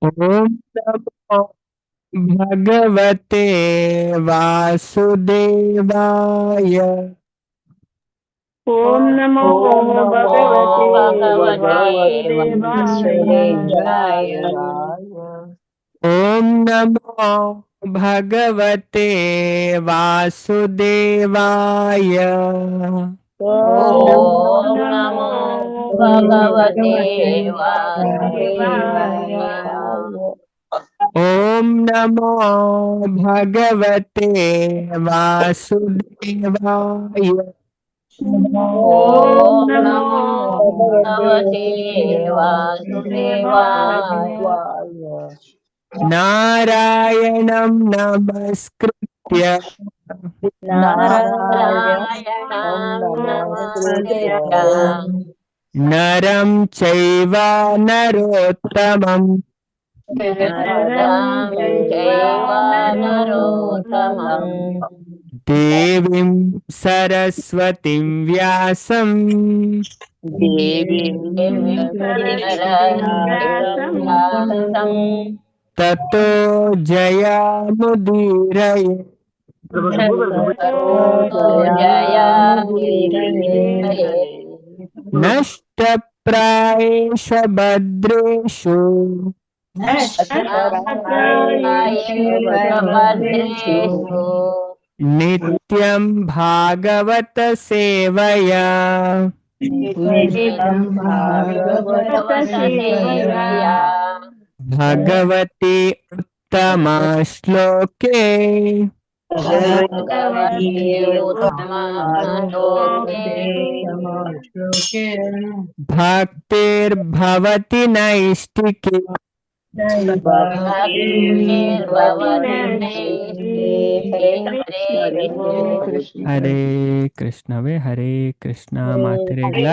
ಓಂ ನಮೋ ಭಗವತೆ ವಾಸುದೇವಾಯ. ಓಂ ನಮೋ ಓಂ ನಮೋ ಭಗವತೆ ಭಗವತೆ ವಾಸುದೇವಾಯ. ವಾಸುದೇವಾಯ. ಓಂ ನಮೋ ಭಗವತೆ ವಾಸುದೇವಾಯ. ಓಂ ಓಂ ನಮೋ ನಮೋ ಭಗವತೆ ಭಗವತೆ ವಾಸುದೇವಾಯ. ವಾಸುದೇವಾಯ. ಓಂ ನಮೋ ಭಗವತೆ ವಾಸುದೇವಾಯ. ಓಂ ಓಂ ನಮೋ ನಮೋ ಭಗವತೆ ಭಗವತೆ ವಾಸುದೇವಾಯ. ವಾಸುದೇವಾಯ. ನಾರಾಯಣಂ ನಮಸ್ಕೃತ್ಯ ನಾರಾಯಣಂ ನಮಸ್ಕೃತ್ಯ ನರಂ ಚೈವ ನರೋತ್ತಮಂ ನರಂ ನರಂ ಚೈವ ಚೈವ ನರೋತ್ತಮಂ ನರೋತ್ತಮಂ ದೇವಿಂ ಸರಸ್ವತಿಂ ವ್ಯಾಸಂ ದೇವೀಂ ದೇವೀಂ ಸರಸ್ವತೀಂ ಸರಸ್ವತೀಂ ವ್ಯಾಸಂ ವ್ಯಾಸಂ ತತೋ ಜಯಮುದೀರಯೇ. ತತೋ ತತೋ ಜಯಮುದೀರಯೇ. ಜಯಮುದೀರಯೇ. ನಷ್ಟಪ್ರಾಯೇಷು ಭದ್ರೇಷು ನಷ್ಟಪ್ರಾಯೇಷು ನಷ್ಟಪ್ರಾಯೇಷು ಭದ್ರೇಷು ಭದ್ರೇಷು ನಿತ್ಯಂ ಭಾಗವತ ಸೇವಯಾ ನಿತ್ಯಂ ಭಾಗವತ ಭಾಗವತ ಸೇವಯಾ ಸೇವಯಾ ಭಗವತಿ ಉತ್ತಮ ಶ್ಲೋಕೆ ಭಗವತಿ ಉತ್ತಮ ಶ್ಲೋಕೆ ಭಕ್ತಿರ್ಭವತಿ ನೈಷ್ಟಿಕೆ. ಭಕ್ತಿರ್ಭವತಿ ನೈಷ್ಟಿಕೆ. ನೈಷ್ಟಿಕೆ. ಹರೇ ಕೃಷ್ಣವೇ ಹರೇ ಕೃಷ್ಣ ಮಾತೆರೆಗ್ಲ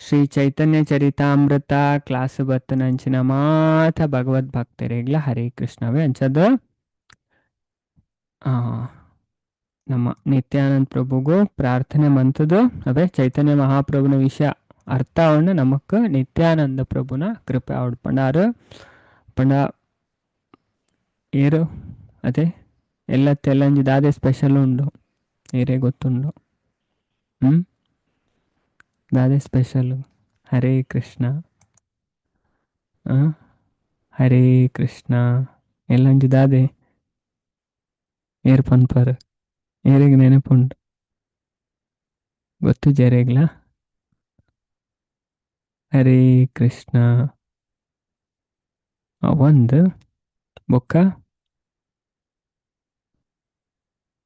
ಶ್ರೀ ಚೈತನ್ಯ ಚರಿತಾಮೃತ ಕ್ಲಾಸ್ ಬತ್ತನಂಚಿನ ಮಾತ ಭಗವದ್ ಭಕ್ತರೆಗ್ಲ ಹರೇ ಕೃಷ್ಣವೇ. ಅಂಚದ ಆ, ನಮ್ಮ ನಿತ್ಯಾನಂದ ಪ್ರಭುಗೂ ಪ್ರಾರ್ಥನೆ ಮಂತದ್ದು ಅವೇ ಚೈತನ್ಯ ಮಹಾಪ್ರಭುನ ವಿಷಯ ಅರ್ಥವನ್ನು ನಮಕ್ ನಿತ್ಯಾನಂದ ಪ್ರಭುನ ಕೃಪೆ ಅವಡು ಪಂಡಾರು ಪಂಡ ಏರು ಅದೇ ಎಲ್ಲ ತೆಲ್ಲಂಜಿ ದಾದೆ ಸ್ಪೆಷಲ್ ಉಂಡು ಏರೇ ಗೊತ್ತುಂಡು. ಹ್ಮ್ ದಾದೆ ಸ್ಪೆಷಲ್. ಹರೇ ಕೃಷ್ಣ. ಆ, ಹರೇ ಕೃಷ್ಣ ಎಲ್ಲಂಜಿ ದಾದೆ ಏರ್ ಪನ್ಪರ್ ಏರಿಗೆ ನೆನಪುಂಟು ಗೊತ್ತು ಜರೇಗ್ಲ. ಹರೇ ಕೃಷ್ಣ ಒಂದು ಬೊಕ್ಕ.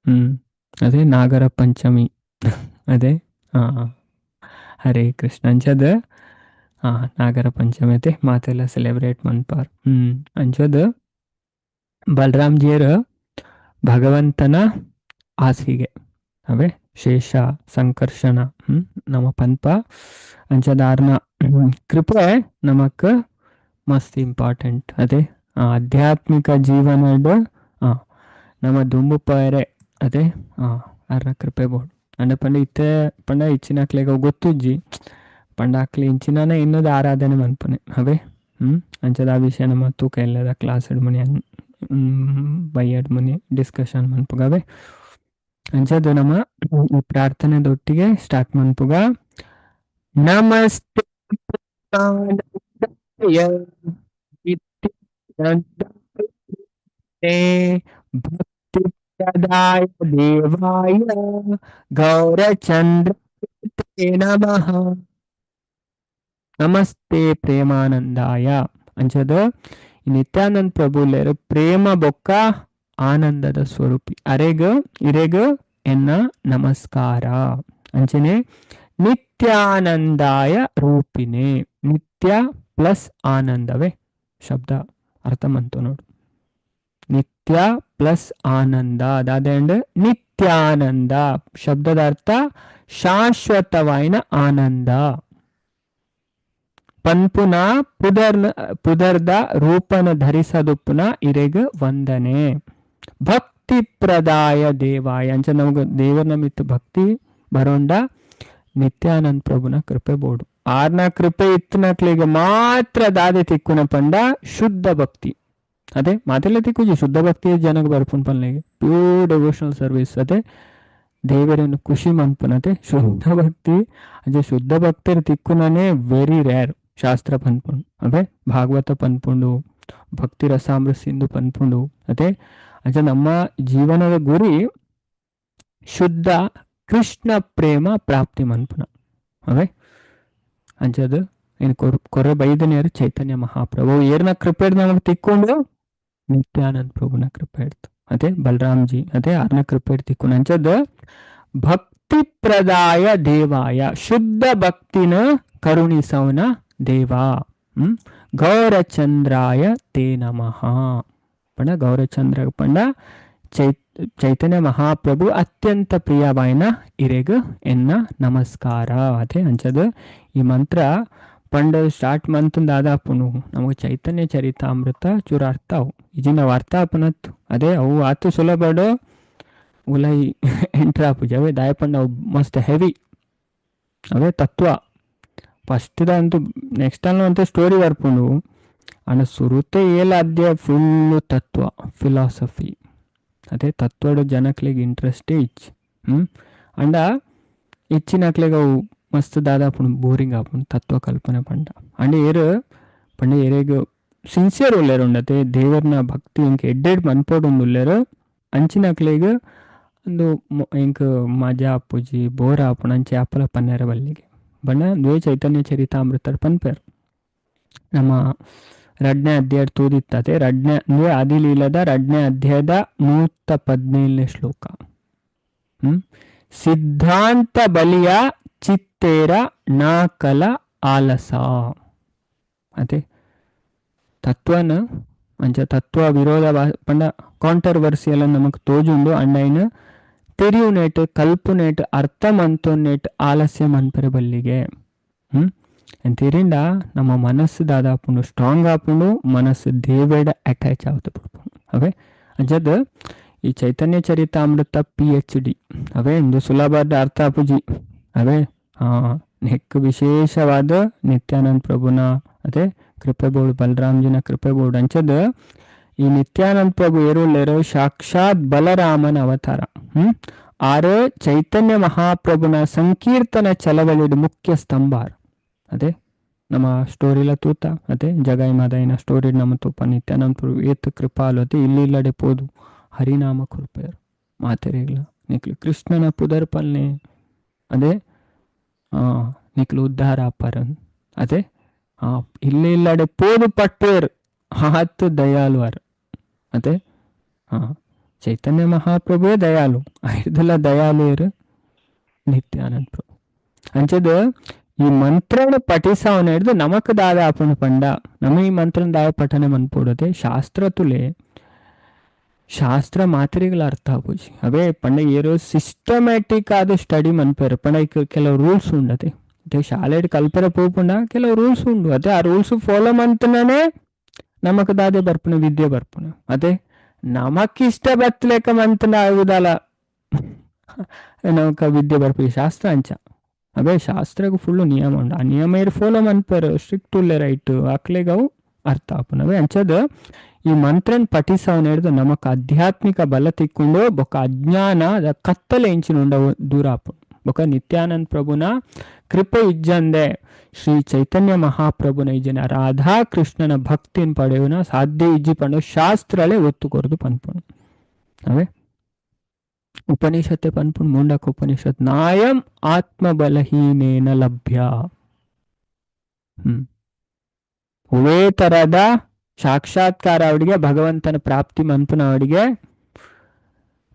ಹ್ಮ್ ಅದೇ ನಾಗರ ಪಂಚಮಿ ಅದೇ. ಹಾ ಹರೇ ಕೃಷ್ಣ ಅಂಚದ ಹಾ ನಾಗರ ಪಂಚಮಿ ಅತೆ ಮಾತೆಲ್ಲ ಸೆಲೆಬ್ರೇಟ್ ಮನ್ಪಾರ್. ಅಂಚದ ಬಲರಾಮ್ಜಿಯರ ಭಗವಂತನ ಹಾಸಿಗೆ ಅವೇ ಶೇಷ ಸಂಕರ್ಷಣ ನಮ್ಮ ಪನ್ಪ ಅಂಚದಾರ್ನ ಕೃಪೆ ನಮಕ್ ಮಸ್ತ್ ಇಂಪಾರ್ಟೆಂಟ್. ಅದೇ ಆಧ್ಯಾತ್ಮಿಕ ಜೀವನದ ನಮ್ಮ ದುಂಬು ಪೇರೆ ಅದೇ ಅರ್ನ ಕೃಪೆ ಬೋಡು ಅಂಡ ಪಂಡ ಇತ್ತೆ ಪಂಡ ಇಚ್ಚಿನಕ್ಲೆಗ ಗೊತ್ತುಜ್ಜಿ ಪಂಡ ಅಕ್ಲೆ ಇಂಚಿನ ಇನ್ನೊಂದು ಆರಾಧನೆ ಮನ್ಪನೆ ಅವೇ. ಅಂಚದ ಆ ವಿಷಯ ನಮ್ಮ ತೂಕ ಎಲ್ಲದ ಕ್ಲಾಸ್ ಮುನಿ ಬೈಯಡ್ ಮುನಿ ಡಿಸ್ಕಷನ್ ಮನ್ಪುಗವೆ. ಅಂಚದ ನಮ್ಮ ಈ ಪ್ರಾರ್ಥನೆದೊಟ್ಟಿಗೆ ಸ್ಟಾರ್ಟ್ ಮನ್ಪುಗ. ನಮಸ್ತೆ ಆನಂದಾಯ ನಿತ್ಯಾನಂದಾಯ ಭಕ್ತಿಪ್ರದಾಯ ದೇವಾಯ ಗೌರಚಂದ್ರ ತೇ ನಮಃ. ನಮಸ್ತೆ ಪ್ರೇಮಾನಂದಾಯ ಅಂಚದ ಈ ನಿತ್ಯಾನಂದ ಪ್ರಭುಲೇರು ಪ್ರೇಮ ಬೊಕ್ಕ ಆನಂದದ ಸ್ವರೂಪಿ ಅರೆಗ ಇರೆಗ ಎನ್ನ ನಮಸ್ಕಾರ. ಅಂಚನೆ ನಿತ್ಯಾನಂದಾಯ ರೂಪಿನೇ, ನಿತ್ಯ ಪ್ಲಸ್ ಆನಂದವೇ ಶಬ್ದ ಅರ್ಥ ಮಂತು ನೋಡು. ನಿತ್ಯ ಪ್ಲಸ್ ಆನಂದ ಅದಾದ ನಿತ್ಯಾನಂದ ಶಬ್ದದ ಅರ್ಥ ಶಾಶ್ವತವಾಯಿನ ಆನಂದ. ಪನ್ಪುನ ಪುದರ್ನ ಪುದರ್ದ ರೂಪನ ಧರಿಸದುಪ್ಪುನ ಇರೆಗ್ ವಂದನೆ. ಭಕ್ತಿ ಪ್ರದಾಯ ದೇವಾಯ ಅಂಚ ನಮಗ ದೇವರ ನಮಿತ್ತು ಭಕ್ತಿ ಬರೋಂಡ ನಿತ್ಯಾನಂದ ಪ್ರಭುನ ಕೃಪೆ ಬೋಡು. ಆರ್ನ ಕೃಪೆ ಇತ್ತನಕ್ಲಿಗೆ ಮಾತ್ರ ದಾದೆ ತಿಕ್ಕುನ ಪಂಡ ಶುದ್ಧ ಭಕ್ತಿ. ಅದೇ ಮಾತೆಲ್ಲ ತಿಕ್ಕುಜಿ ಶುದ್ಧ ಭಕ್ತಿ ಜನಕ್ಕೆ ಬರ್ಪುನ್ ಪನ್ಲೆಗೆ ಪ್ಯೂರ್ ಡೆವೋಷನಲ್ ಸರ್ವಿಸ್. ಅದೇ ದೇವರನ್ನು ಖುಷಿ ಮನ್ಪುನತೆ ಶುದ್ಧ ಭಕ್ತಿ. ಅದೇ ಶುದ್ಧ ಭಕ್ತರು ತಿಕ್ಕುನನೇ ವೆರಿ ರೇರ್ ಶಾಸ್ತ್ರ ಪನ್ಪುಂಡು. ಅದೇ ಭಾಗವತ ಪನ್ಪುಂಡು, ಭಕ್ತಿ ರಸಾಮೃತ ಸಿಂಧು ಪನ್ಪುಂಡು. ಅದೇ ಅಂಚ ನಮ್ಮ ಜೀವನದ ಗುರಿ ಶುದ್ಧ ಕೃಷ್ಣ ಪ್ರೇಮ ಪ್ರಾಪ್ತಿ ಮನ್ಪುನ. ಅವೇ ಅಂಚದು ಏನು ಕೊರ ಬೈದನೆಯರು ಚೈತನ್ಯ ಮಹಾಪ್ರಭು ಏರ್ನ ಕೃಪೆ ನಮಗೆ ತಿಕ್ಕೊಂಡು ನಿತ್ಯಾನಂದ ಪ್ರಭುನ ಕೃಪೆ ಇಡ್ತು. ಅದೇ ಬಲರಾಮ್ಜಿ ಅದೇ ಆರ್ನ ಕೃಪೆ ತಿಕ್ಕೊಂಡು ಅಂಚದ ಭಕ್ತಿ ಪ್ರದಾಯ ದೇವಾಯ ಶುದ್ಧ ಭಕ್ತಿನ ಕರುಣಿಸವನ ದೇವ. ಗೌರಚಂದ್ರಾಯ ತೇ ನಮಃ. ಪಂಡ ಗೌರಚಂದ್ರ ಪಂಡ ಚೈತನ್ಯ ಮಹಾಪ್ರಭು ಅತ್ಯಂತ ಪ್ರಿಯವಾಯಿನ ಇರೆಗ್ ಎನ್ನ ನಮಸ್ಕಾರ. ಅದೇ ಅಂಚದ ಈ ಮಂತ್ರ ಪಂಡ ಸ್ಟಾರ್ಟ್ ಮಂತಂದ ಆದಾಪುನು ನಮಗೆ ಚೈತನ್ಯ ಚರಿತಾಮೃತ ಚೂರು ಅರ್ಥ ಅವು ಇಜಿನ ಅರ್ಥ ಆಪುನತ್ತು. ಅದೇ ಅವು ಆತು ಸುಲಭಡು ಉಲೈ ಎಂಟ್ರ್ ಆಪುಜಿ. ಅವೇ ದಾಯ ಪಂಡ ಅವು ಮಸ್ತ್ ಹೆವಿ ಅವೇ ತತ್ವ ಫಸ್ಟ್ ಅಂತೂ ನೆಕ್ಸ್ಟ್ ಅಲ್ಲೂ ಅಂತ ಸ್ಟೋರಿ ಬರ್ಪುಂಡು. ಅಂಡ ಸುರುತೆ ಏಲ ಅಧ್ಯಾಯ ಫುಲ್ಲು ತತ್ವ ಫಿಲಾಸಫಿ. ಅದೇ ತತ್ವಡು ಜನಕ್ಲೆಗ್ ಇಂಟ್ರೆಸ್ಟೇ ಇಚ್ಚಿ. ಅಂಡ ಇಚ್ಚಿನಕ್ಲೆಗ್ ಅವು ಮಸ್ತ್ ದಾದಾಪುಂಡು ಬೋರಿಂಗ್ ಆಪುಂಡು ತತ್ವ ಕಲ್ಪನೆ ಪಂಡ. ಅಂಡ ಏರು ಪಂಡ ಏರೆಗ್ ಸಿನ್ಸಿಯರ್ ಉಲ್ಲೇರು ಉಂಡತೆ ದೇವರ್ನ ಭಕ್ತಿ ಇಂಕ್ ಎಡ್ಡೆಡ್ ಮನ್ಪೋಡು ಉಲ್ಲೇರು ಅಂಚಿನಕ್ಲೆಗ್ ಒಂದು ಇಂಕ್ ಮಜಾ ಆಪುಜಿ ಬೋರ್ ಆಪುಂಡು ಅಂಚೆ ಆಪಲ ಪನ್ನೆರ ಬಲ್ಲಿಗೆ ಬಣ್ಣ ದ್ವೇ ಚೈತನ್ಯ ಚರಿತಾಮೃತ ಪನ್ಪೇರು. ನಮ್ಮ ರಡ್ನೇ ಅಧ್ಯಾಯ ತೂದಿತ್ತದೆ ರಡ್ನೇ ಅಂದ್ರೆ ಆದಿಲೀಲದ ರಡ್ನೇ ಅಧ್ಯಾಯದ 117ನೇ ಶ್ಲೋಕ. ಸಿದ್ಧಾಂತ ಬಲಿಯ ಚಿತ್ತೇರ ನಾಕಲ ಆಲಸ. ಅದೇ ತತ್ವನ ಅಂಚ ತತ್ವ ವಿರೋಧ ಪಂಡ ಕಾಂಟ್ರವರ್ಸಿಯಲ್ ನಮಕ್ ತೋಜುಂಡು. ಅಂಡೈನ ತೆರಿಯುನೇಟ್ ಕಲ್ಪುನೇಟ್ ಅರ್ಥ ಮಂತೊನ್ನೇಟ್ ಆಲಸ್ಯ ಮನ್ಪೆರೆ ಬಲ್ಲಿಗೆ. ತೆರಿಂಡ ನಮ್ಮ ಮನಸ್ಸು ದಾದಾಪುಂಡು ಸ್ಟ್ರಾಂಗ್ ಆಪುಂಡು, ಮನಸ್ಸು ದೇವೇಡ ಅಟ್ಯಾಚ್ ಆವತ್ತು ಪಡ್ಪುಂಡು. ಅವೇ ಅಂಚದ ಈ ಚೈತನ್ಯ ಚರಿತಾಮೃತ PhD ಅವೇ ಇಂದು ಸುಲಭದ ಅರ್ಥ ಆಪುಜಿ. ಅವೇ ನೆಕ್ ವಿಶೇಷವಾದ ನಿತ್ಯಾನಂದ ಪ್ರಭುನ ಅದೇ ಕೃಪೆ ಬೋರ್ಡ್ ಬಲರಾಮ್ಜಿನ ಕೃಪೆ ಬೋರ್ಡ್ ಅಂಚದ ಈ ನಿತ್ಯಾನಂದ ಪ್ರಭು ಏರುಲ್ಲೇರು ಸಾಕ್ಷಾತ್ ಬಲರಾಮನ ಅವತಾರ. ಆರು ಚೈತನ್ಯ ಮಹಾಪ್ರಭುನ ಸಂಕೀರ್ತನ ಚಳವಳಿದ ಮುಖ್ಯ ಸ್ತಂಭ. ಅದೇ ನಮ್ಮ ಸ್ಟೋರಿಲ ತೂತ ಅದೇ ಜಗಾಯಿ ಮಾದಾಯಿನ ಸ್ಟೋರಿ ನಮ್ಮ ತೂಪ ನಿತ್ಯಾನಂದ ಪ್ರಭು ಏತ್ ಕೃಪಾಲು ಅದೇ ಇಲ್ಲಿ ಇಲ್ಲಡೆ ಪೋದು ಹರಿನಾಮ ಕೃಪೆಯರು ಮಾತೆರೆಗ್ಲ ನಿಕ್ಲು ಕೃಷ್ಣನ ಪುದರ್ ಪಲ್ನೆ ಅದೇ ನಿಕ್ಲು ಉದ್ಧಾರ ಅಪ್ಪರನ್ ಅದೇ ಇಲ್ಲಿ ಇಲ್ಲಡೆ ಪೋದು ಪಟ್ಟೇರ್ ಹಾತ್ ದಯಾಳುವರ್. ಅದೇ ಚೈತನ್ಯ ಮಹಾಪ್ರಭುವೇ ದಯಾಳು ಐದೆಲ್ಲ ದಯಾಳುವರು ನಿತ್ಯಾನಂದ ಪ್ರಭು. ಅಂಚದ ಈ ಮಂತ್ರನ ಪಠಿಸವನ ಹಿಡಿದು ನಮಕ್ ದಾದ ಆಪುಣ ಪಂಡ ನಮ್ಮ ಈ ಮಂತ್ರನ ದಾಯ ಪಠನೆ ಮನ್ಪೋಡದೆ ಶಾಸ್ತ್ರ ತುಲೆ ಶಾಸ್ತ್ರ ಮಾತ್ರೆಗಳ ಅರ್ಥ ಆಪುಜಿ. ಅವೇ ಪಂಡ ಏರೋ ಸಿಸ್ಟಮ್ಯಾಟಿಕ್ ಆದ ಸ್ಟಡಿ ಮನ್ಪೇರು ಪಂಡ ಕೆಲವು ರೂಲ್ಸ್ ಉಂಡತೆ. ಅದೇ ಶಾಲೆಡ್ ಕಲ್ಪರ ಪೋಪುಂಡ ಕೆಲವು ರೂಲ್ಸ್ ಉಂಡು. ಅದೇ ಆ ರೂಲ್ಸ್ ಫಾಲೋ ಮಂತನೇ ನಮಕ್ ದಾದೆ ಬರ್ಪುಣ ವಿದ್ಯೆ ಬರ್ಪುಣ. ಅದೇ ನಮಕ್ ಇಷ್ಟ ಬತ್ತಲೇಕ ಮಂತನ ಆಗುದಲ್ಲ ನಮಕ ವಿದ್ಯೆ ಬರ್ಪು ಶಾಸ್ತ್ರ ಅಂಚ. ಅವೇ ಶಾಸ್ತ್ರಗೂ ಫುಲ್ಲು ನಿಯಮ ಉಂಡು. ಆ ನಿಯಮ ಏರ್ ಫಾಲೋ ಮನ್ಪೇರು ಸ್ಟ್ರಿಕ್ಟ್ ಉಲ್ಲೆ ರೈಟ್ ಅಕ್ಲೆಗವು ಅರ್ಥ ಆಪುನವೇ. ಅಂಚದ ಈ ಮಂತ್ರನ್ ಪಠಿಸವನ ಹಿಡಿದು ನಮಕ್ ಆಧ್ಯಾತ್ಮಿಕ ಬಲ ತಿಕ್ಕೊಂಡು ಬೊಕ್ಕ ಅಜ್ಞಾನ ಕತ್ತಲೆ ಇಂಚಿನ ಉಂಡವು ದೂರ ಆಪು. ಬೊಕ್ಕ ನಿತ್ಯಾನಂದ ಪ್ರಭುನ ಕೃಪೆ ಇಜ್ಜಂದೆ ಶ್ರೀ ಚೈತನ್ಯ ಮಹಾಪ್ರಭುನ ಇಜ್ಜನ ರಾಧಾ ಕೃಷ್ಣನ ಭಕ್ತಿನ ಪಡೆಯುವನ ಸಾಧ್ಯ ಇಜ್ಜಿ ಪಂಡು ಶಾಸ್ತ್ರಳೆ ಒತ್ತು ಕೊರದು ಪನ್ಪುಣು. ಅವೇ ಉಪನಿಷತ್ತೆ ಪನ್ಪುಣು ಮುಂಡಕ ಉಪನಿಷತ್ ನಾಯಂ ಆತ್ಮಬಲಹೀನೇನ ಲಭ್ಯ. ಹೂವೇ ತರದ ಸಾಕ್ಷಾತ್ಕಾರ ಅವರಿಗೆ ಭಗವಂತನ ಪ್ರಾಪ್ತಿ ಮನ್ಪುನ ಅವರಿಗೆ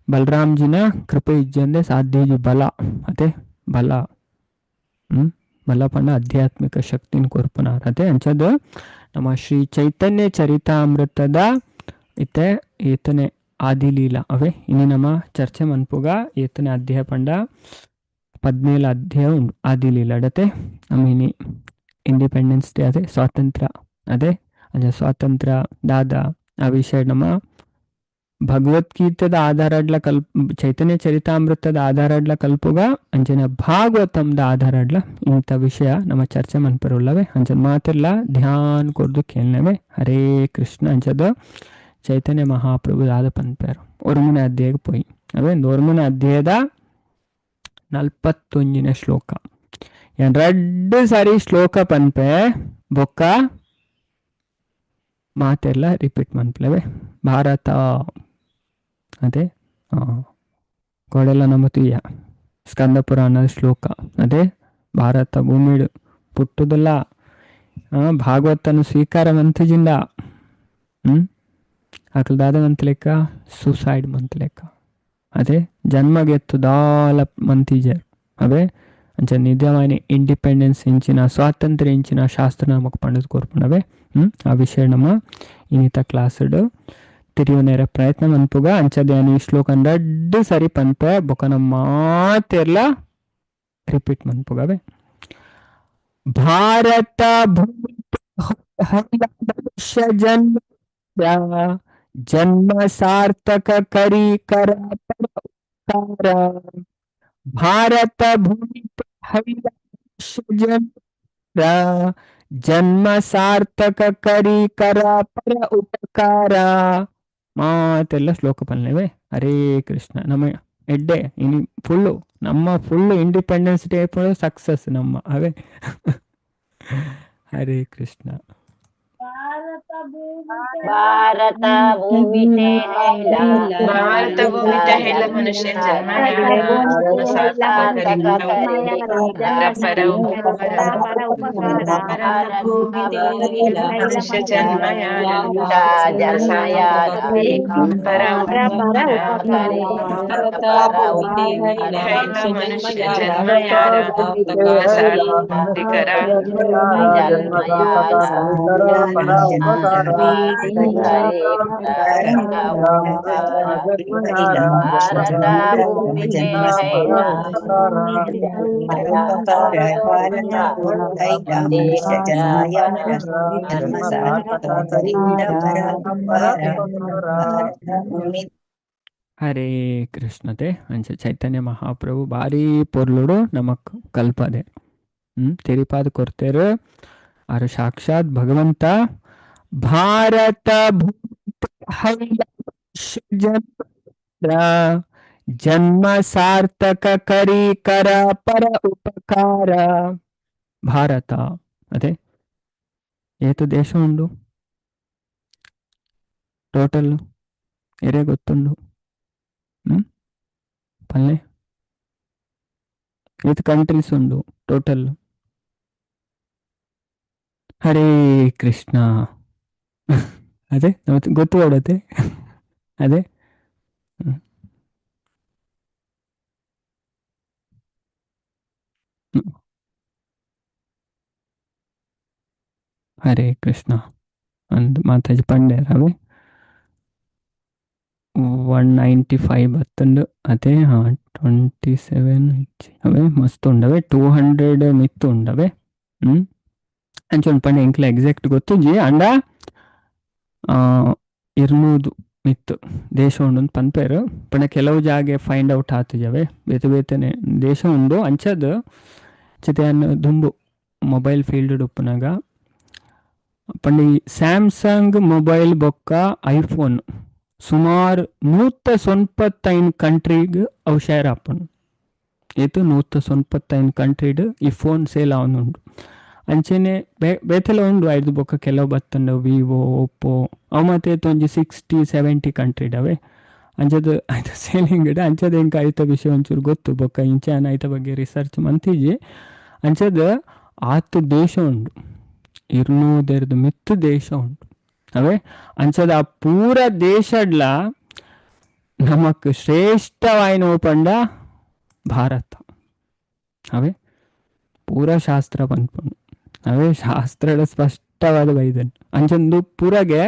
ಬಲರಾಮ್ಜಿನ ಕೃಪೆ ಇಜ್ಜಂದೆ ಸಾಧ್ಯ ಬಲ ಅದೇ ಬಲ ಬಲ ಪಂಡ ಆಧ್ಯಾತ್ಮಿಕ ಶಕ್ತಿನ ಕೊರ್ಪುನಾರ್. ಅದೇ ಅಂಚದ ನಮ್ಮ ಶ್ರೀ ಚೈತನ್ಯ ಚರಿತಾಮೃತದ ಇತ್ತೆ ಏತನೆ ಆದಿಲೀಲಾ ಅವೇ ಇನ್ನು ನಮ್ಮ ಚರ್ಚೆ ಮನ್ಪುಗ ಏತನೆ ಅಧ್ಯಾಯ ಪಂಡ 17 ಅಧ್ಯಾಯ ಉಂಡು ಆದಿಲೀಲಾ ಅಡತೆ. ನಮ್ಮ ಇನಿ ಇಂಡಿಪೆಂಡೆನ್ಸ್ ಡೇ ಅದೇ ಸ್ವಾತಂತ್ರ್ಯ ಅದೇ ಅಂಚ ಸ್ವಾತಂತ್ರ್ಯ ದಾದ ಆ ವಿಷಯ ನಮ್ಮ ಭಗವದ್ಗೀತೆದ ಆಧಾರಡ್ಲ ಕಲ್ಪ ಚೈತನ್ಯ ಚರಿತಾಮೃತದ ಆಧಾರಡ್ಲ ಕಲ್ಪುಗ ಅಂಚನೆ ಭಾಗವತಂದ ಆಧಾರಡ್ಲ ಇಂಥ ವಿಷಯ ನಮ್ಮ ಚರ್ಚೆ ಮನ್ಪರುಳ್ಳವೆ. ಅಂಚನ ಮಾತಿರ್ಲ ಧ್ಯಾನ ಕೊರ್ದು ಕೇಳನವೆ. ಹರೇ ಕೃಷ್ಣ. ಅಂಚದ ಚೈತನ್ಯ ಮಹಾಪ್ರಭು ದಾದ ಪನ್ಪೇರು ಒರ್ಮುನೆ ಅಧ್ಯಾಯಕ್ಕೆ ಪೋಯಿ ಅವೇ ಒರ್ಮುನೆ ಅಧ್ಯಾಯದ 41ನೇ ಶ್ಲೋಕ. ಏನ್ ರಡ್ಡು ಸಾರಿ ಶ್ಲೋಕ ಪನ್ಪೆ ಬೊಕ್ಕ ಮಾತೆಲ್ಲ ರಿಪೀಟ್ ಮನ್ಪಲೆವೆ. ಭಾರತ ಅದೇ ಗೋಡೆಲ್ಲ ನಮ್ಮ ತುಯ್ಯ ಸ್ಕಂದ ಪುರಾಣದ ಶ್ಲೋಕ ಅದೇ ಭಾರತ ಭೂಮಿಡು ಪುಟ್ಟುದಲ್ಲ ಭಾಗವತನು ಸ್ವೀಕಾರ ಮಂತಜಿಂದ ಅಕಲ್ದಾದ ಮಂತಲೆಕ್ಕ ಸೂಸೈಡ್ ಮಂತಲೆಕ್ಕ ಅದೇ ಜನ್ಮಗೆತ್ತು ದಾಲ ಮಂತಿಜರ್ ಅವೇ ಅಂಚ ನಿಜವಾನ ಇಂಡಿಪೆಂಡೆನ್ಸ್ ಇಂಚಿನ ಸ್ವಾತಂತ್ರ್ಯ ಇಂಚಿನ ಶಾಸ್ತ್ರ ನಮಕ್ ಪಂಡದ್ ಕೋರ್ಪುಣವೇ. ಆ ವಿಷಯ ನಮ್ಮ ಇನ್ನಿತ ಕ್ಲಾಸ್ಡ್ ತಿರಿಯೋನೇರ ಪ್ರಯತ್ನ ಮನ್ಪುಗ. ಅಂಚದೆ ಈ ಶ್ಲೋಕ ರಡ್ಡು ಸರಿ ಪನ್ಪೆ ಬೊಕ ನಮ್ಮ ಮಾತೆರ್ಲ ರಿಪೀಟ್ ಮನ್ಪುಗವೆ. ಭಾರತ ಭೂಮಿ ಜನ್ಮ ಜನ್ಮ ಸಾರ್ಥಕ ಕರಿ ಕರ ಪರ. ಭಾರತ ಭೂಮಿ ಜನ್ಮ ಜನ್ಮ ಸಾರ್ಥಕ ಕರಿ ಕರ ಪರ ಉಪಕಾರ. ಮಾತೆಲ್ಲ ಶ್ಲೋಕ ಪನ್ಲೇವೆ. ಹರೇ ಕೃಷ್ಣ. ನಮ್ಮ ಎಡ್ಡೆ ಇನಿ ಫುಲ್ಲು ನಮ್ಮ full independence day full success ನಮ್ಮ ಅವೇ. ಹರೇ ಕೃಷ್ಣ. ಭಾರತ ಭೂಮಿ ಭಾರತ ಭೂಮಿ ಹೆಲ್ಲ ಮನುಷ್ಯ ಜನ್ಮ ಪರ ಮನುಷ್ಯ ಜನ್ಮ ಮನುಷ್ಯ ಜನ್ಮ ಹರೇ ಕೃಷ್ಣತೆ. ಅಂಚ ಚೈತನ್ಯ ಮಹಾಪ್ರಭು ಭಾರಿ ಪೊರ್ಲುಡು ನಮಕ್ ಕಲ್ಪದೆ ತೆರಿಪಾದ ಕೊರ್ತೇರು. ಆರು ಸಾಕ್ಷಾತ್ ಭಗವಂತ. ಭಾರತ ಜನ್ಮ ಸಾರ್ಥಕ ಕರಿ ಕರ ಪರ ಉಪಕಾರ. ಭಾರತ ಅದೇ ಏತು ದೇಶ ಉಂಡು ಟೋಟಲ್ ಎರೆ ಗೊತ್ತುಂಡು ಪಲ್ಲೆ ಏತ್ ಕಂಟ್ರೀಸ್ ಉಂಡು ಟೋಟಲ್. ಹರೇ ಕೃಷ್ಣ. ಅದೇ ಗೊತ್ತು ಓಡತ್ತೆ ಅದೇ. ಹರೇ ಕೃಷ್ಣ ಅಂದ್ ಮಾತಾಜಿ ಪಂಡ್ಯಾರ್ ಅವೆ 195 ಬತ್ತುಂಡು ಅದೇ. ಹಾ 27 ಅವೇ ಮಸ್ತ್ ಉಂಡವೆ 200 ಮಿತ್ತು ಉಂಡವೆ. ಅಂಚ ಉಂಡು ಪಂಡ ಎಂಕ್ಲ ಎಕ್ಸಾಕ್ಟ್ ಗೊತ್ತುಂಜಿ ಅಂಡ ಇರ್ನೂದು ಮಿತ್ತು ದೇಶ ಉಂಡು ಪನ್ಪೇರು. ಪಂಡ ಕೆಲವು ಜಾಗೆ ಫೈಂಡ್ ಔಟ್ ಆತುಜವೆ ಬೇತೆ ಬೇತೆನೆ ದೇಶ ಉಂಡು. ಅಂಚದ್ ಚಿತೆಯನ್ನು ದುಂಬು ಮೊಬೈಲ್ ಫೀಲ್ಡ್ ಉಪ್ಪುನಗ ಪಂಡ ಈ ಸ್ಯಾಮ್ಸಂಗ್ ಮೊಬೈಲ್ ಬೊಕ್ಕ ಐಫೋನ್ ಸುಮಾರು 195 ಕಂಟ್ರಿಗ್ ಅವು ಶೇರ್ ಆಪುಂಡು. ಏತು 195 ಕಂಟ್ರಿಡ್ ಈ ಫೋನ್ ಸೇಲ್ ಆವೊಂದುಂಡು. ಅಂಚೆನೆ ಬೇತೆಲ ಉಂಡು ಐದು ಬೊಕ್ಕ ಕೆಲವು ಬತ್ತುಂಡು ವಿವೋ ಓಪ್ಪೋ ಅವು ಮಾತ ಏತ್ ಒಂಜಿ 60-70 ಕಂಟ್ರಿಡ್ ಅವೇ. ಅಂಚದ ಐತ ಸೇಲಿಂಗ್ ಅಂಚದ ಎಂಕ್ ಐತ ವಿಷಯ ಒಂಚೂರು ಗೊತ್ತು ಬೊಕ್ಕ ಇಂಚ ಐತ ಬಗ್ಗೆ ರಿಸರ್ಚ್ ಮಂತಿಜಿ. ಅಂಚದ ಆತ್ ದೇಶ ಉಂಡು 200 ಮಿತ್ತು ದೇಶ ಉಂಡು ಅವೇ. ಅಂಚದ ಆ ಪೂರ ದೇಶಡ್ಲ ನಮಕ್ ಶ್ರೇಷ್ಠವಾಯಿನ ಪಂಡ ಭಾರತ ಅವೇ. ಪೂರ ಶಾಸ್ತ್ರ ಪನ್ಪುಂಡು ಅವೇ. ಶಾಸ್ತ್ರದ ಸ್ಪಷ್ಟವಾದ ಬೈದನ್ ಅಂಚೊಂದು ಪೂರಗೆ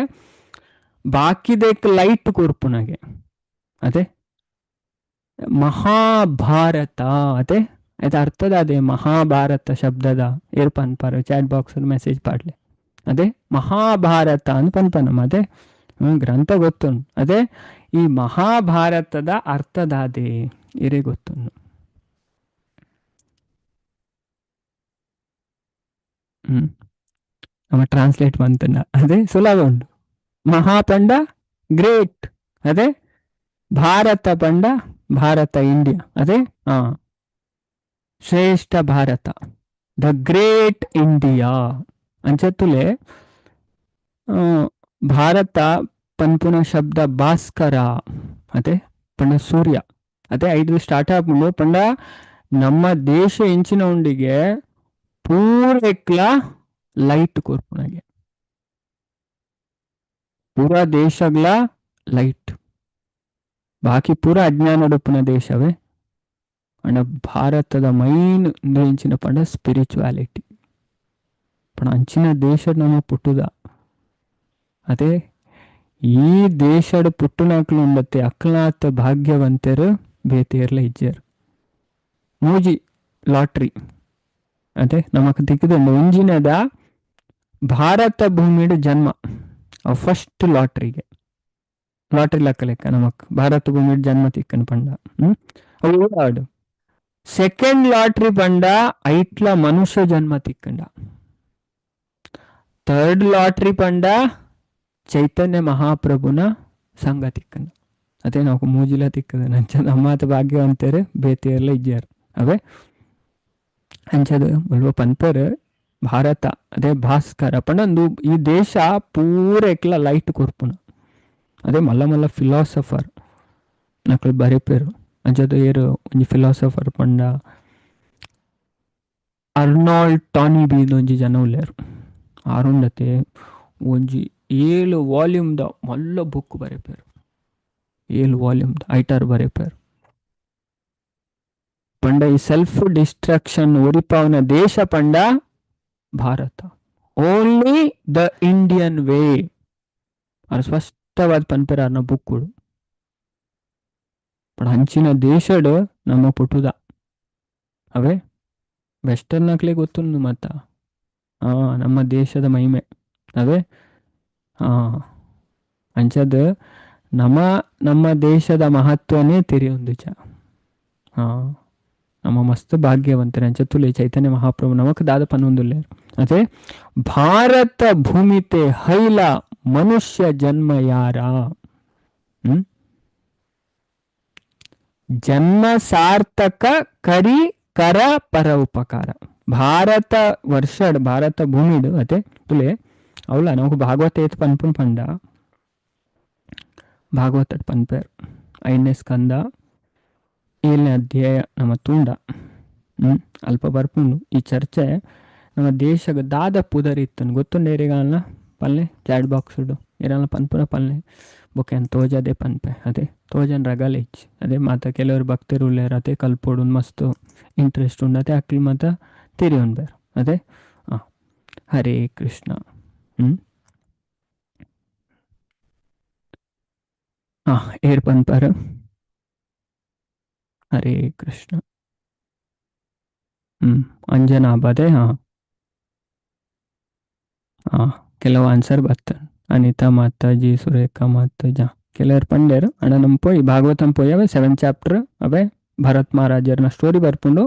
ಬಾಕಿದೆಕ್ ಲೈಟ್ ಕೊರ್ಪುನಗೆ ಅದೇ ಮಹಾಭಾರತ ಅದೇ. ಅದು ಅರ್ಥದ ಅದೇ ಮಹಾಭಾರತ ಶಬ್ದದ ಏರ್ ಪನ್ಪಾರು chat box message ಪಾಡ್ಲೆ ಅದೇ ಮಹಾಭಾರತ ಅಂತ ಪನ್ಪ ನಮ್ಮ ಅದೇ. ಗ್ರಂಥ ಗೊತ್ತುಂಡು. ಅದೇ ಈ ಮಹಾಭಾರತದ ಅರ್ಥದಾದೆ ಇರೇ ಗೊತ್ತುಂಡು. ಹ್ಮ್ ನಮ್ಮ ಟ್ರಾನ್ಸ್ಲೇಟ್ ಮಂತನ ಅದೇ ಸುಲಭ ಉಂಟು. ಮಹಾಪಂಡ ಗ್ರೇಟ್, ಅದೇ ಭಾರತ ಪಂಡ ಭಾರತ ಇಂಡಿಯಾ, ಅದೇ ಹಾ ಶ್ರೇಷ್ಠ Bharat, the great India ಅಂಚತ್ತುಲೆ. Bharat ಪನ್ಪುನ ಶಬ್ದ ಭಾಸ್ಕರ, ಅದೇ ಪಂಡ ಸೂರ್ಯ, ಅದೇ ಐದು ಸ್ಟಾರ್ಟ್ ಆಪುಂಡು. ಪಂಡ ನಮ್ಮ ದೇಶ ಇಂಚಿನ ಉಂಡಿಗೆ ಪೂರೆಕ್ಲ ಲೈಟ್ ಕೊರ್ಪುನಗೆ, ಪೂರಾ ದೇಶಗ್ಲ ಲೈಟ್, ಬಾಕಿ ಪೂರ ಅಜ್ಞಾನಡುಪ್ಪುನ ದೇಶವೇ. ಅಂಡ ಭಾರತದ ಮೈನ್ ಇಂಚಿನ ಪಂಡ ಸ್ಪಿರಿಚುವಾಲಿಟಿ, ಪಂಡ ಅಂಚಿನ ದೇಶ ನಮ್ಮ ಪುಟ್ಟುದ. ಅದೇ ಈ ದೇಶಡ್ ಪುಟ್ಟುನಕ್ಲು ಉಂಡತ್ತೆ ಅಕ್ಲಾತ್ ಭಾಗ್ಯವಂತರು ಬೇತೇರ್ಲ ಇಜ್ಜೆರ್. ಮೂಜಿ ಲಾಟ್ರಿ ಅದೇ ನಮಕ್ ತಿಕ್ಕುದುಂಡು. ಒಂಜಿನದ ಭಾರತ ಭೂಮಿಡ್ ಜನ್ಮ, ಫಸ್ಟ್ ಲಾಟ್ರಿಗೆ ಲಾಟ್ರಿ ಲೆಕ್ಕ ಲೆಕ್ಕ ನಮಕ್ ಭಾರತ ಭೂಮಿಡ್ ಜನ್ಮ ತಿಕ್ಕನ್ ಪಂಡ. ಅವು ಆಡು. ಸೆಕೆಂಡ್ ಲಾಟ್ರಿ ಪಂಡ ಐಟ್ಲ ಮನುಷ್ಯ ಜನ್ಮ ತಿಕ್ಕಂಡ. ಥರ್ಡ್ ಲಾಟ್ರಿ ಪಂಡ ಚೈತನ್ಯ ಮಹಾಪ್ರಭುನ ಸಂಘ ತಿಕ್ಕಂಡ. ಅದೇ ನಾವು ಮೂಜಿಲ ತಿಕ್ಕದ ನಂಚ ನಮ್ಮಾತ ಭಾಗ್ಯವಂತರು ಬೇತಿಯರ್ಲ ಇಜ್ಜಾರು. ಅವೇ ಅಂಚದ ಮುಲ್ಪ ಪನ್ಪೆರ್ ಭಾರತ ಅದೇ ಭಾಸ್ಕರ ಪಂಡ ಈ ದೇಶ ಪೂರ ಎಕ್ಲ ಲೈಟ್ ಕೊರ್ಪುನ. ಅದೇ ಮಲ್ಲ ಮಲ್ಲ ಫಿಲಾಸಫರ್ ನಕಲು ಬರೆಪೇರು. ಅಂಚದ ಏರು ಒಂಜಿ ಫಿಲಾಸಫರ್ ಪಂಡ ಅರ್ನಾಲ್ಡ್ ಟಾನಿ ಬಿ ಒಂಜಿ ಜನ ಉಲ್ಲೇರು. ಆರುಂಡತೆ ಒಂಜಿ 7 ವಾಲ್ಯೂಮ್ದ ಮಲ್ಲ ಬುಕ್ ಬರೆಪೇರು. 7 ವಾಲ್ಯೂಮ್ದ ಐಟಾರ್ ಬರೆಪೇರು. ಪಂಡ ಈ ಸೆಲ್ಫ್ ಡಿಸ್ಟ್ರಕ್ಷನ್ ಒರಿಪಾವನ ದೇಶ ಪಂಡ Bharat. Only the Indian way. ಅದು ಸ್ಪಷ್ಟವಾದ ಪನ್ಪೆರ್ ಅರ್ನ ಬುಕ್ಕುಡು. ಪಂಡ ಅಂಚಿನ ದೇಶಡ್ ನಮ್ಮ ಪುಟ್ಟುದ. ಅವೇ ವೆಸ್ಟರ್ನ್ ಅಕ್ಲೆ ಗೊತ್ತುಂಡು ಮತ್ತ ನಮ್ಮ ದೇಶದ ಮಹಿಮೆ. ಅವೇ ಅಂಚದ ನಮ್ಮ ನಮ್ಮ ದೇಶದ ಮಹತ್ವನೇ ತೆರಿಯೊಂದು ಚ. ನಮ್ಮ ಮಸ್ತ್ ಭಾಗ್ಯವಂತರೆ ಅಂಚ ತುಲೆ ಚೈತನ್ಯ ಮಹಾಪ್ರಭು ನಮಕ್ ದಾದ ಪನ್ನೊಂದುಲ್ಲೇರು. ಅದೇ ಭಾರತ ಭೂಮಿತೆ ಹೈಲ ಮನುಷ್ಯ ಜನ್ಮ ಯಾರ. ಜನ್ಮ ಸಾರ್ಥಕ ಕರಿ ಕರ ಪರ ಉಪಕಾರ. ಭಾರತ ವರ್ಷಡ್ ಭಾರತ ಭೂಮಿಡು ಅದೇ ತುಲೆ ಅವಲ ನಮಕ್ ಭಾಗವತ ಏತ್ ಪನ್ಪುನ್ ಪಂಡ ಭಾಗವತ ಪನ್ಪೇರ್ 5ನೇ ಸ್ಕಂದ 7ನೇ ಅಧ್ಯಾಯ ನಮ್ಮ ತುಂಡ. ಅಲ್ಪ ಬರ್ಪುಂಡು ಈ ಚರ್ಚೆ. ನಮ್ಮ ದೇಶದ ದಾದ ಪುದರ್ ಇತ್ತನ್ ಗೊತ್ತುಂಡು ಏರಿಗಾಲ್ನ ಪಲ್ಲೆ ಚಾಟ್ ಬಾಕ್ಸ್ ಏರಲ್ಲ ಪನ್ಪುನ ಪಲ್ಲೆ ಬೊಕೆ ಅಂತ ತೋಜದೆ ಪನ್ಪೆ. ಅದೇ ತೋಜನ್ ರಗಲೆ ಇಚ್ಚಿ. ಅದೇ ಮಾತ ಕೆಲವರು ಭಕ್ತರು ಉಲ್ಲೇರು ಅದೇ ಕಲ್ಪೋಡು ಮಸ್ತ್ ಇಂಟ್ರೆಸ್ಟ್ ಉಂಡು ಅದೇ ಅಕ್ಲಿ ಮಾತ ತೆರಿಯೋನ್ ಬೇರೆ. ಅದೇ ಹರೇ ಕೃಷ್ಣ. ಏರ್ ಪನ್ಪರ್ ಹರೇ ಕೃಷ್ಣ. ಅಂಜನಾ ಬದೆ. ಹಾ ಹಾ ಕೆಲವು ಆನ್ಸರ್ ಬರ್ತದೆ. ಅನಿತಾ ಮಾತಾಜಿ, ಸುರೇಖಾ ಮಾತಾಜಿ, ಕೆಲವರು ಪಂಡೇರು. ಅಣ್ಣ ನಮ್ಮ ಪೋಯಿ ಭಾಗವತಂ ಪೋಯಿ ಅವೇ 7 ಚಾಪ್ಟರ್ ಅವೇ ಭರತ್ ಮಹಾರಾಜರ್ನ ಸ್ಟೋರಿ ಬರ್ಪುಂಡು.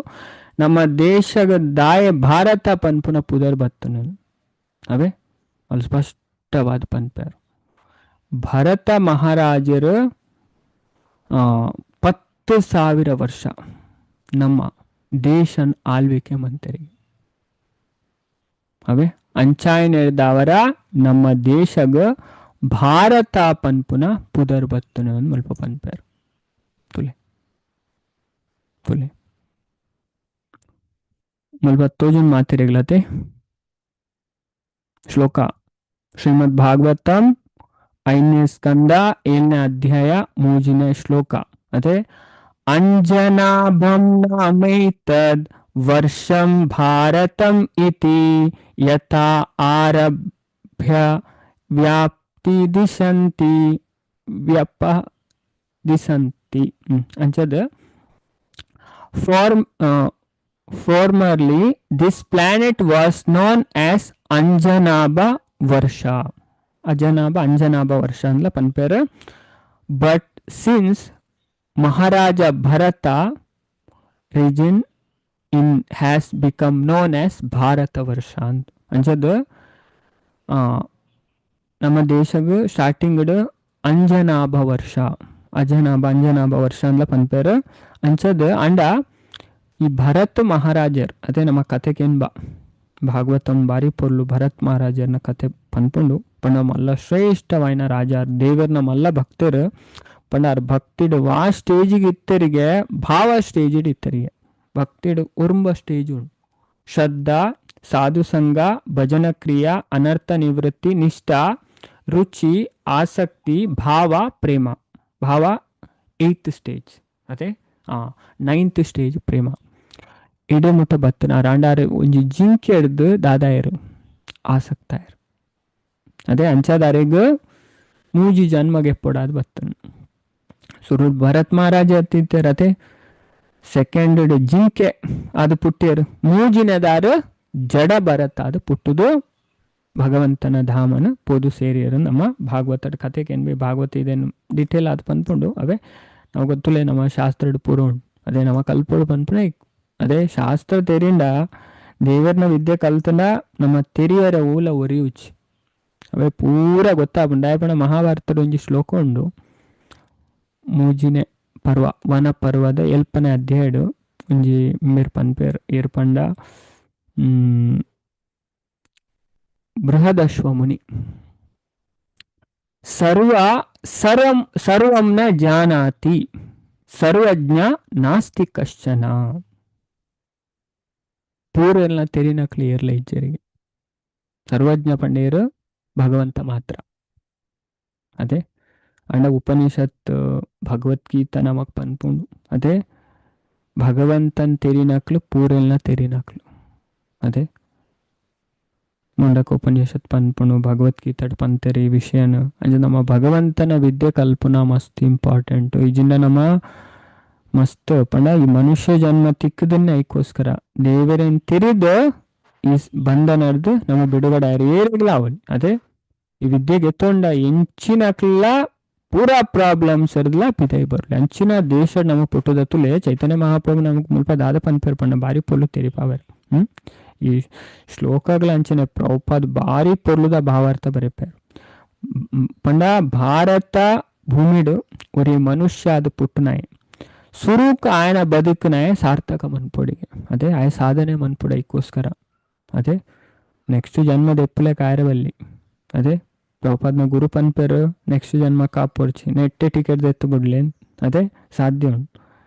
ನಮ್ಮ ದೇಶದ ದಾಯ ಭಾರತ ಪನ್ಪುನ ಪುದರ್ ಬರ್ತನು. ಅವೇ ಅಲ್ಲಿ ಸ್ಪಷ್ಟವಾದ ಪನ್ಪೇರು. ಭರತ ಮಹಾರಾಜರು 10,000 ವರ್ಷ ನಮ್ಮ ದೇಶನ್ ಆಳ್ವಿಕೆ ಮಂತರಿ. ಅವೇ ಅಂಚಾಯನೆದವರ ನಮ್ಮ ದೇಶಗ ಭಾರತ ಪನ್ಪುನ ಪುದರ್ ಬತ್ತುನ ಮುಲ್ಪ ಪನ್ಪೇರು. ತುಲೆ ತುಲೆ ಮುಲ್ಪ ತೋಜುನ್ ಮಾತಿರೆಗ್ಲತೆ ಶ್ಲೋಕ ಶ್ರೀಮದ್ ಭಾಗವತಂ 5ನೇ ಸ್ಕಂದ 7ನೇ ಅಧ್ಯಾಯ 3ನೇ ಶ್ಲೋಕ. ಅದೇ ಅಂಜನಾಭಂ ನಾಮೈತದ್ ವರ್ಷಂ ಭಾರತಂ ಇತಿ ಯಥಾ ಆರಭ್ಯ ವ್ಯಾಪ್ತಿ ದಿಶಂತಿ ವ್ಯಪ ದಿಶಂತಿ. ಅಂಚದ formerly this planet was known as Anjanabha Varsha. Ajanabha Anjanabha ವರ್ಷ ಅಂದ್ಲ ಪನ್ಪೇರು. But since Maharaja Bharata reign in has become known as Bharata ವರ್ಷ ಅಂತ. ಅಂಚದ ನಮ್ಮ ದೇಶಗ್ ಸ್ಟಾರ್ಟಿಂಗ್ ಅಂಜನಾಭ ವರ್ಷ, ಅಜನಾಭ ಅಂಜನಾಭ ವರ್ಷ ಅಂದ್ಲ ಪನ್ಪೇರು. ಅಂಚದ ಅಂಡ ಈ ಭರತ್ ಮಹಾರಾಜರ್ ಅದೇ ನಮ್ಮ ಕತೆ ಕೆನ್ಬ ಭಾಗವತಂ ಬಾರಿ ಪೊರ್ಲು ಭರತ್ ಮಹಾರಾಜರ್ನ ಕತೆ ಪನ್ಪುಂಡು. ಪಂಡ ಮಲ್ಲ ಶ್ರೇಷ್ಠವಾಯಿನ ರಾಜ, ದೇವರ್ನ ಮಲ್ಲ ಭಕ್ತರು. ಪಂಡ ಆರ್ ಭಕ್ತಿಡ್ ವಾ ಸ್ಟೇಜಿಗೆ ಇತ್ತರಿಗೆ ಭಾವ ಸ್ಟೇಜಿಡ್ ಇತ್ತರಿಗೆ ಭಕ್ತಿಡ್ ಉರ್ಂಬ ಸ್ಟೇಜ್ ಉಂಡು. ಶ್ರದ್ಧಾ, ಸಾಧು ಸಂಘ, ಭಜನ ಕ್ರಿಯಾ, ಅನರ್ಥ ನಿವೃತ್ತಿ, ನಿಷ್ಠಾ, ರುಚಿ, ಆಸಕ್ತಿ, ಭಾವ, ಪ್ರೇಮ. ಭಾವ 8th stage, ಅದೇ 9th stage ಪ್ರೇಮ. ಇಡೆ ಮುಟ್ಟ ಬತ್ತನ ರಾಂಡಾರು ಒಂಜಿ ಜಿಂಕೆ ಹಿಡ್ದು ದಾದಾಯರು ಆಸಕ್ತಾಯರು. ಅದೇ ಅಂಚಾದಾರೆಗ್ ಮೂಜಿ ಜನ್ಮಗೆ ಎಪ್ಪೊಡಾದ್ ಬತ್ತನು. ಸುರು ಭರತ್ ಮಹಾರಾಜ ಅತ್ತಿತ್ತರ, ಅದೇ ಸೆಕೆಂಡ್ ಜಿಂಕೆ ಅದು ಪುಟ್ಟಿಯರು. ಮೂಜಿನದಾರು ಜಡ ಭರತ ಅದು ಪುಟ್ಟುದು ಭಗವಂತನ ಧಾಮನ ಪೋದು ಸೇರಿಯರು. ನಮ್ಮ ಭಾಗವತದ ಕತೆ ಕೆನ್ಬಿ ಭಾಗವತ ಇದೇನು ಡೀಟೇಲ್ ಅದು ಪನ್ಪುಂಡು. ಅವೇ ನಾವು ಗೊತ್ತುಲೇ ನಮ್ಮ ಶಾಸ್ತ್ರದ ಪೂರ ಉಂಟು. ಅದೇ ನಮ್ಮ ಕಲ್ಪೋಡು ಪನ್ಪುನ. ಅದೇ ಶಾಸ್ತ್ರ ತೆರಿಂಡ ದೇವರ್ನ ವಿದ್ಯೆ ಕಲ್ತಂಡ ನಮ್ಮ ತೆರಿಯರ ಊಲ ಒರಿಯುಚಿ ಅವೇ ಪೂರ ಗೊತ್ತಾಪುಂಡು. ದಾಯಪಂಡ ಮಹಾಭಾರತದ ಒಂಜಿ ಶ್ಲೋಕ ಉಂಡು, ಮೂಜಿನೆ ಪರ್ವ ವನ ಪರ್ವದ ಎಲ್ಪನೆ ಅಧ್ಯಾಯಡು ಒಂಜಿ ಮೇರ್ ಪನ್ಪೇರ್ ಏರ್ ಪಂಡ ಬೃಹದಶ್ವ ಮುನಿ ಸರ್ವ ಸರ್ವಂ ಸರ್ವಂ ನ ಜಾನಾತಿ ಸರ್ವಜ್ಞ ನಾಸ್ತಿ ಕಶ್ಚನ. ಪೂರೆಲ್ಲ ತೆರಿನ ಕ್ಲಿಯರ್ಲ ಇಜ್ಜರಿಗೆ ಸರ್ವಜ್ಞ ಪಂಡೇರು ಭಗವಂತ ಮಾತ್ರ. ಅದೇ ಅಂಡ ಉಪನಿಷತ್ ಭಗವದ್ಗೀತಾ ನಮಕ್ ಪನ್ಪುಂಡು. ಅದೇ ಭಗವಂತನ್ ತೆರಿನಕ್ಲು ಪೂರೆಲ್ನ ತೆರಿನಕ್ಲು. ಅದೇ ಮುಂಡಕ ಉಪನಿಷತ್ ಪನ್ಪುಂಡು, ಭಗವದ್ಗೀತೆ ಪಂತೆರಿ ವಿಷಯನ. ಅಂಚ ನಮ್ಮ ಭಗವಂತನ ವಿದ್ಯೆ ಕಲ್ಪುನ ಮಸ್ತ್ ಇಂಪಾರ್ಟೆಂಟ್. ಇಜಿಂದ ನಮ್ಮ ಮಸ್ತ್ ಪಂಡ ಈ ಮನುಷ್ಯ ಜನ್ಮ ತಿಕ್ಕದನ್ನೇ ಐಕೋಸ್ಕರ ದೇವರನ್ ತಿರಿದು ಈ ಬಂಧನರ್ದು ನಮ್ಮ ಬಿಡುಗಡೆ ಏರಿಗ್ಲ ಅವನ್. ಅದೇ ಈ ವಿದ್ಯೆಗೆ ಎತ್ತೊಂಡ ಎಂಚಿನಕ್ಲ ಪೂರಾ ಪ್ರಾಬ್ಲಮ್ಸ್ ಇರ್ದಲ ಪಿದೈ ಬರ್ಲಿ. ಅಂಚಿನ ದೇಶ ನಮ್ಮ ಪುಟ್ಟದ ತುಲೆ ಚೈತನ್ಯ ಮಹಾಪ್ರಭು ನಮಗ್ ಮುಲ್ಪ ದಾದ ಪನ್ಪೇರ್ ಪಂಡ ಬಾರಿ ಪೊರ್ಲು ತೆರಿಪಾವರ್. ಈ ಶ್ಲೋಕಗಳ ಅಂಚನೆ ಪ್ರಭುಪಾದ್ ಬಾರಿ ಪೊರ್ಲುದ ಭಾವಾರ್ಥ ಬರೆಪಾರು. ಪಂಡ ಭಾರತ ಭೂಮಿಡು ಒರಿ ಮನುಷ್ಯ ಅದು ಪುಟ್ಟುನಾಯಿ ಸುರುಕ್ ಆಯನ ಬದುಕುನಾಯ ಸಾರ್ಥಕ ಮನ್ಪೊಡಿಗೆ. ಅದೇ ಆಯ ಸಾಧನೆ ಮನ್ಪೊಡ ಐಕ್ಕೋಸ್ಕರ. ಅದೇ ನೆಕ್ಸ್ಟ್ ಜನ್ಮದ ಎಪ್ಪುಲೆ ಕಾಯರವಲ್ಲಿ. ಅದೇ ಪ್ರಭುಪಾದ್ನ ಗುರು ಪನ್ಪೇರು ನೆಕ್ಸ್ಟ್ ಜನ್ಮ ಕಾಪೊಡ್ಚಿ ನೆಟ್ಟೆ ಟಿಕೆಟ್ ದೆತ್ತು ಬಿಡ್ಲೇನ್. ಅದೇ ಸಾಧ್ಯ ಉಂಟು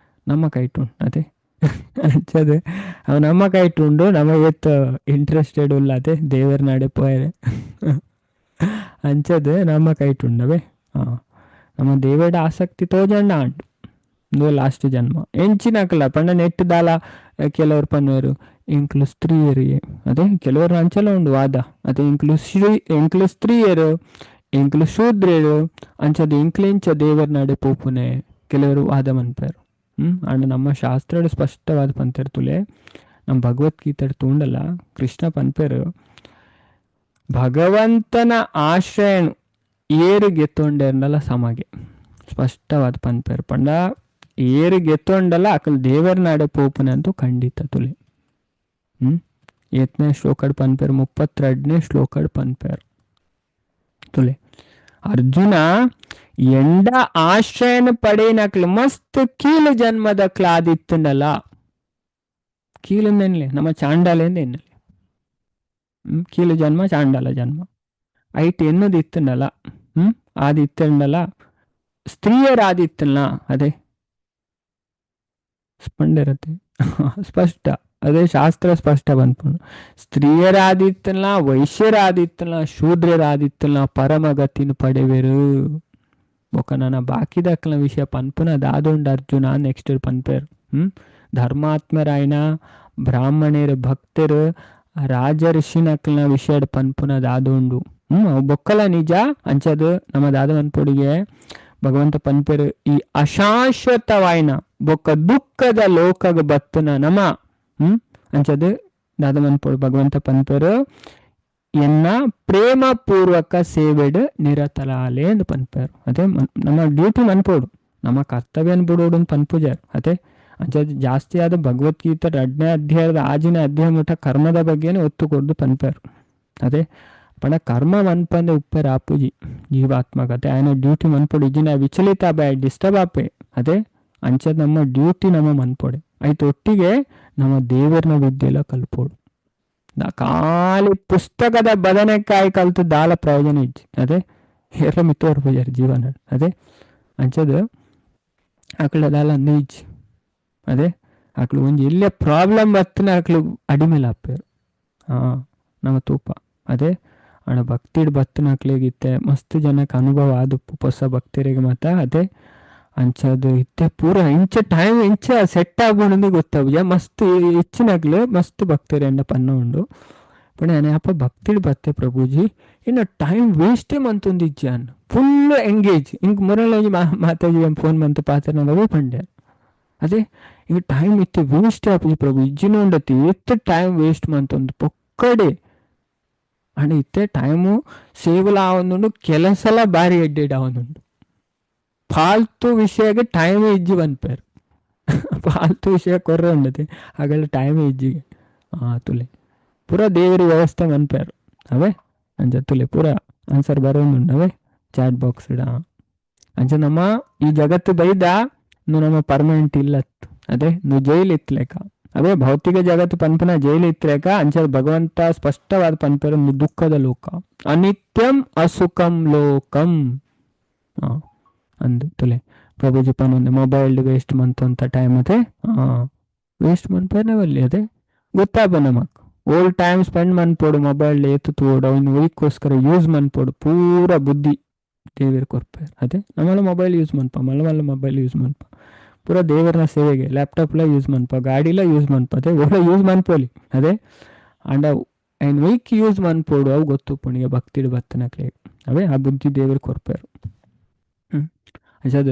ನಮ್ಮ ಕೈಟು ಉಂಟು. ಅದೇ ಅಂಚದೆ ಅವು ನಮ್ಮ ಕೈಟು ಉಂಡು, ನಮಗೆ ಎತ್ತು ಇಂಟ್ರೆಸ್ಟೆಡ್ ಉಲ್ಲ. ಅದೇ ದೇವರ ನಾಡೆ ಪೋಯರೆ ಅಂಚದೆ ನಮ್ಮ ಕೈಟು ಉಂಡವೆ. ನಮ್ಮ ದೇವರ ಆಸಕ್ತಿ ತೋಜಂಡ ಉಂಟು ಇಂದು ಲಾಸ್ಟ್ ಜನ್ಮ ಎಂಚಿನಕಲ ಪಂಡ ನೆಟ್ಟು ದಾಲ ಕೆಲವರು ಪನ್ನುವರು ಎಂಕ್ಲು ಸ್ತ್ರೀಯರು. ಅದೇ ಕೆಲವರು ಅಂಚಲ ಉಂಡು ವಾದ. ಅದೇ ಎಂಕ್ಲು ಶ್ರೀ ಎಂಕ್ಲು ಸ್ತ್ರೀಯರು ಎಂಕ್ಲು ಶೂದ್ರರು ಅಂಚದ ಎಂಕ್ಲೆಂಚ ದೇವರ ನಾಡೆ ಪೋಪುನೆ ಕೆಲವರು ವಾದ ಮನ್ಪೇರು. ಅಂಡ್ ನಮ್ಮ ಶಾಸ್ತ್ರಡು ಸ್ಪಷ್ಟವಾದ ಪಂತಿರ್ತುಲೆ ನಮ್ಮ ಭಗವದ್ಗೀತೆ ತೂಂಡಲ್ಲ ಕೃಷ್ಣ ಪನ್ಪೇರು ಭಗವಂತನ ಆಶ್ರಯನು ಏರು ಗೆತ್ತೊಂಡೇರ್ನಲ್ಲ ಸಮಗೆ ಸ್ಪಷ್ಟವಾದ ಪನ್ಪೇರು. ಪಂಡ ಏರು ಗೆತ್ತೊಂಡಲ್ಲ ಅಕಲ್ ದೇವರ ನಾಡೆ ಪೋಪುನೆ ಅಂತೂ ಖಂಡಿತ ತುಲೆ. ಏತ್ನೇ ಶ್ಲೋಕಡ್ ಪನ್ಪೇರು, 32ನೇ ಶ್ಲೋಕಡ್ ಪನ್ಪೇರು ತುಲೆ. ಅರ್ಜುನ ಎಂಡ ಆಶ್ರಯನ ಪಡೆಯನಕ್ಲು ಮಸ್ತ್ ಕೀಲು ಜನ್ಮದ ಕ್ಲಾದಿತ್ತಂಡಲ್ಲ ಕೀಲಂದೆನ್ಲೆ ನಮ್ಮ ಚಾಂಡಾಲೇಂದ ಎನ್ನಲೆ ಕೀಲು ಜನ್ಮ ಚಾಂಡಾಲ ಜನ್ಮ ಐಟ್ ಎನ್ನದು ಇತ್ತಂಡಲ್ಲ ಆದಿತ್ತಂಡಲ್ಲ ಸ್ತ್ರೀಯರಾದಿತ್ತಲ್ಲ. ಅದೇ ಸ್ಪಂಡಿರತ್ತೆ ಸ್ಪಷ್ಟ. ಅದೇ ಶಾಸ್ತ್ರ ಸ್ಪಷ್ಟ ಬಂದ್ಪುಂಡು. ಸ್ತ್ರೀಯರಾದಿತ್ತಲ್ಲ ವೈಶ್ಯರಾದಿತ್ತಲ್ಲ ಶೂದ್ರರಾದಿತ್ತಲ್ಲ ಪರಮಗತಿನ ಪಡೆವೆರು. ಬೊಕ ನನ್ನ ಬಾಕಿದಕ್ಲ ವಿಷಯ ಪನ್ಪುನ ದಾದೊಂಡು ಅರ್ಜುನ ನೆಕ್ಸ್ಟ್ ಪನ್ಪೇರು. ಧರ್ಮಾತ್ಮರಾಯನ ಬ್ರಾಹ್ಮಣರು ಭಕ್ತರು ರಾಜ ಋಷಿನಕ್ಲನ ವಿಷಯ ಪನ್ಪುನ ದಾದೊಂಡು. ಬೊಕ್ಕಲ ನಿಜ ಅಂಚದು ನಮ್ಮ ದಾದ ಪನ್ಪುಡಿಗೆ ಭಗವಂತ ಪನ್ಪೇರು ಈ ಅಶಾಶ್ವತವಾಯ್ನ ಬೊಕ್ಕ ದುಃಖದ ಲೋಕಗ ಬತ್ತನ ನಮ. ಅಂಚದು ದಾದ ಮನ್ಪೊಡು ಭಗವಂತ ಪನ್ಪೇರು ಎನ್ನ ಪ್ರೇಮ ಪೂರ್ವಕ ಸೇವೆಡ್ ನಿರತಲಾಲೆ ಎಂದು ಪನ್ಪಾರು. ಅದೇ ನಮ್ಮ ಡ್ಯೂಟಿ ಮನ್ಪೋಡು, ನಮ್ಮ ಕರ್ತವ್ಯನ ಬಿಡೋಡು ಅಂತ ಪನ್ಪುಜಾರು. ಅದೇ ಅಂಚ ಜಾಸ್ತಿ ಆದ ಭಗವದ್ಗೀತೆ 2ನೇ ಅಧ್ಯಾಯದ 6ನೇ ಅಧ್ಯಾಯ ಮುಟ್ಟ ಕರ್ಮದ ಬಗ್ಗೆನೇ ಒತ್ತು ಕೊಡ್ದು ಪನ್ಪಾರು. ಅದೇ ಪಣ ಕರ್ಮ ಮನ್ಪಂದೆ ಉಪ್ಪೇರು ಆಪುಜಿ ಜೀವಾತ್ಮಕತೆ ಆಯನ ಡ್ಯೂಟಿ ಮನ್ಪೋಡು, ಇಜಿನ ವಿಚಲಿತ ಆಪೆ ಡಿಸ್ಟರ್ಬ್ ಆಪೆ. ಅದೇ ಅಂಚ ನಮ್ಮ ಡ್ಯೂಟಿ ನಮ್ಮ ಮನ್ಪೋಡೆ ಆಯ್ತು, ಒಟ್ಟಿಗೆ ನಮ್ಮ ದೇವರನ ವಿದ್ಯೆಲ್ಲ ಕಲ್ಪೋಡು. ಖಾಲಿ ಪುಸ್ತಕದ ಬದನೆಕಾಯಿ ಕಲ್ತು ದಾಲ ಪ್ರಯೋಜನ ಇಜ್ಜಿ. ಅದೇ ಏರ್ಲ ಮಿತ್ತೋರ್ ಪೂಜಾರಿ ಜೀವನ. ಅದೇ ಅಂಚದು ಅಕ್ಳ ದಾಲ ಇಜ್ಜಿ. ಅದೇ ಅಕ್ಳು ಒಂಜಿ ಇಲ್ಲೇ ಪ್ರಾಬ್ಲಮ್ ಬತ್ತಿನ ಅಕ್ಳು ಅಡಿಮೇಲೆ ಆಪೇರು. ನಮ್ಮ ತೂಪ. ಅದೇ ಅಣ್ಣ ಭಕ್ತಿಡ್ ಬತ್ತಿನ ಅಕ್ಳಿಗಿತ್ತೆ ಮಸ್ತ್ ಜನಕ್ಕೆ ಅನುಭವ ಆದುಪ್ಪು ಹೊಸ ಭಕ್ತರಿಗೆ ಮಾತ. ಅದೇ ಅಂಚದು ಇತ್ತೆ ಪೂರ ಇಂಚ ಟೈಮ್ ಇಂಚ ಸೆಟ್ ಆಗೋಣಂದು ಗೊತ್ತಾಗ ಮಸ್ತ್ ಹೆಚ್ಚಿನಾಗ್ಲು ಮಸ್ತ್ ಭಕ್ತರು ಎಂಡ ಪನ್ನ ಉಂಡು. ಪಣ ಅಪ್ಪ ಭಕ್ತಿಡ್ ಬತ್ತೆ ಪ್ರಭುಜಿ ಇನ್ನು ಟೈಮ್ ವೇಸ್ಟೇ ಮಂತೊಂದು ಇಜ್ಜಿ ಅನ್ ಫುಲ್ ಎಂಗೇಜ್ ಇಂಕ್ ಮುರಳೋಜಿ ಮಾತಾಜಿ ಫೋನ್ ಮಂತು ಪಾತ್ರ ಪಂಡೆ. ಅದೇ ಈಗ ಟೈಮ್ ಇತ್ತು ವೇಸ್ಟ್ ಆಪುಜಿ ಪ್ರಭು ಇಜ್ಜಿನ ಉಂಡತಿ ಎತ್ತು ಟೈಮ್ ವೇಸ್ಟ್ ಮಂತೊಂದು ಪೊಕ್ಕಡೆ ಅಣ್ಣ ಇತ್ತೆ ಟೈಮು ಸೇವಲ ಆವೊಂದುಂಡು, ಕೆಲಸಲ ಬಾರಿ ಎಡ್ಡೆಡ್ ಆವೊಂದುಂಡು. ಫಾಲ್ತು ವಿಷಯಕ್ಕೆ ಟೈಮ್ ಇಜ್ಜಿ ಬಂದ್ಪೇರು, ಫಾಲ್ತು ವಿಷಯ ಕೊರ್ರೆ ಉಂಡತಿ ಹಾಗೆಲ್ಲ ಟೈಮ್ ಇಜ್ಜಿಗೆ. ತುಲೆ ಪೂರ ದೇವರಿ ವ್ಯವಸ್ಥೆ ಮನ್ಪೇರು ಅವೇ ಅಂಚ ತುಲೆ ಪೂರ ಆನ್ಸರ್ ಬರೋದುಂಡು ಅವೇ ಚಾಟ್ ಬಾಕ್ಸ್ ಇಡ. ಅಂಚ ನಮ್ಮ ಈ ಜಗತ್ತು ಬೈದ ನಮ್ಮ ಪರ್ಮನೆಂಟ್ ಇಲ್ಲತ್ತು. ಅದೇ ನು ಜೈಲ್ ಇತ್ಲೇಕ ಅದೇ ಭೌತಿಕ ಜಗತ್ತು ಪನ್ಪನ ಜೈಲ್ ಇತ್ಲೇಕ. ಅಂಚ ಭಗವಂತ ಸ್ಪಷ್ಟವಾದ ಪನ್ಪೇರು ದುಃಖದ ಲೋಕ, ಅನಿತ್ಯಂ ಅಸುಖಂ ಲೋಕಂ ಅಂದು ತುಲೆ ಪ್ರಭುಜಿ ಪನ್ನೊಂದು ಮೊಬೈಲ್ ವೇಸ್ಟ್ ಮಂತು ಟೈಮ್ ಅದೇ ವೇಸ್ಟ್ ಮನ್ಪೇನವಲ್ಲಿ ಅದೇ ಗೊತ್ತಾಪ ನಮಕ್ old time spend ಮನ್ಪೋಡು mobile ಏತು ತೋಡು ಅವನು ಒಯ್ಕೋಸ್ಕರ ಯೂಸ್ ಮನ್ಪೋಡು ಪೂರ ಬುದ್ಧಿ ದೇವರು ಕೊರ್ಪೇರು. ಅದೇ ನಮ್ಮಲ್ಲ ಮೊಬೈಲ್ ಯೂಸ್ ಮನ್ಪ, ಮಲ್ಲ ಮಲ್ಲ ಮೊಬೈಲ್ ಯೂಸ್ ಮನ್ಪ ಪೂರ ದೇವರನ ಸೇವೆಗೆ, ಲ್ಯಾಪ್ಟಾಪ್ಲ ಯೂಸ್ ಮನ್ಪ, ಗಾಡಿಲ ಯೂಸ್ ಮನ್ಪ, ಅದೇ ಓಲ ಯೂಸ್ ಮನ್ಪೋಲಿ. ಅದೇ ಅಂಡ ಐನ್ ವೈಕ್ ಯೂಸ್ ಮನ್ಪೋಡು ಅವು ಗೊತ್ತು ಪುಣಿಗೆ ಭಕ್ತಿಡು ಬತ್ತನಕ್ಲೆ ಅವೇ ಆ ಬುದ್ಧಿ ದೇವರು ಕೊರ್ಪೇರು. ಅದ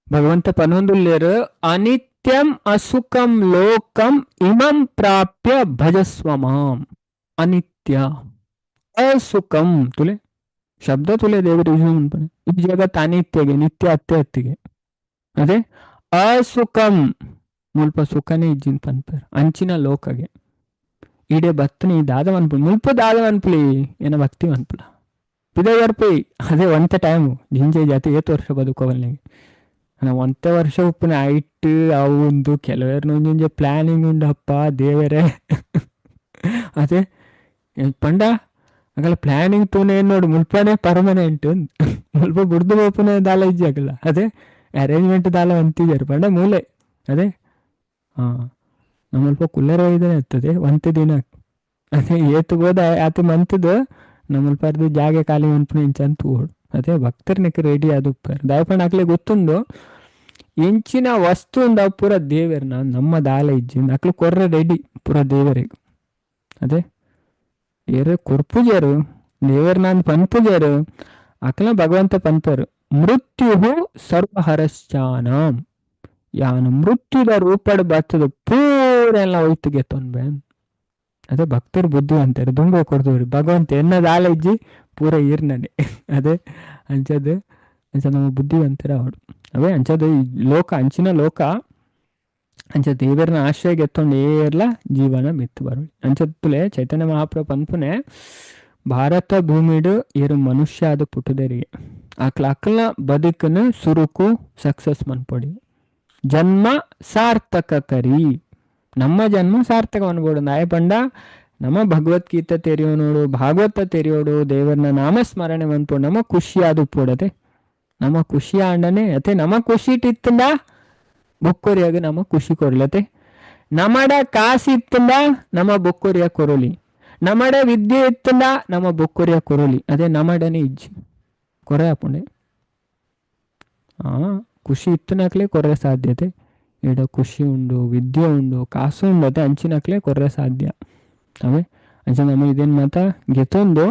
ಭಗವಂತ ಪನ್ನೊಂದುಲ್ಲೇರು ಅನಿತ್ಯಂ ಅಸುಖಂ ಲೋಕಂ ಇಮಂ ಪ್ರಾಪ್ಯ ಭಜಸ್ವ ಮಾಂ. ಅನಿತ್ಯ ಅಸುಖಂ ತುಲೆ ಶಬ್ದ ತುಲೆ ದೇವರು ಯೂಸ್ ಮನ್ಪನೆ. ಈ ಜಗತ್ತು ಅನಿತ್ಯಗೆ ನಿತ್ಯ ಅತ್ತೆ ಅತ್ತಿಗೆ. ಅದೇ ಅಸುಖಂ ಮುಲ್ಪ ಸುಖನೇ ಇಜ್ಜಿನ್ ಪನ್ಪೇರು ಅಂಚಿನ ಲೋಕಗೆ ಈಡೆ ಬತ್ತನಿ ದಾದ ಮನ್ಪು ಮುಲ್ಪ ದಾದ ಮನ್ಪುಲಿ ಏನ ಭಕ್ತಿ ಮನ್ಪುಲ ಪಿದಯರ್ಪಿ. ಅದೇ ಒಂತೆ ಟೈಮು ಜಿಂಜೆ ಜಾತಿ ಏತು ವರ್ಷ ಬದುಕೋವಲ್ನಿಗೆ ನಾವು ಒಂತೆ ವರ್ಷ ಉಪ್ಪುನ ಐಟ್ ಅವು ಒಂದು ಕೆಲವೇರ್ನ ಒಂಜೊಂಜೆ ಪ್ಲಾನಿಂಗ್ ಉಂಡಪ್ಪ ದೇವರೇ. ಅದೇ ಪಂಡ ಆಗಲ್ಲ ಪ್ಲಾನಿಂಗ್ ತೂನೆ ನೋಡು ಮುಲ್ಪನೇ ಪರ್ಮನೆಂಟ್ ಮುಲ್ಪ ಬುಡ್ದು ಬೋಪುನೆ ದಾಲ ಇಜ್ಜಿ ಆಗಲ್ಲ. ಅದೇ ಅರೇಂಜ್ಮೆಂಟ್ ದಾಲ ಅಂತಿದ್ದಾರೆ ಪಂಡ ಮೂಲೆ. ಅದೇ ನಮ್ಮಲ್ಪ ಕುಲ್ಲರ ಇದ್ದಾನೆ ಇರ್ತದೆ ಒಂತೆ ದಿನ. ಅದೇ ಏತು ಬೋದ ಆತ ಮಂತದ ನಮ್ಮಲ್ಪ ಅರ್ಧ ಜಾಗೆ ಖಾಲಿ ಮನ್ಪುನ ಇಂಚ ಅಂತ ಓಡು. ಅದೇ ಭಕ್ತರ್ನಕ್ಕೆ ರೆಡಿ ಅದು ದಯಪಂಡ ಹಾಕ್ಲಿ ಗೊತ್ತುಂಡು ಎಂಚಿನ ವಸ್ತು ಉಂಡು ಪೂರ ದೇವರ್ನ ನಮ್ಮ ದಾಲ ಇಜ್ಜಿ ಅಕ್ಲು ಕೊರ್ರೆ ರೆಡಿ ಪೂರ ದೇವರಿಗೆ. ಅದೇ ಏರು ಕೊರ್ಪುಜರು ದೇವರ್ನ ಪನ್ಪುಜರು ಅಕ್ಲ ಭಗವಂತ ಪನ್ಪರು ಮೃತ್ಯು ಸರ್ವಹರಶ್ಚಾನಾಂ ಯಾನು ಮೃತ್ಯುದ ರೂಪಡ್ ಬರ್ತದ ಪೂರ ಎಲ್ಲ ಒಯ್ತಿಗೆ ತೊನ್ಬೆ. ಅದೇ ಭಕ್ತರು ಬುದ್ಧಿ ಅಂತಾರೆ ದುಂಬ ಕೊಡ್ದವ್ರಿ ಭಗವಂತ ಎನ್ನದ ಆಲಜ್ಜಿ ಪೂರ ಈರ್ನನೆ. ಅದೇ ಅಂಚದು ಅಂಚ ನಮ್ಮ ಬುದ್ಧಿವಂತರ ಅವಳು ಅವೇ ಅಂಚದು ಲೋಕ ಅಂಚಿನ ಲೋಕ ಅಂಚ ದೇವರನ ಆಶ್ರಯ ಎತ್ತೊಂಡು ಏರ್ಲ ಜೀವನ ಮಿತ್ತು ಬರೋಳಿ. ಅಂಚತ್ತುಲೆ ಚೈತನ್ಯ ಮಹಾಪ್ರಭು ಪನ್ಪುನೆ ಭಾರತ ಭೂಮಿಡು ಏರು ಮನುಷ್ಯ ಅದು ಪುಟ್ಟುದರಿಗೆ ಅಕ್ಲ ಅಕ್ಲ ಬದುಕನ್ನು ಸುರುಕು ಸಕ್ಸಸ್ ಮನ್ಪೊಡಿ ಜನ್ಮ ಸಾರ್ಥಕ ಕರಿ ನಮ್ಮ ಜನ್ಮ ಸಾರ್ಥಕ ಅನ್ಬೋಡು. ನಾಯ ಪಂಡ ನಮ್ಮ ಭಗವದ್ಗೀತೆ ತೆರೆಯೋ ನೋಡು, ಭಾಗವತ ತೆರೆಯೋಡು, ದೇವರನ್ನ ನಾಮಸ್ಮರಣೆ ಮನ್ಪೋಡು ನಮ್ಮ ಖುಷಿ ಅದು ಪೋಡತೆ ನಮ್ಮ ಖುಷಿ ಆಂಡನೆ ಅತೆ ನಮ್ಮ ಖುಷಿ ಇತ್ತಂದ ಬೊಕ್ಕೊರಿಯಾಗ ನಮ್ಮ ಖುಷಿ ಕೊರ್ಲತೆ, ನಮಡ ಕಾಸು ಇತ್ತಂದ ನಮ್ಮ ಬೊಕ್ಕೊರಿಯ ಕೊರೊಲಿ, ನಮಡ ವಿದ್ಯೆ ಇತ್ತಂದ ನಮ್ಮ ಬೊಕ್ಕೊರಿಯ ಕೊರೊಲಿ. ಅದೇ ನಮಡನೆ ಇಜ್ಜಿ ಕೊರೆ ಅಪ್ಪುಂಡೆ ಖುಷಿ ಇತ್ತನಕ್ಲೆ ಕೊರ್ರೆ ಸಾಧ್ಯತೆ ಇಡ ಖುಷಿ ಉಂಡು ವಿದ್ಯೆ ಉಂಡು ಕಾಸು ಉಂಡು ಅದೇ ಅಂಚಿನಕ್ಲೆ ಕೊರ್ರೆ ಸಾಧ್ಯ. ಅವೇ ಅಂಚ ನಮ್ಮ ಇದೇನು ಮಾತ ಗೆತೊಂದು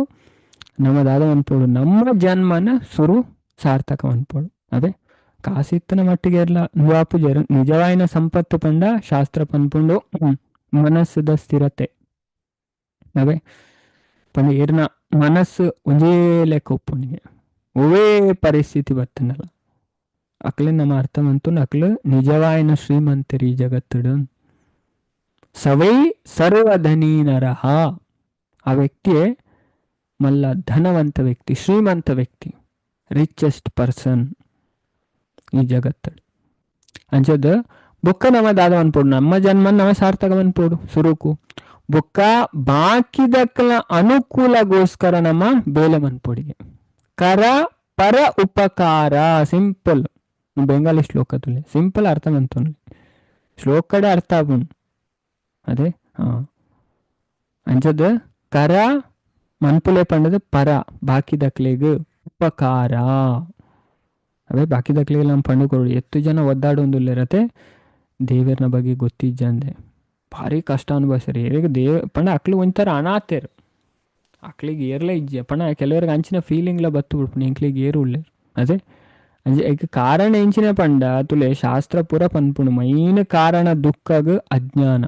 ನಮ್ಮ ದಾದ ಅನ್ಪೋಡು ನಮ್ಮ ಜನ್ಮನ ಸುರು ಸಾರ್ಥಕ ಅನ್ಪೋಡು. ಅದೇ ಕಾಸಿತ್ತನ ಮಟ್ಟಿಗೆ ಇರ್ಲ ನುವಾಪುಜರು ನಿಜವಾಯಿನ ಸಂಪತ್ತು ಪಂಡ ಶಾಸ್ತ್ರ ಪನ್ಪುಂಡು ಮನಸ್ಸುದ ಸ್ಥಿರತೆ. ಅವೇ ಪಂಡ ಏರ್ನ ಮನಸ್ಸು ಒಂಜೇ ಲೆಕ್ಕ ಉಪ್ಪುನಿಗೆ ಒವೇ ಪರಿಸ್ಥಿತಿ ಬತ್ತನಲ್ಲ ಅಕ್ಲೆ ನಮ್ಮ ಅರ್ಥ ಮಂತು ಅಕ್ಲು ನಿಜವಾಯಿನ ಶ್ರೀಮಂತರಿ ಜಗತ್ತುಡು. ಸವೈ ಸರ್ವಧನಿ ನರಹ, ಆ ವ್ಯಕ್ತಿಯೇ ಮಲ್ಲ ಧನವಂತ ವ್ಯಕ್ತಿ, ಶ್ರೀಮಂತ ವ್ಯಕ್ತಿ, ರಿಚೆಸ್ಟ್ ಪರ್ಸನ್ ಈ ಜಗತ್ತಡು. ಅಂಚದ ಬೊಕ್ಕ ನಮ್ಮ ದಾದ ಅನ್ಪೋಡು, ನಮ್ಮ ಜನ್ಮ ನಮ್ಮ ಸಾರ್ಥಕ ಅನ್ಪೋಡು ಸುರುಕು. ಬೊಕ್ಕ ಬಾಕಿದಕ್ಕಲ ಅನುಕೂಲಗೋಸ್ಕರ ನಮ್ಮ ಬೇಲೆ ಮನ್ಪೊಡಿಗೆ ಕರ ಪರ ಉಪಕಾರ. ಸಿಂಪಲ್ ಬೆಂಗಾಲಿ ಶ್ಲೋಕ ತುಲೆ ಸಿಂಪಲ್ ಅರ್ಥ ಮಂತೊನ್ಲಿ ಶ್ಲೋಕಡೆ ಅರ್ಥ ಆಪುಂಡು ಅದೇ. ಹಾ ಅಂಚದ ಕರ ಮನ್ಪುಲೆ ಪಂಡದು ಪರ ಬಾಕಿದಕ್ಲೆಗ್ ಉಪಕಾರ. ಅವೇ ಬಾಕಿದಕ್ಲೆಗ್ ನಮ್ಮ ಪಂಡುಕೊಡು ಎತ್ತು ಜನ ಒದ್ದಾಡೊಂದುಲ್ಲೆರತೆ ದೇವೆರ್ನ ಬಗ್ಗೆ ಗೊತ್ತಿಜ್ಜಂದೆ ಭಾರಿ ಕಷ್ಟ ಅನುಭವಿಸ್ಯಾರ. ಏರಿಗೆ ದೇವ ಪಂಡ ಅಕ್ಲು ಒಂಥರ ಅನಾಥೆರ್, ಅಕ್ಲಿಗೆ ಏರ್ಲ ಇಜ್ಜೆ ಪಂಡ ಕೆಲವರಿಗೆ ಅಂಚಿನ ಫೀಲಿಂಗ್ಲ ಬತ್ತು ಬಿಡ್ಪುಂಡು ಎಂಕ್ಲಿಗೆ ಏರು ಉಲ್ಲೇರ್. ಅದೇ ಅಂಚೆ ಐಕ್ ಕಾರಣ ಎಂಚಿನ ಪಂಡ ತುಲೆ ಶಾಸ್ತ್ರ ಪೂರ ಪನ್ಪುಂಡು ಮೈನ್ ಕಾರಣ ದುಃಖಗ್ ಅಜ್ಞಾನ,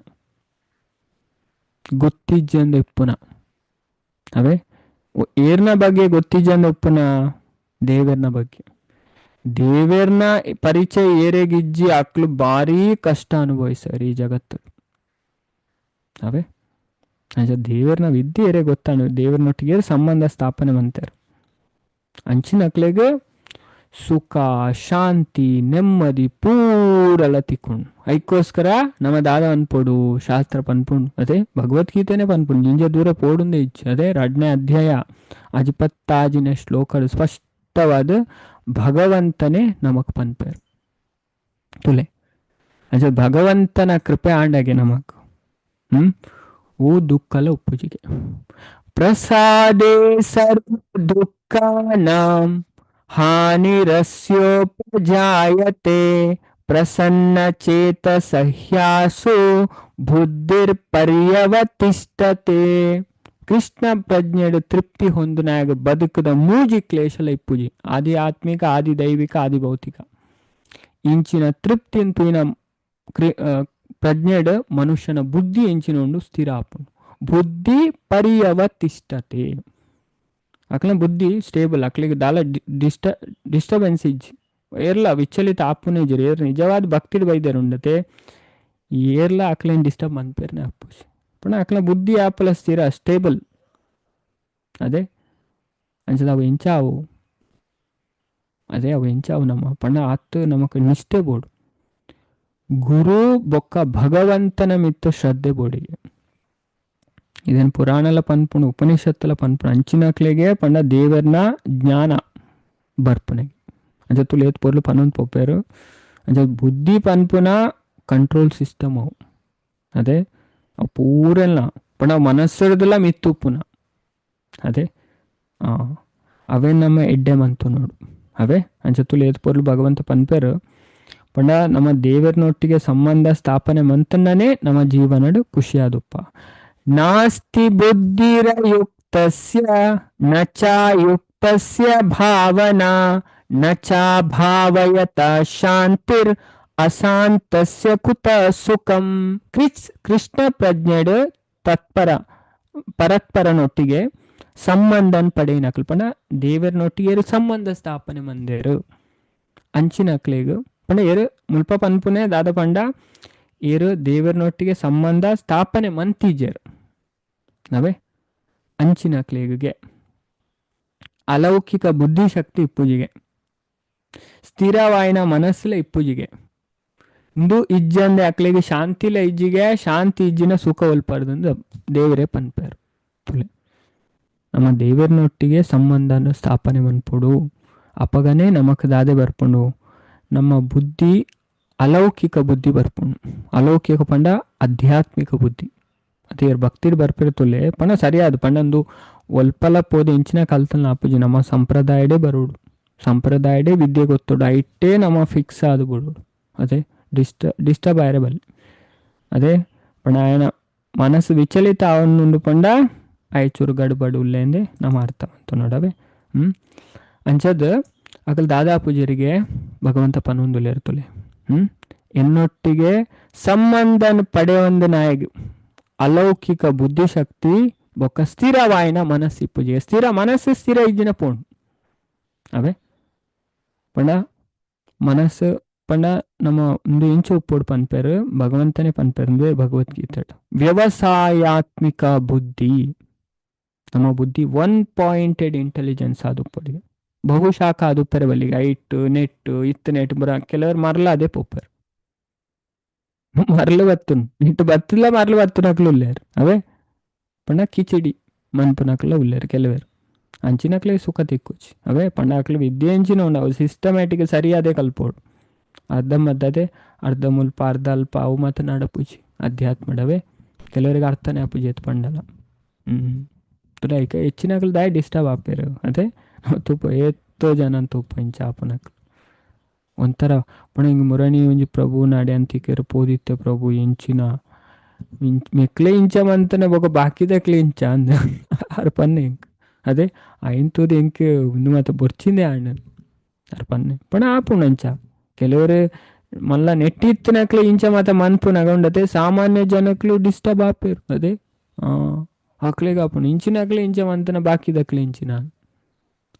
ಗೊತ್ತಿಜ್ಜಂದ ಇಪ್ಪುನ. ಅವೇ ಏರ್ನ ಬಗ್ಗೆ ಗೊತ್ತಿಜ್ಜಂದ ಉಪ್ಪುನ ದೇವೆರ್ನ ಬಗ್ಗೆ. ದೇವೆರ್ನ ಪರಿಚಯ ಏರೆಗಿಜ್ಜಿ ಅಕ್ಲು ಭಾರಿ ಕಷ್ಟ ಅನುಭವಿಸ್ಯಾರ ಈ ಜಗತ್ತು. ಅವೇ ಅಂಚ ದೇವೆರ್ನ ವಿದ್ಯೆ ಏರೆ ಗೊತ್ತಾನು ದೇವರನೊಟ್ಟಿಗೆ ಸಂಬಂಧ ಸ್ಥಾಪನೆ ಮಂತಾರೆ ಅಂಚಿನ ಅಕ್ಲೆಗ್ ಸುಖ ಶಾಂತಿ ನೆಮ್ಮದಿ ಪೂರಲ ತಿಕ್ಕೊಂಡು. ಐಕ್ಕೋಸ್ಕರ ನಮ್ಮ ದಾದ ಅನ್ಪೋಡು ಶಾಸ್ತ್ರ ಪನ್ಪುಂಡು, ಅದೇ ಭಗವದ್ಗೀತೆನೆ ಪನ್ಪುಂಡು ಜಿಂಜ ದೂರ ಪೋಡುಂದೆ ಇಚ್ಚು. ಅದೇ 2ನೇ ಅಧ್ಯಾಯ 25ನೇ ಶ್ಲೋಕಡು ಸ್ಪಷ್ಟವಾದ ಭಗವಂತನೇ ನಮಕ್ ಪನ್ಪೇರು ತುಲೆ. ಅಂಚ ಭಗವಂತನ ಕೃಪೆ ಆಂಡಾಗೆ ನಮಕ್ ಓ ದುಃಖಲ ಉಪ್ಪುಜಿಗೆ ಪ್ರಸಾದೇ ಸರ್ವ ದುಃಖಾನಾಂ ಹಾನಿರಸ್ಯೋಪಜಾಯತೆ ಪ್ರಸನ್ನ ಚೇತಸಹ್ಯಾಸು ಬುದ್ಧಿರ್ಪರ್ಯವತಿಷ್ಠತೆ. ಕೃಷ್ಣ ಪ್ರಜ್ಞೆಡು ತೃಪ್ತಿ ಹೊಂದುನಾಗ ಬದುಕದ ಮೂಜಿ ಕ್ಲೇಶಲ ಇಪ್ಪುಜಿ, ಆದಿ ಆತ್ಮಿಕ, ಆದಿ ದೈವಿಕ, ಆದಿ ಭೌತಿಕ. ಇಂಚಿನ ತೃಪ್ತಿ ತುಯಿನ ಪ್ರಜ್ಞೆಡು ಮನುಷ್ಯನ ಬುದ್ಧಿ ಎಂಚಿನ ಉಂಡು ಸ್ಥಿರ ಆಪುಂಡು. ಬುದ್ಧಿ ಪರ್ಯವತಿಷ್ಠತೆ, ಅಕ್ಲ ಬುದ್ಧಿ ಸ್ಟೇಬಲ್, ಅಕ್ಲಿಗೆ ದಾಲ ಡಿಸ್ಟರ್ಬೆನ್ಸ್ ಇಜ್ಜಿ, ಏರ್ಲ ವಿಚಲಿತ ಆಪುನೇ ಇಜ್ಜಿ. ಏರ್ ನಿಜವಾದ ಭಕ್ತಿಡ್ ಬೈದೇರು ಉಂಡತೆ ಏರ್ಲ ಅಕ್ಲೇನ್ ಡಿಸ್ಟರ್ಬ್ ಮನ್ಪೇರ್ನೆ ಆಪುಜಿ. ಪುಣ ಅಕ್ಲ ಬುದ್ಧಿ ಆಪಲ ಸ್ಥಿರ ಸ್ಟೇಬಲ್. ಅದೇ ಅಂಚದ ಅವು ಎಂಚಾವು, ಅದೇ ಅವು ಎಂಚಾವು ನಮ್ಮ ಪಣ ಆತ್ ನಮಕ್ ನಿಷ್ಠೆ ಬೋಡು, ಗುರು ಬೊಕ್ಕ ಭಗವಂತನ ಮಿತ್ತ ಶ್ರದ್ಧೆ ಬೋಡಿಗೆ. ಇದನ್ನು ಪುರಾಣಲ ಪನ್ಪುಣು ಉಪನಿಷತ್ತಲ ಪನ್ಪುಣು ಅಂಚಿನಕ್ಲೆಗೆ ಪಂಡ ದೇವರ್ನ ಜ್ಞಾನ ಬರ್ಪುನೆಗೆ. ಅಂಚ ತುಲೇತ್ ಪೊರ್ಲು ಪನೊಂದು ಪೋಪೇರು. ಅಂಚ ಬುದ್ಧಿ ಪನ್ಪುನ ಕಂಟ್ರೋಲ್ ಸಿಸ್ಟಮ್ ಅವು. ಅದೇ ಅವು ಪೂರೆಲ್ಲ ಪಂಡ ಮನಸ್ಸುಡ್ದೆಲ್ಲ ಮಿತ್ತುಪ್ಪುನ. ಅದೇ ಅವೇ ನಮ್ಮ ಎಡ್ಡೆ ಮಂತು ನೋಡು. ಅವೇ ಅಂಚ ತುಲೇತ್ ಪೊರ್ಲು ಭಗವಂತ ಪನ್ಪೇರು ಪಂಡ ನಮ್ಮ ದೇವರನೊಟ್ಟಿಗೆ ಸಂಬಂಧ ಸ್ಥಾಪನೆ ಮಂತನೇ ನಮ್ಮ ಜೀವನಡು ಖುಷಿಯಾದುಪ್ಪ. ನಾಸ್ತಿ ಬುದ್ಧಿರಯುಕ್ತಸ್ಯ ನ ಚಾಯುಕ್ತಸ್ಯ ಭಾವನಾ ನ ಚಾಭಾವಯತ ಶಾಂತಿರ್ ಅಶಾಂತಸ್ಯ ಕುತ ಸುಖಂ. ಕೃಷ್ಣ ಪ್ರಜ್ಞೆಡು ತತ್ಪರ ಪರತ್ಪರನೊಟ್ಟಿಗೆ ಸಂಬಂಧನ್ ಪಡೆಯಿನ ಪಂಡ ದೇವರನೊಟ್ಟಿಗೆ ಸಂಬಂಧ ಸ್ಥಾಪನೆ ಮಂದೇರು ಅಂಚಿನಕ್ಲೆಗ್ ಪಂಡ ಏರು ಮುಲ್ಪ ಪನ್ಪುನೆ ದಾದ ಪಂಡ ಏರು ದೇವರನೊಟ್ಟಿಗೆ ಸಂಬಂಧ ಸ್ಥಾಪನೆ ಮಂತಿಜೇರು ನಾವೇ ಅಂಚಿನಕ್ಲೆಗೆ ಅಲೌಕಿಕ ಬುದ್ಧಿಶಕ್ತಿ ಇಪ್ಪುಜಿಗೆ, ಸ್ಥಿರವಾಯಿನ ಮನಸ್ಸುಲ ಇಪ್ಪುಜಿಗೆ. ಇಂದು ಇಜ್ಜಂದೆ ಅಕ್ಲೆಗೆ ಶಾಂತಿಲ ಇಜ್ಜಿಗೆ, ಶಾಂತಿ ಇಜ್ಜಿನ ಸುಖ ಒಲ್ಪಾರ್ದಂದು ದೇವರೇ ಪನ್ಪೇರು. ನಮ್ಮ ದೇವರನೊಟ್ಟಿಗೆ ಸಂಬಂಧನ ಸ್ಥಾಪನೆ ಮನ್ಪೊಡು, ಅಪಗನೇ ನಮಕ್ ದಾದೆ ಬರ್ಪುಂಡು ನಮ್ಮ ಬುದ್ಧಿ ಅಲೌಕಿಕ ಬುದ್ಧಿ ಬರ್ಪುಂಡು. ಅಲೌಕಿಕ ಪಂಡ ಆಧ್ಯಾತ್ಮಿಕ ಬುದ್ಧಿ. ಅದೇ ಭಕ್ತಿಡ್ ಬರ್ಪಿರ್ತುಲೆ ಪಂಡ ಸರಿಯಾದ ಪಂಡಂದು ಒಲ್ಪಲ ಪೋದು ಇಂಚಿನ ಕಲ್ತಲ್ ಆಪುಜಿ. ನಮ್ಮ ಸಂಪ್ರದಾಯಡೇ ಬರೋಡು, ಸಂಪ್ರದಾಯಡೇ ವಿದ್ಯೆ ಗೊತ್ತೋಡು, ಐಟೇ ನಮ್ಮ ಫಿಕ್ಸ್ ಆದು ಬಿಡೋಡು. ಅದೇ ಡಿಸ್ಟರ್ಬ್ ಆಯರೆ ಬಲ್ಲಿ. ಅದೇ ಪಂಡ ಆಯನ ಮನಸ್ಸು ವಿಚಲಿತ ಅವನುಂಡು ಪಂಡ ಆಯ್ಚೂರು ಗಡುಬಡು ಉಲ್ಲೇಂದೆ ನಮ್ಮ ಅರ್ಥ ಅಂತ ನೋಡವೆ. ಅಂಚದ್ ಅಕಲ್ ದಾದಾ ಪೂಜಾರಿಗೆ ಭಗವಂತ ಪನೊಂದುಲ್ಲೇರ್ತುಲೆ ಎನ್ನೊಟ್ಟಿಗೆ ಸಂಬಂಧನ ಪಡೆಯೊಂದು ನಾಯಗ ಅಲೌಕಿಕ ಬುದ್ಧಿಶಕ್ತಿ ಬೊಕ್ಕ ಸ್ಥಿರವಾಯಿನ ಮನಸ್ಸು ಇಪ್ಪುಜಿ. ಸ್ಥಿರ ಮನಸ್ಸು ಸ್ಥಿರ ಇಜ್ಜಿನ ಪೋಂಡು ಅವೇ ಪಂಡ ಮನಸ್ಸು ಪಂಡ ನಮ್ಮ ಒಂದು ಇಂಚು ಉಪ್ಪೋಡು ಪನ್ಪೇರು ಭಗವಂತನೇ ಪನ್ಪೇರು ಅಂದ್ರೆ ಭಗವದ್ಗೀತೆ ವ್ಯವಸಾಯಾತ್ಮಿಕ ಬುದ್ಧಿ. ನಮ್ಮ ಬುದ್ಧಿ one pointed intelligence ಆದುಪ್ಪೊಡಿಗೆ ಬಹುಶಾಖ ಆದುಪ್ಪೆರೆ ಬಲ್ಲಿಗೆ ಐಟ್ ನೆಟ್ ಇತ್ತು ನೆಟ್ ಬರ ಕೆಲವರು ಮರಲ ಅದೇ ಪೋಪರ್ ಮರಲು ಬತ್ತುನ್ ನೆಟ್ ಬತ್ತಿಲ್ಲ ಮರಲು ಬತ್ತುನಕ್ಲು ಉಲ್ಲೇರು ಅವೇ ಪಂಡ ಕಿಚಡಿ ಮನ್ಪುನಕ್ಲ ಉಲ್ಲೇರು ಕೆಲವರು ಅಂಚಿನಕ್ಲೆ ಸುಖ ತಿಕ್ಕುಚಿ ಅವೇ ಪಂಡ ಅಕ್ಲು ವಿದ್ಯೆ ಎಂಚಿನ ಉಂಡು ಅವು ಸಿಸ್ಟಮ್ಯಾಟಿಕ್ ಸರಿಯಾದೇ ಕಲ್ಪೋಡು ಅರ್ಧ ಮದ್ದದೆ ಅರ್ಧ ಮುಲ್ಪ ಅರ್ಧ ಅಲ್ಪ ಅವು ಮಾತ ನಡಪುಜಿ ಅಧ್ಯಾತ್ಮಡವೇ ಕೆಲವರಿಗೆ ಅರ್ಥನೇ ಆಪುಜಿ ಎತ್ ಪಂಡಲ. ತುಲೈಕ ಹೆಚ್ಚಿನಕ್ಲು ದಾಯ ಡಿಸ್ಟರ್ಬ್ ಆಪೇರು ಅದೇ ತೂಪ ಏತೋ ಜನ ತೂಪ ಇಂಚ ಆಪನಕ್ಲು ಒಂಥರ ಪಣ ಹಿಂಗೆ ಮುರಣಿ ಒಂಜಿ ಪ್ರಭು ನಾಡೆ ಅಂತಿಕೆರು ಪೋದಿತ್ತೆ ಪ್ರಭು ಎಂಚಿನ ಮೆಕ್ಲೆ ಇಂಚ ಮಂತನೆ ಬೊಕ ಬಾಕಿದಕ್ಲೆ ಇಂಚ ಅಂದ ಅರ್ ಪನ್ನೆ ಇಂಕ್ ಅದೇ ಐನ್ ತೂದು ಎಂಕ್ ಉಂದು ಮಾತ ಬೊರ್ಚಿಂದೆ ಆಂಡ್ ಅರ್ ಪನ್ನೆ ಪಣ ಆಪುಂಡು ಅಂಚ. ಕೆಲವರು ಮಲ್ಲ ನೆಟ್ಟಿತ್ತಿನಕ್ಲೆ ಇಂಚ ಮಾತ ಮನ್ಪುನಗ ಉಂಡತೆ ಸಾಮಾನ್ಯ ಜನಕ್ಲು ಡಿಸ್ಟರ್ಬ್ ಆಪೇರು ಅದೇ ಅಕ್ಲೆಗ್ ಆಪುಂಡು ಇಂಚಿನಕ್ಲೆ ಇಂಚ ಮಂತನ ಬಾಕಿದಕ್ಲೆ ಇಂಚಿನ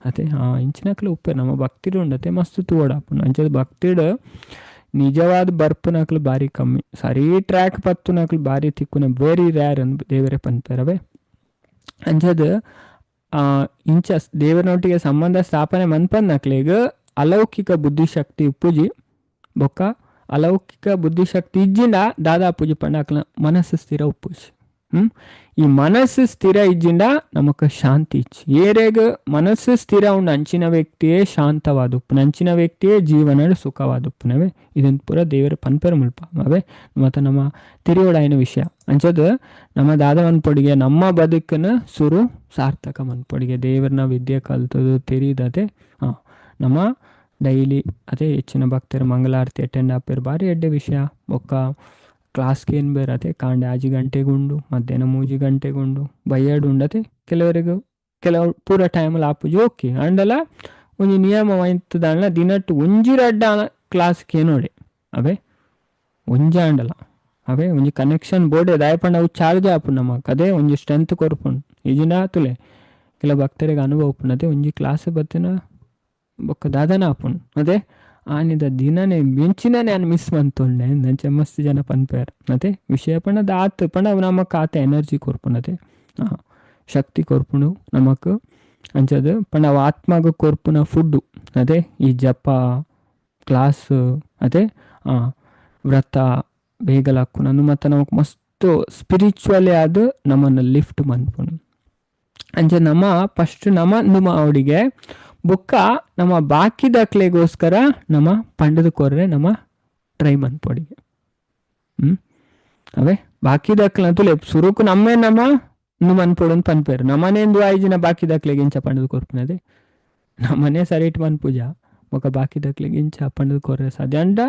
ಅದೇ ಇಂಚಿನಕ್ಲೆ ಉಪ್ಪೆ ನಮ್ಮ ಭಕ್ತಿಡು ಉಂಡತೆ ಮಸ್ತ್ ತೂವೊಡಾಪುಂಡು ಅಂಚ ಭಕ್ತಿಡ್ ನಿಜವಾದ ಬರ್ಪುನಕ್ಲು ಬಾರಿ ಕಮ್ಮಿ ಸರಿ ಟ್ರ್ಯಾಕ್ ಪತ್ತುನಕ್ಲು ಬಾರಿ ತಿಕ್ಕುನ ವೆರಿ ರ್ಯಾರ್ ಅಂದ್ ದೇವರೇ ಪನ್ಪೆರವೆ. ಅಂಚದ ಇಂಚ ದೇವರನೊಟ್ಟಿಗೆ ಸಂಬಂಧ ಸ್ಥಾಪನೆ ಮನ್ಪನ್ನಕ್ಲೆಗ್ ಅಲೌಕಿಕ ಬುದ್ಧಿಶಕ್ತಿ ಉಪ್ಪುಜಿ ಬೊಕ್ಕ ಅಲೌಕಿಕ ಬುದ್ಧಿಶಕ್ತಿ ಇಜ್ಜಿಂಡ ದಾದಾ ಪೂಜೆ ಪಂಡ ಅಕ್ಲ ಮನಸ್ಸು ಸ್ಥಿರ ಉಪ್ಪುಜಿ. ಈ ಮನಸ್ಸು ಸ್ಥಿರ ಇಜ್ಜಿಂಡ ನಮಕ್ ಶಾಂತಿ ಇಚ್ಚಿ ಏರೆಗ್ ಮನಸ್ಸು ಸ್ಥಿರ ಉಂಡು ಅಂಚಿನ ವ್ಯಕ್ತಿಯೇ ಶಾಂತವಾದ ಉಪ್ಪುನ ಅಂಚಿನ ವ್ಯಕ್ತಿಯೇ ಜೀವನ ಸುಖವಾದ ಉಪ್ಪುನವೇ ಇದನ್ ಪೂರ ದೇವರ ಪನ್ಪೆರ್ ಮುಲ್ಪ ಅವೇ ಮತ್ತು ನಮ್ಮ ತಿರಿಯೋಡಾಯಿನ ವಿಷಯ. ಅಂಚದ ನಮ್ಮ ದಾದ ಮನ್ಪೊಡಿಗೆ ನಮ್ಮ ಬದುಕನ ಸುರು ಸಾರ್ಥಕ ಮನ್ಪೊಡಿಗೆ ದೇವರನ್ನ ವಿದ್ಯೆ ಕಲ್ತದು ತೆರೀದತೆ ನಮ್ಮ ಡೈಲಿ ಅದೇ ಹೆಚ್ಚಿನ ಭಕ್ತರು ಮಂಗಳಾರತಿ ಅಟೆಂಡ್ ಆಪೇರು ಭಾರಿ ಎಡ್ಡೆ ವಿಷಯ. ಬೊಕ್ಕ ಕ್ಲಾಸ್ಗೆ ಏನು ಬೇರೆ ಅದೇ ಕಾಂಡೆ 5 ಗಂಟೆಗುಂಡು ಮಧ್ಯಾಹ್ನ 3 ಗಂಟೆಗುಂಡು ಬಯ್ಯಾಡು ಉಂಡತೆ ಕೆಲವರಿಗೂ ಕೆಲವು ಪೂರ ಟೈಮಲ್ಲಿ ಆಪುಜಿ ಓಕೆ ಅಂಡಲ ಒಂಜಿ ನಿಯಮ ವಾಯ್ತದಾಂಡ ದಿನಟ್ಟು ಒಂಜಿ ರಡ್ಡ ಕ್ಲಾಸ್ಗೆ ನೋಡಿ ಅವೇ ಒಂಜಿ ಆಂಡಲ ಅವೇ ಒಂಜಿ ಕನೆಕ್ಷನ್ ಬೋರ್ಡ್ ದಾಯ ಪಂಡ ಅವು ಚಾರ್ಜ್ ಆಪುಂಡು ನಮಕ್ ಅದೇ ಒಂಜಿ ಸ್ಟ್ರೆಂತ್ ಕೊರ್ಪುಂಡು ಈಜಿನ ತುಲೆ ಕೆಲವು ಭಕ್ತರಿಗೆ ಅನುಭವ ಉಪ್ಪುಂಡು ಒಂಜಿ ಕ್ಲಾಸ್ ಬತ್ತಿನ ಬೊಕ್ಕ ದಾದನ ಆಪುಂಡು ಅದೇ ಆನಿದ ದಿನನೇ ಮಿಂಚಿನೇ ನಾನು ಮಿಸ್ ಮಂತೊಂಡೆ ನಂಚೆ ಮಸ್ತ್ ಜನ ಪನ್ಪೇರ್ ಅದೇ ವಿಷಯ ಪಂಡ ಆತ್ ಪಂಡ ನಮಕ್ ಆತ ಎನರ್ಜಿ ಕೊರ್ಪುಂಡು ಶಕ್ತಿ ಕೊರ್ಪುಂಡು ನಮಕ್ ಅಂಚದ ಪಂಡ ಅವು ಆತ್ಮಗ ಕೊರ್ಪುನ ಫುಡ್ಡು ಅದೇ ಈ ಜಪ ಕ್ಲಾಸ್ ಅದೇ ವ್ರತ ಬೇಗಲಾಕ್ಕುನ ಮತ್ತು ನಮಕ್ ಮಸ್ತ್ ಸ್ಪಿರಿಚುವಲಿ ಆದ ನಮ್ಮನ್ನು ಲಿಫ್ಟ್ ಮನ್ಪುಂಡು. ಅಂಚೆ ನಮ್ಮ ಫಸ್ಟ್ ನಮ್ಮ ನಮ್ಮ ಅವಡಿಗೆ ಬೊಕ್ಕ ನಮ್ಮ ಬಾಕಿದಕ್ಲೆಗೋಸ್ಕರ ನಮ್ಮ ಪಂಡದ ಕೊರ್ರೆ ನಮ್ಮ ಟ್ರೈ ಮನ್ಪೊಡಿಗೆ. ಅವೇ ಬಾಕಿದಕ್ಲ ತುಲೆ ಸುರುಕು ನಮ್ಮೇ ನಮ್ಮ ನು ಮನ್ಪೊಡು ಅಂತ ಪನ್ಪೇರು ನಮ್ಮನೇಂದು ಐಜಿನ ಬಾಕಿದಕ್ಲೆಗೆ ಇಂಚ ಪಂಡದ ಕೊರ್ಪುನದೆ ನಮ್ಮನೆ ಸರಿಟ್ ಮನ್ಪೂಜ ಬೊಕ್ಕ ಬಾಕಿದಕ್ಲೆಗೆ ಇಂಚ ಪಂಡದ ಕೊರ್ರೆ ಸಾಧ್ಯ ಅಂಡ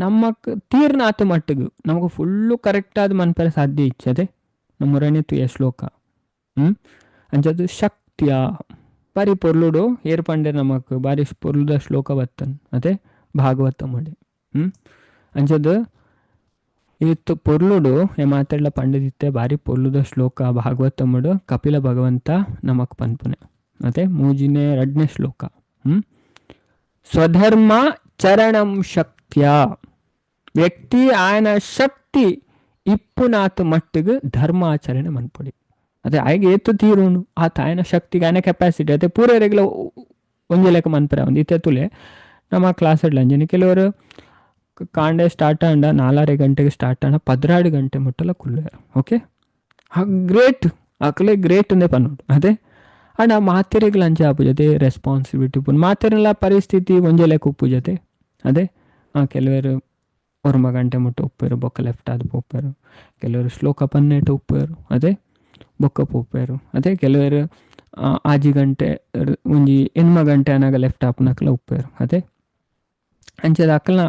ನಮ್ಮ ತೀರ್ನಾತ ಮಟ್ಟಿಗೆ ನಮಗೆ ಫುಲ್ಲು ಕರೆಕ್ಟ್ ಆದ ಮನ್ಪೆರೆ ಸಾಧ್ಯ ಇಚ್ಚದೆ ನಮ್ಮ ತುಯ ಶ್ಲೋಕ. ಅಂಚದು ಶಕ್ತಿಯ ಬಾರಿ ಪೊರ್ಲುಡು ಏರ್ ಪಂಡೆ ನಮಕ್ ಬಾರಿ ಪೊರ್ಲುದ ಶ್ಲೋಕ ಬತ್ತನ್ ಅದೇ ಭಾಗವತ ಮೊಡೆ. ಅಂಚದ ಇತ್ತು ಪೊರ್ಲುಡು ಮಾತೆಲ್ಲ ಪಂಡದಿತ್ತೆ ಬಾರಿ ಪೊರ್ಲುದ ಶ್ಲೋಕ ಭಾಗವತ ಮೊಡು ಕಪಿಲ ಭಗವಂತ ನಮಕ್ ಪನ್ಪುನೆ ಅದೇ 3ನೇ 2ನೇ ಶ್ಲೋಕ. ಸ್ವಧರ್ಮ ಚರಣಂ ಶಕ್ತಿಯ ವ್ಯಕ್ತಿ ಆಯನ ಶಕ್ತಿ ಇಪ್ಪುನಾತ್ ಮಟ್ಟಿಗೆ ಧರ್ಮಾಚರಣೆ ಮನ್ಪೊಡಿ ಅದೇ ಆಯ್ಗೆ ಏತು ತೀರುನು ಆ ತಾಯನ ಶಕ್ತಿಗೆ ಆಯನ ಕೆಪಾಸಿಟಿ ಅದೇ ಪೂರ ರೆಗ್ಲ ಒಂಜಿ ಲೆಕ್ಕ ಮನ್ಪರೆ ಒಂದು ಇತ್ತೆ ತುಲೆ ನಮ್ಮ ಕ್ಲಾಸ್ ಅಂಜನಿ ಕೆಲವರು ಕಾಂಡೆ ಸ್ಟಾರ್ಟ್ ಆಂಡ 4.5 ಗಂಟೆಗೆ ಸ್ಟಾರ್ಟ್ ಆಂಡ 12 ಗಂಟೆ ಮುಟ್ಟಲ ಕುಲ್ಲೇರು ಓಕೆ ಗ್ರೇಟ್ ಅಕ್ಲೆ ಗ್ರೇಟ್ ಅಂದೇ ಪನ್ನೋಡು ಅದೇ ಅಂಡ್ ಆ ಮಾತೆರೆಗ್ಲ ಅಂಚೆ ಆಪು ಜೊತೆ ರೆಸ್ಪಾನ್ಸಿಬಿಲಿಟಿ ಉಪ್ಪುಂಡು ಮಾತೆರೆಲ್ಲ ಪರಿಸ್ಥಿತಿ ಒಂಜೆ ಲೆಕ್ಕ ಉಪ್ಪು ಜೊತೆ ಅದೇ ಕೆಲವರು 1 ಗಂಟೆ ಮುಟ್ಟ ಉಪ್ಪೇರು ಬೊಕ್ಕ ಲೆಫ್ಟ್ ಆದ ಪೋಪೇರು ಕೆಲವರು ಶ್ಲೋಕ ಪನ್ನೆಟ್ಟು ಉಪ್ಪೇರು ಅದೇ ಬೊಕ್ಕ ಪೋಪೇರು ಅದೇ ಕೆಲವರು 5 ಗಂಟೆ ಒಂಜಿ 8 ಗಂಟೆ ಅನಾಗ ಲೆಫ್ಟ್ ಆಪುನಕ್ಲ ಉಪ್ಪೇರು ಅದೇ ಅಂಚದ ಅಕ್ಲನ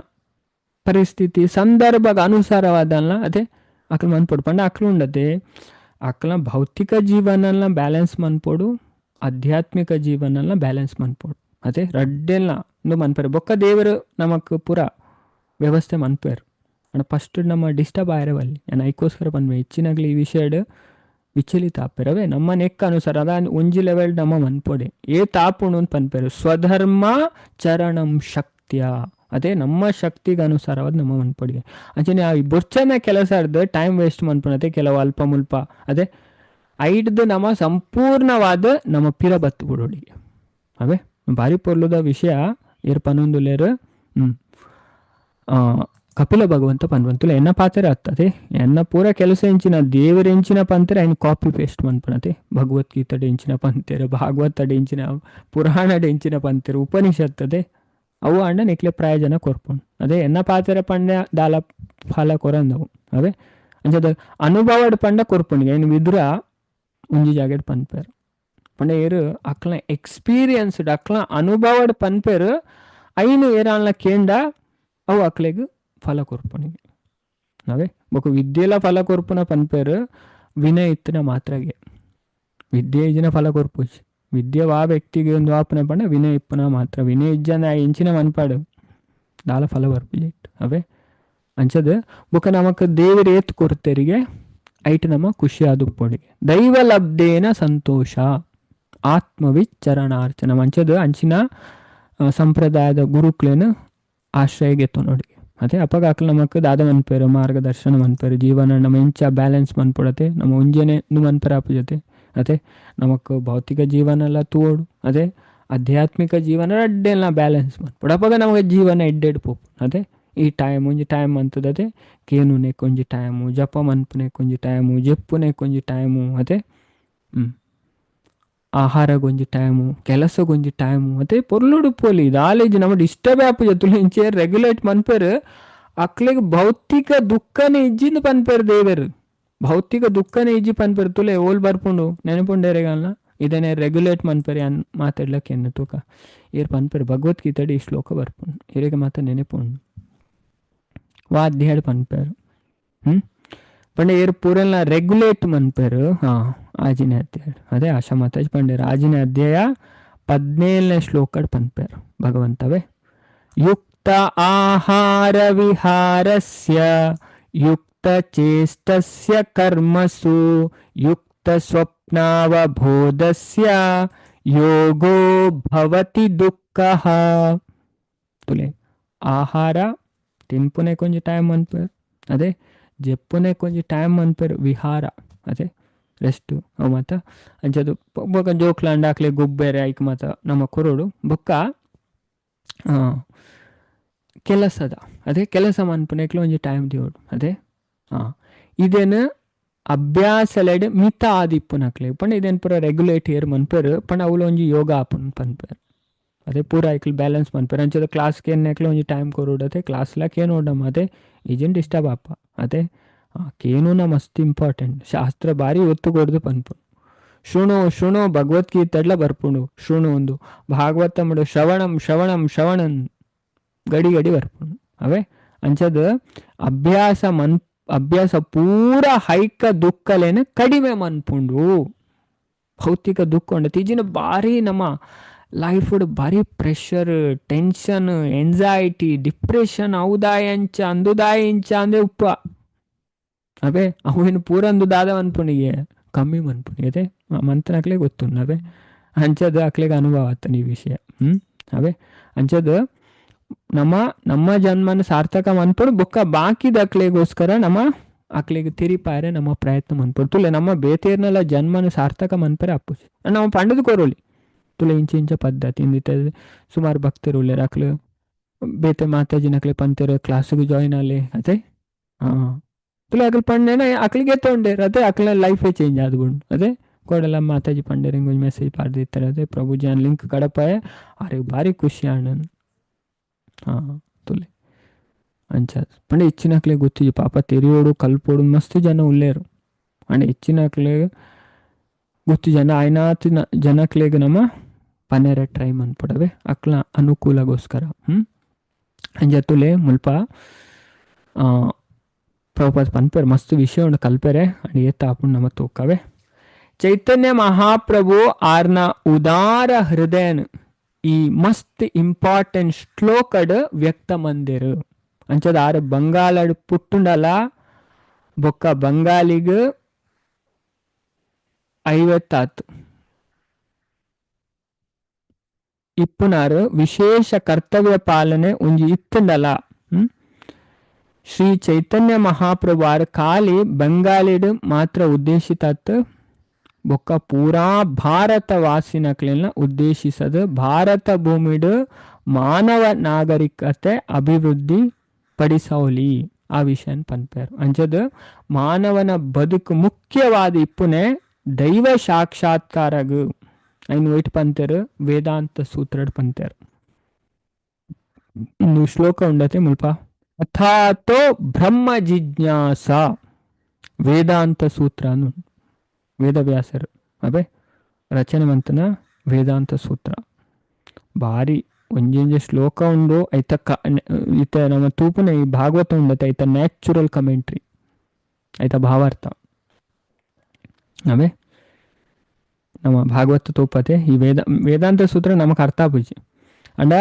ಪರಿಸ್ಥಿತಿ ಸಂದರ್ಭಗ ಅನುಸಾರವಾದಲ್ಲ ಅದೇ ಅಕ್ಲ ಮನ್ಪೊಡು ಪಂಡ ಅಕ್ಲು ಉಂಡತೆ ಅಕ್ಲ ಭೌತಿಕ ಜೀವನಲ್ಲ ಬ್ಯಾಲೆನ್ಸ್ ಮನ್ಪೊಡು ಆಧ್ಯಾತ್ಮಿಕ ಜೀವನಲ್ಲ ಬ್ಯಾಲೆನ್ಸ್ ಮನ್ಪೊಡು ಅದೇ ರಡ್ಡೆಲ್ಲ ಇಂದು ಮನ್ಪೇರು ಬೊಕ್ಕ ದೇವರು ನಮಕ್ ಪೂರ ವ್ಯವಸ್ಥೆ ಮನ್ಪೇರು ಅಂಡ ಫಸ್ಟ್ ನಮ್ಮ ಡಿಸ್ಟರ್ಬ್ ಆಯಿರವಲ್ಲಿ ನಾನು ಐಕೋಸ್ಕರ ಪನ್ಪೆ ಹೆಚ್ಚಿನಾಗ್ಲಿ ಈ ವಿಷಯಡ್ ವಿಚಲಿತ ಆಪೆರ್. ಅವೇ ನಮ್ಮ ನೆಕ್ ಅನುಸಾರ ಅದ ಒಂಜಿ ಲೆವೆಲ್ ನಮ್ಮ ಮನ್ಪೊಡೆ ಏ ತಾಪುಣು ಅಂತ ಪನ್ಪೆರು ಸ್ವಧರ್ಮ ಚರಣಂ ಶಕ್ತಿಯ. ಅದೇ ನಮ್ಮ ಶಕ್ತಿಗೆ ಅನುಸಾರವಾದ ನಮ್ಮ ಮನ್ಪೊಡಿಗೆ. ಅಂಚನೆ ಆ ಬೊರ್ಚನ ಕೆಲಸ ಅರ್ಧ ಟೈಮ್ ವೇಸ್ಟ್ ಮನ್ಪುನತೆ ಕೆಲವು ಅಲ್ಪ ಮುಲ್ಪ ಅದೇ ಐಡ್ದು ನಮ್ಮ ಸಂಪೂರ್ಣವಾದ ನಮ್ಮ ಪಿರ ಬತ್ತು ಬಿಡೋಡಿಗೆ. ಅವೇ ಭಾರಿ ಪೊರ್ಲುದ ವಿಷಯ ಏರ್ ಪನೊಂದುಲೇರು. ಕಪಿಲ ಭಗವಂತ ಪನ್ಪಂತುಲ ಎನ್ನ ಪಾತ್ರ ಅತ್ತದೆ ಎನ್ನ ಪೂರ ಕೆಲಸ ಎಂಚಿನ ದೇವರ ಎಂಚಿನ ಪಂತೆರೆ ಐನ್ ಕಾಪಿ ಪೇಸ್ಟ್ ಮನ್ಪುನತೆ. ಭಗವದ್ಗೀತೆಡ್ ಎಂಚಿನ ಪಂತೆರ್, ಭಾಗವತಡ್ ಎಂಚಿನ, ಪುರಾಣಡ್ ಎಂಚಿನ ಪಂತೆರ್, ಉಪನಿಷತ್ತದೆ ಅವು ಆಂಡ ನಿಕ್ಲೆ ಪ್ರಯೋಜನ ಕೊರ್ಪುಂಡು. ಅದೇ ಎನ್ನ ಪಾತ್ರ ಪಂಡ ದಾಲ ಫಲ ಕೊರಂದವು. ಅವೇ ಅಂಚದ ಅನುಭವಡ್ ಪಂಡ ಕೊರ್ಪುಂಡು. ಐನ್ ವಿದುರ ಒಂಜಿ ಜಾಗೆಡ್ ಪನ್ಪೆರ್ ಪಂಡ ಏರು ಅಕ್ಲ ಎಕ್ಸ್ಪೀರಿಯನ್ಸ್ಡ್ ಅಕ್ಲ ಅನುಭವಡ್ ಪನ್ಪೆರ್. ಐನು ಏರಾನ್ಲ ಕೇಂಡ ಅವು ಅಕ್ಲೆಗ್ ಫಲ ಕೊರ್ಪುನಿಗೆ. ಅವೇ ಬೊಕ ವಿದ್ಯೆಲ ಫಲ ಕೊರ್ಪುನ ಪನ್ಪೆರ್ ವಿನಯ ಇತ್ತಿನ ಮಾತ್ರಗೆ. ವಿದ್ಯೆ ಇಜ್ಜಿನ ಫಲ ಕೊರ್ಪುಜಿ. ವಿದ್ಯೆ ವಾ ವ್ಯಕ್ತಿಗೆ ಒಂದು ಆಪುನ ಪಂಡ ವಿನಯ ಇಪ್ಪುನ ಮಾತ್ರ. ವಿನಯ ಇಜ್ಜನ ಎಂಚಿನ ಮನ್ಪಾಡು ದಾಲ ಫಲ ಬರ್ಪುಜಿ. ಅವೇ ಅಂಚದ ಬೊಕ ನಮಕ್ ದೇವರು ಏತ್ ಕೊರ್ತೆರಿಗೆ ಐಟ್ ನಮ್ಮ ಖುಷಿ ಆದುಪ್ಪೊಡಿಗೆ. ದೈವ ಲಬ್ಧೇನ ಸಂತೋಷ ಆತ್ಮವಿಚರಣಾರ್ಚನ. ಅಂಚದ ಅಂಚಿನ ಸಂಪ್ರದಾಯದ ಗುರುಕ್ಲೇನು ಆಶ್ರಯಗೆತ್ತು ನೋಡಿ. ಅದೇ ಅಪ್ಪಗ ಅಕ್ಲ ನಮಕ್ ದಾದ ಮನ್ಪೇರು ಮಾರ್ಗದರ್ಶನ ಮನ್ಪೇರು ಜೀವನ ನಮ್ಮ ಇಂಚ ಬ್ಯಾಲೆನ್ಸ್ ಮನ್ಪೊಡತೆ ನಮ್ಮ ಒಂಜನೆ ಮನ್ಪೇರ ಆಪು ಜೊತೆ. ಅದೇ ನಮಕ್ ಭೌತಿಕ ಜೀವನ ಎಲ್ಲ ತೋಡು ಅದೇ ಆಧ್ಯಾತ್ಮಿಕ ಜೀವನ ರಡ್ಡೆಲ್ಲ ಬ್ಯಾಲೆನ್ಸ್ ಮನ್ಪೊಡು. ಅಪ್ಪಗ ನಮಗೆ ಜೀವನ ಎಡ್ಡೆಡ್ ಪೋಪು. ಅದೇ ಈ ಟೈಮ್ ಒಂಜಿ ಟೈಮ್ ಅಂತದತೆ ಕೇನುನೆ ಒಂಜಿ ಟೈಮು, ಜಪ ಮನ್ಪುನೆ ಒಂಜಿ ಟೈಮು, ಜೆಪ್ಪುನೆ ಒಂಜಿ ಟೈಮು, ಅದೇ ಆಹಾರಗೊಂಜಿ ಟೈಮು, ಕೆಲಸಗೊಂಜಿ ಟೈಮು. ಅದೇ ಪೊರ್ಲುಡು ಪೋಲಿ ದಾಲೇಜ್ ನಮ್ಮ ಡಿಸ್ಟರ್ಬ್ ಆಪು ಜೊತೆ ಇಂಚೆ ರೆಗ್ಯುಲೇಟ್ ಮನ್ಪೆರ್. ಅಕ್ಲೆಗ್ ಭೌತಿಕ ದುಃಖನೇ ಇಜ್ಜಿಂದು ಪನ್ಪೆರ್ ದೇವೆರ್. ಭೌತಿಕ ದುಃಖನೇ ಇಜ್ಜಿ ಪನ್ಪೆರ್. ತುಲೆ ಓಲ್ ಬರ್ಪುಂಡು ನೆನಪುಂಡೇರೆಗಲ್ಲ ಇದನ್ನೇ ರೆಗ್ಯುಲೇಟ್ ಮನ್ಪೆರ್ ಅನ್ ಮಾತಾಡ್ಲಕ್ಕೆ ಎನ್ನು ತೂಕ ಏರ್ ಪನ್ಪೆರ್. ಭಗವದ್ಗೀತೆಡ್ ಈ ಶ್ಲೋಕ ಬರ್ಪುಂಡು ಏರಿಗೆ ಮಾತ ನೆನಪುಂಡು ವಾದ್ಯಾಡ್ ಪನ್ಪೆರ್. ಪಂಡ ಏರ್ ಪೂರೆಲ್ಲ ರೆಗ್ಯುಲೇಟ್ ಮನ್ಪೆರ್. ಆಜಿನೇ ಅಧ್ಯಾಯ ಅದೇ ಆಶಾ ಮಾತಾಜ್ ಪಂಡೇರು ಆಜಿನೇ ಅಧ್ಯಾಯ 17ನೇ ಶ್ಲೋಕಡ್ ಪನ್ಪೆರ್ ಭಗವಂತವೇ. ಯುಕ್ತ ಆಹಾರ ವಿಹಾರಸ್ಯ ಯುಕ್ತ ಚೇಷ್ಟಸ್ಯ ಕರ್ಮಸು ಯುಕ್ತ ಸ್ವಪ್ನಾವಬೋಧಸ್ಯ ಯೋಗೋ ಭವತಿ ದುಃಖಃ. ತುಲೆ ಆಹಾರ ತಿನ್ಪುನೆ ಕೊಂಚ ಟೈಮ್ ಅನ್ಪೇರು, ಅದೇ ಜೆಪ್ಪುನೆ ಕೊಂಚ ಟೈಮ್ ಅನ್ಪೇರು, ವಿಹಾರ ಅದೇ ರೆಸ್ಟು ಅವು ಮಾತ ಅಂಚದು ಬೊಕ ಜೋಕ್ಲಾಂಡ ಅಕ್ಲೆ ಗೊಬ್ಬೆರೆ ಐಕ್ ಮಾತ ನಮ್ಮ ಕೊರೊಡು. ಬೊಕ್ಕ ಕೆಲಸದ ಅದೇ ಕೆಲಸ ಮನ್ಪುನೆಕ್ಲ ಒಂಜಿ ಟೈಮ್ ದಿಯೋಡು. ಅದೇ ಇದೇನು ಅಭ್ಯಾಸಲೆಡ್ ಮಿತ ಆದಿಪ್ಪುನಕ್ಲೆ ಪಂಡ ಇದೇನು ಪೂರ ರೆಗ್ಯುಲೇಟ್ ಏರ್ ಮನ್ಪೆರ್ ಪಂಡ ಅವ್ಲು ಒಂಜಿ ಯೋಗ ಆಪುನ್ ಪನ್ಪೆರ್. ಅದೇ ಪೂರ ಐಕ್ಲು ಬ್ಯಾಲೆನ್ಸ್ ಮನ್ಪೆರ್. ಅಂಚದ ಕ್ಲಾಸ್ ಕೇನ್ನೆಕ್ಲ ಒಂಜಿ ಟೈಮ್ ಕೊರೊಡು. ಅದೇ ಕ್ಲಾಸ್ಲ ಕೇನೋಡಮ್ಮ ಅದೇ ಈಜಿನ್ ಡಿಸ್ಟರ್ಬ್ ಆಪ. ಅದೇ ಕೇನುನ ಮಸ್ತ್ ಇಂಪಾರ್ಟೆಂಟ್. ಶಾಸ್ತ್ರ ಭಾರಿ ಒತ್ತು ಕೊಡ್ದು ಪನ್ಪುಂಡು. ಶೃಣು ಶೃಣು ಭಗವದ್ಗೀತೆಡ್ಲ ಬರ್ಪುಂಡು ಶೃಣು ಒಂದು ಭಾಗವತಮಡು ಶ್ರವಣಂ ಶ್ರವಣಂ ಶ್ರವಣನ್ ಗಡಿ ಗಡಿ ಬರ್ಪುಂಡು. ಅವೇ ಅಂಚದ ಅಭ್ಯಾಸ ಅಭ್ಯಾಸ ಪೂರ ಹೈಕ ದುಃಖಲೇನ ಕಡಿಮೆ ಮನ್ಪುಂಡು. ಭೌತಿಕ ದುಃಖ ಉಂಡು ತೀಜಿನ ಭಾರಿ ನಮ್ಮ ಲೈಫ್ ಭಾರಿ pressure, tension, anxiety, depression ಅವುದಾಯ ಅಂಚ ಅಂದುದಾಯ ಇಂಚ ಅಂದೇ ಉಪ್ಪ. ಅವೇ ಅವೇನು ಪೂರ ಅಂದು ದಾದ ಮನ್ಪುಣಿಗೆ ಕಮ್ಮಿ ಮನ್ಪುಣಿಗೆ. ಅದೇ ಮಂತನಕ್ಲೆ ಗೊತ್ತುಂಡು. ಅವೇ ಅಂಚದ ಅಕ್ಲೆಗೆ ಅನುಭವ ಆತನ ಈ ವಿಷಯ. ಅವೇ ಅಂಚದ ನಮ್ಮ ನಮ್ಮ ಜನ್ಮನ ಸಾರ್ಥಕ ಮನ್ಪೊಡು. ಬೊಕ್ಕ ಬಾಕಿದ ಅಕ್ಲೆಗೋಸ್ಕರ ನಮ್ಮ ಅಕ್ಲೆಗ್ ತಿರಿಪಾರೆ ನಮ್ಮ ಪ್ರಯತ್ನ ಮನ್ಪೊಡು. ತುಲೆ ನಮ್ಮ ಬೇತೇರ್ನೆಲ್ಲ ಜನ್ಮನ ಸಾರ್ಥಕ ಮನ್ಪರೆ ಅಪ್ಪುಜಿ ನಮ್ಮ ಪಂಡದ ಕೊರೋಲಿ. ತುಲೆ ಇಂಚ ಇಂಚ ಪದ್ಧತಿ ಇಂದಿತ್ತ ಸುಮಾರು ಭಕ್ತರು ಉಲ್ಲೇರು ಅಕ್ಲು ಬೇತೆ ಮಾತಾಜಿನಕ್ಲೆ ಪಂತೆರು ಕ್ಲಾಸಿಗೆ ಜಾಯಿನ್ ಆಲೆ. ಅದೇ ತುಲೆ ಅಕ್ಲು ಪಂಡೇನ ಅಕ್ಲಿಗೆ ತೊಂಡೇರು. ಅದೇ ಅಕ್ಲ ಲೈಫೇ ಚೇಂಜ್ ಆದ್ಗುಂಡು. ಅದೇ ಕೋಡಲ ಮಾತಾಜಿ ಪಂಡೇರು ಹಿಂಗೊಂದು ಮೆಸೇಜ್ ಪಾಡ್ದಿತ್ತಾರೆ. ಅದೇ ಪ್ರಭುಜಾನ್ ಲಿಂಕ್ ಕಡಪಾಯ ಆರಿಗೆ ಭಾರಿ ಖುಷಿ ಆಣನ್. ತುಲೆ ಅಂಚ ಪಂಡ ಹೆಚ್ಚಿನಕ್ಲೆ ಗೊತ್ತಿಜಿ ಪಾಪ ತೆರಿಯೋಡು ಕಲ್ಪೋಡು ಮಸ್ತ್ ಜನ ಉಲ್ಲೇರು. ಅಂಡ್ ಹೆಚ್ಚಿನಕ್ಲೆ ಗೊತ್ತು ಜನ ಆಯ್ನಾತ್ ಜನಕ್ಲೆಗ್ ನಮ್ಮ ಪನೇರ ಟ್ರೈ ಮನ್ಪೊಡವೆ ಅಕ್ಲ ಅನುಕೂಲಗೋಸ್ಕರ. ಅಂಚ ತುಲೆ ಮುಲ್ಪ ಪ್ರಭುಪಾದ ಪನ್ಪೆರ್ ಮಸ್ತ್ ವಿಷಯ ಉಂಡು ಕಲ್ಪೆರೆ ಅಂಡ್ ಏತ್ ಆಪುಂಡು ನಮ ತೂಕವೆ. ಚೈತನ್ಯ ಮಹಾಪ್ರಭು ಆರ್ನ ಉದಾರ ಹೃದಯನ್ ಈ ಮಸ್ತ್ ಇಂಪಾರ್ಟೆಂಟ್ ಶ್ಲೋಕಡ್ ವ್ಯಕ್ತ ಮಂದಿರು. ಅಂಚದ ಆರು ಬಂಗಾಲಡ್ ಪುಟ್ಟುಂಡಲ ಬೊಕ್ಕ ಬಂಗಾಲಿಗ್ ಐವತ್ತಾತು ಇಪ್ಪುನಾರು ವಿಶೇಷ ಕರ್ತವ್ಯ ಪಾಲನೆ ಒಂಜಿ ಇತ್ತುಂಡಲ. ಶ್ರೀ ಚೈತನ್ಯ ಮಹಾಪ್ರಭು ಖಾಲಿ ಬೆಂಗಾಲಿಡ್ ಮಾತ್ರ ಉದ್ದೇಶಿತಾತ್ ಬೊಕ್ಕ ಪೂರಾ ಭಾರತ ವಾಸಿನಕ್ಲೆನ ಉದ್ದೇಶಿಸದು ಭಾರತ ಭೂಮಿಡ್ ಮಾನವ ನಾಗರಿಕತೆ ಅಭಿವೃದ್ಧಿ ಪಡಿಸೌಲಿ ಆ ವಿಷಯನ್ ಪನ್ಪೇರು. ಅಂಚದ ಮಾನವನ ಬದುಕು ಮುಖ್ಯವಾದ ಇಪ್ಪುನೆ ದೈವ ಸಾಕ್ಷಾತ್ಕಾರಗು ಐನ್ ಒಯ್ಟ್ ಪಂತೇರು ವೇದಾಂತ ಸೂತ್ರಡ್ ಪಂತೇರು. ಇಂದು ಶ್ಲೋಕ ಉಂಡತೆ ಮುಲ್ಪ ಅಥಾತೋ ಬ್ರಹ್ಮ ಜಿಜ್ಞಾಸ ವೇದಾಂತ ಸೂತ್ರ ಅನ್ನು ವೇದವ್ಯಾಸರು ಅಬೆ ರಚನೆ ಮಂತನ ವೇದಾಂತ ಸೂತ್ರ ಬಾರಿ ಒಂಜೊಂಜಿ ಶ್ಲೋಕ ಉಂಡು ಐತ ಇತ್ತ ನಮ್ಮ ತೂಪುನ ಈ ಭಾಗವತ ಉಂಡತೆ ಐತ ನ್ಯಾಚುರಲ್ ಕಮೆಂಟ್ರಿ ಐತ ಭಾವಾರ್ಥ ಅವೇ ನಮ್ಮ ಭಾಗವತ ತೂಪತೆ ಈ ವೇದಾಂತ ಸೂತ್ರ ನಮಕ್ ಅರ್ಥ ಆಪುಜಿ ಅಂಡ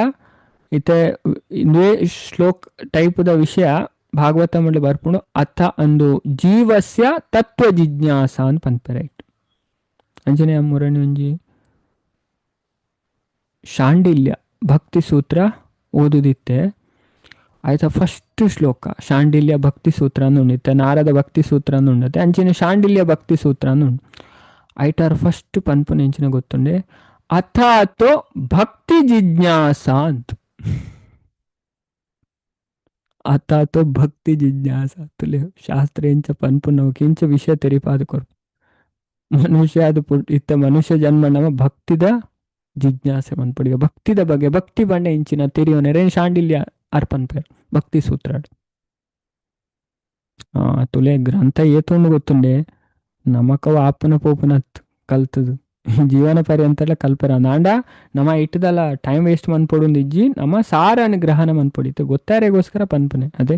ಇತ್ತೆ ಇಂದುವೆ ಶ್ಲೋಕ ಟೈಪುದ ವಿಷಯ ಭಾಗವತ ಮಂಡಳಿ ಬರ್ಪುಂಡು ಅಥ ಅಂದು ಜೀವಸ್ಯ ತತ್ವ ಜಿಜ್ಞಾಸ ಅಂತ ಪನ್ಪೆರ್ ರೈಟ್. ಅಂಚನೆ ಮುರಣಿ ಒಂಜಿ ಶಾಂಡಿಲ್ಯ ಭಕ್ತಿ ಸೂತ್ರ ಓದುದಿತ್ತೆ ಆಯ್ತಾ ಫಸ್ಟ್ ಶ್ಲೋಕ ಶಾಂಡಿಲ್ಯ ಭಕ್ತಿ ಸೂತ್ರ ಉಂಡಿತ್ತೆ ನಾರದ ಭಕ್ತಿ ಸೂತ್ರ ಉಂಡತೆ ಅಂಚಿನ ಶಾಂಡಿಲ್ಯ ಭಕ್ತಿ ಸೂತ್ರ ಉಂಡು ಐಟಾರ್ ಫಸ್ಟ್ ಪನ್ಪುನ ಎಂಚಿನ ಗೊತ್ತುಂಡೆ ಅಥಾತೋ ಭಕ್ತಿ ಜಿಜ್ಞಾಸ ಅಂತ ಅಥಾತೋ ಭಕ್ತಿ ಜಿಜ್ಞಾಸ ತುಲೆ ಶಾಸ್ತ್ರ ಎಂಚ ಪನ್ಪುನವು ಎಂಚ ವಿಷಯ ತೆರಿಪಾದ ಕೊರ್ಪು ಮನುಷ್ಯ ಅದು ಇತ್ತ ಮನುಷ್ಯ ಜನ್ಮ ನಮ್ಮ ಭಕ್ತಿದ ಜಿಜ್ಞಾಸೆ ಮನ್ಪುಡಿಗ ಭಕ್ತಿದ ಬಗ್ಗೆ ಭಕ್ತಿ ಬಂಡೆ ಇಂಚಿನ ತೆರಿಯೋನೆ ಶಾಂಡಿಲ್ಯ ಅರ್ಪನ್ ಪೇರು ಭಕ್ತಿ ಸೂತ್ರ ತುಲೆ ಗ್ರಂಥ ಏತುಂಡು ಗೊತ್ತುಂಡೆ ನಮಕವ ಆಪನ ಪೋಪನತ್ ಕಲ್ತದು ಜೀವನ ಪರ್ಯಂತೆಲ್ಲ ಕಲ್ಪರ ನಾಂಡ ನಮ್ಮ ಇಟ್ಟದಲ್ಲ ಟೈಮ್ ವೇಸ್ಟ್ ಮನ್ಪೊಡುಂದು ಇಜ್ಜಿ ನಮ್ಮ ಸಾರ ಅನುಗ್ರಹನ ಮನ್ಪೊಡಿತ್ತು ಗೊತ್ತಾರೆಗೋಸ್ಕರ ಪನ್ಪನೆ ಅದೇ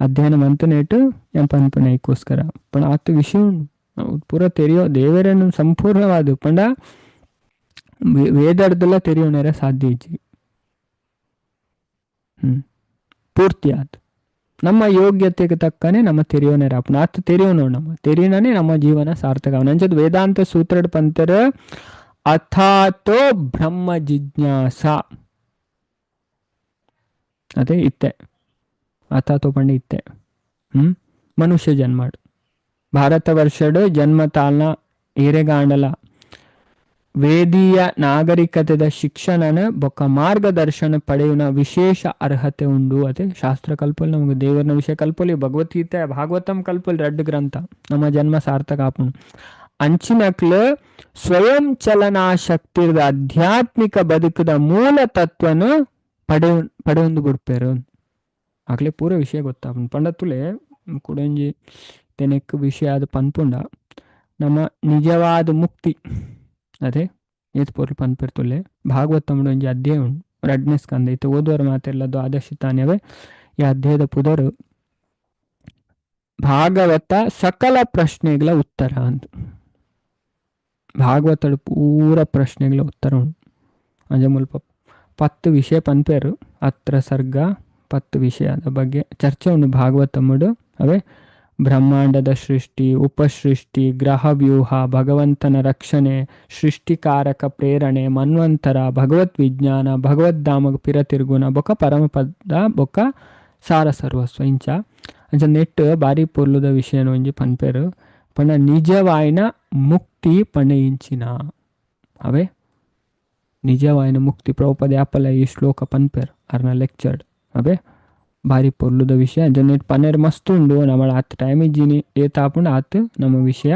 ಅಧ್ಯಯನ ಮಂತನೇಟು ಎಂ ಪನ್ಪನೆ ಐಕ್ಕೋಸ್ಕರ ಪಣ ಆತು ವಿಷಯ ಪೂರ ತೆರಿಯೋ ದೇವರನ್ನು ಸಂಪೂರ್ಣವಾದ ಪಂಡ ವೇದರ್ದೆಲ್ಲ ತೆರಿಯೋನೇರ ಸಾಧ್ಯ ಇಜ್ಜಿ ಪೂರ್ತಿ ಆತು ನಮ್ಮ ಯೋಗ್ಯತೆಗೆ ತಕ್ಕನೆ ನಮ್ಮ ತೆರಿಯೋನೇರ ಅಪ್ಪನ ಆತು ತೆರಿಯೋನೋ ನಮ್ಮ ತೆರಿಯೋನೇ ನಮ್ಮ ಜೀವನ ಸಾರ್ಥಕ. ನಂಚದ ವೇದಾಂತ ಸೂತ್ರಡ್ ಪಂತರ ಅಥಾತೋ ಬ್ರಹ್ಮ ಜಿಜ್ಞಾಸ ಅದೇ ಇತ್ತೆ ಅಥಾತೋ ಪಂಡ ಇತ್ತೆ ಮನುಷ್ಯ ಜನ್ಮ ಭಾರತ ವರ್ಷಡ್ ಜನ್ಮ ತಾಲ್ನ ಏರೆಗಾಂಡಲ ವೇದೀಯ ನಾಗರಿಕತೆದ ಶಿಕ್ಷಣನ ಬೊಕ್ಕ ಮಾರ್ಗದರ್ಶನ ಪಡೆಯುವ ವಿಶೇಷ ಅರ್ಹತೆ ಉಂಡು. ಅದೇ ಶಾಸ್ತ್ರ ಕಲ್ಪಲ್ ನಮಗೆ ದೇವರನ ವಿಷಯ ಕಲ್ಪಲಿ ಭಗವದ್ಗೀತೆ ಭಾಗವತಂ ಕಲ್ಪಲ್ ರಡ್ಡು ಗ್ರಂಥ ನಮ್ಮ ಜನ್ಮ ಸಾರ್ಥಕ ಆಪುಂಡು. ಅಂಚಿನಕ್ಲು ಸ್ವಯಂ ಚಲನಾ ಶಕ್ತಿದ ಆಧ್ಯಾತ್ಮಿಕ ಬದುಕದ ಮೂಲ ತತ್ವನು ಪಡೆಯೊಂದು ಬಿಡ್ಪೇರು ಆಗ್ಲೇ ಪೂರ ವಿಷಯ ಗೊತ್ತಾಪುಂಡು. ಪಂಡತುಲೆ ಕುಡೊಂಜಿ ತೆನೆಕ್ ವಿಷಯ ಅದು ಪನ್ಪುಂಡ ನಮ್ಮ ನಿಜವಾದ ಮುಕ್ತಿ ಅದೇ ಏತ್ ಪೊರ್ಲು ಪನ್ಪಿರ್ತುಲ್ಲೆ ಭಾಗವತముడు ಒಂಜಿ ಅಧ್ಯಾಯ ಉಂಡು ರಡ್ನೇ ಸ್ಕಂದ ಇತ್ತೆ ಓದುವರ ಮಾತೆಲ್ಲ ದ್ವಾದಶಿ ತಾನ್ಯವೇ ಈ ಅಧ್ಯಾಯದ ಪುದರು ಭಾಗವತ ಸಕಲ ಪ್ರಶ್ನೆಗಳ ಉತ್ತರ ಅಂತ ಭಾಗವತಡು ಪೂರ ಪ್ರಶ್ನೆಗಳ ಉತ್ತರ ಉಂಡು. ಅಂಜ ಮುಲ್ಪ 10 ವಿಷಯ ಪನ್ಪೇರು ಅತ್ರ ಸರ್ಗ 10 ವಿಷಯದ ಬಗ್ಗೆ ಚರ್ಚೆ ಉಂಡು ಭಾಗವತముడు. ಅವೇ ಬ್ರಹ್ಮಾಂಡದ ಸೃಷ್ಟಿ, ಉಪಸೃಷ್ಟಿ, ಗ್ರಹ ವ್ಯೂಹ, ಭಗವಂತನ ರಕ್ಷಣೆ, ಸೃಷ್ಟಿಕಾರಕ ಪ್ರೇರಣೆ, ಮನ್ವಂತರ, ಭಗವತ್ ವಿಜ್ಞಾನ, ಭಗವದ್ಧಾಮ ಪಿರತಿರ್ಗುಣ ಬೊಕ ಪರಮಪದ ಬೊಕ ಸಾರ ಸರ್ವಸ್ವ ಇಂಚ ಅಂಚ ನೆಟ್ ಬಾರಿ ಪೊರ್ಲುದ ವಿಷಯನ ಒಂಜಿ ಪನ್ಪೇರು ಪಂಡ ನಿಜವಾಯಿನ ಮುಕ್ತಿ ಪಂಡ ಇಂಚಿನ ಅವೇ ನಿಜವಾಯಿನ ಮುಕ್ತಿ ಪ್ರಭುಪದ ಯಾಪಲ ಈ ಶ್ಲೋಕ ಪನ್ಪೇರು ಅರ್ನ ಲೆಕ್ಚರ್ಡ್ ಅವೇ ಬಾರಿ ಪೊರ್ಲುದ ವಿಷಯ ಜೊನ್ನೆಟ್ ಪನ್ನೇರು ಮಸ್ತ್ ಉಂಡು ನಮ್ಮ ಆತ್ ಟೈಮ್ ಇಜ್ಜಿನಿ ಏತಾಪುಂಡು ಆತ್ ನಮ್ಮ ವಿಷಯ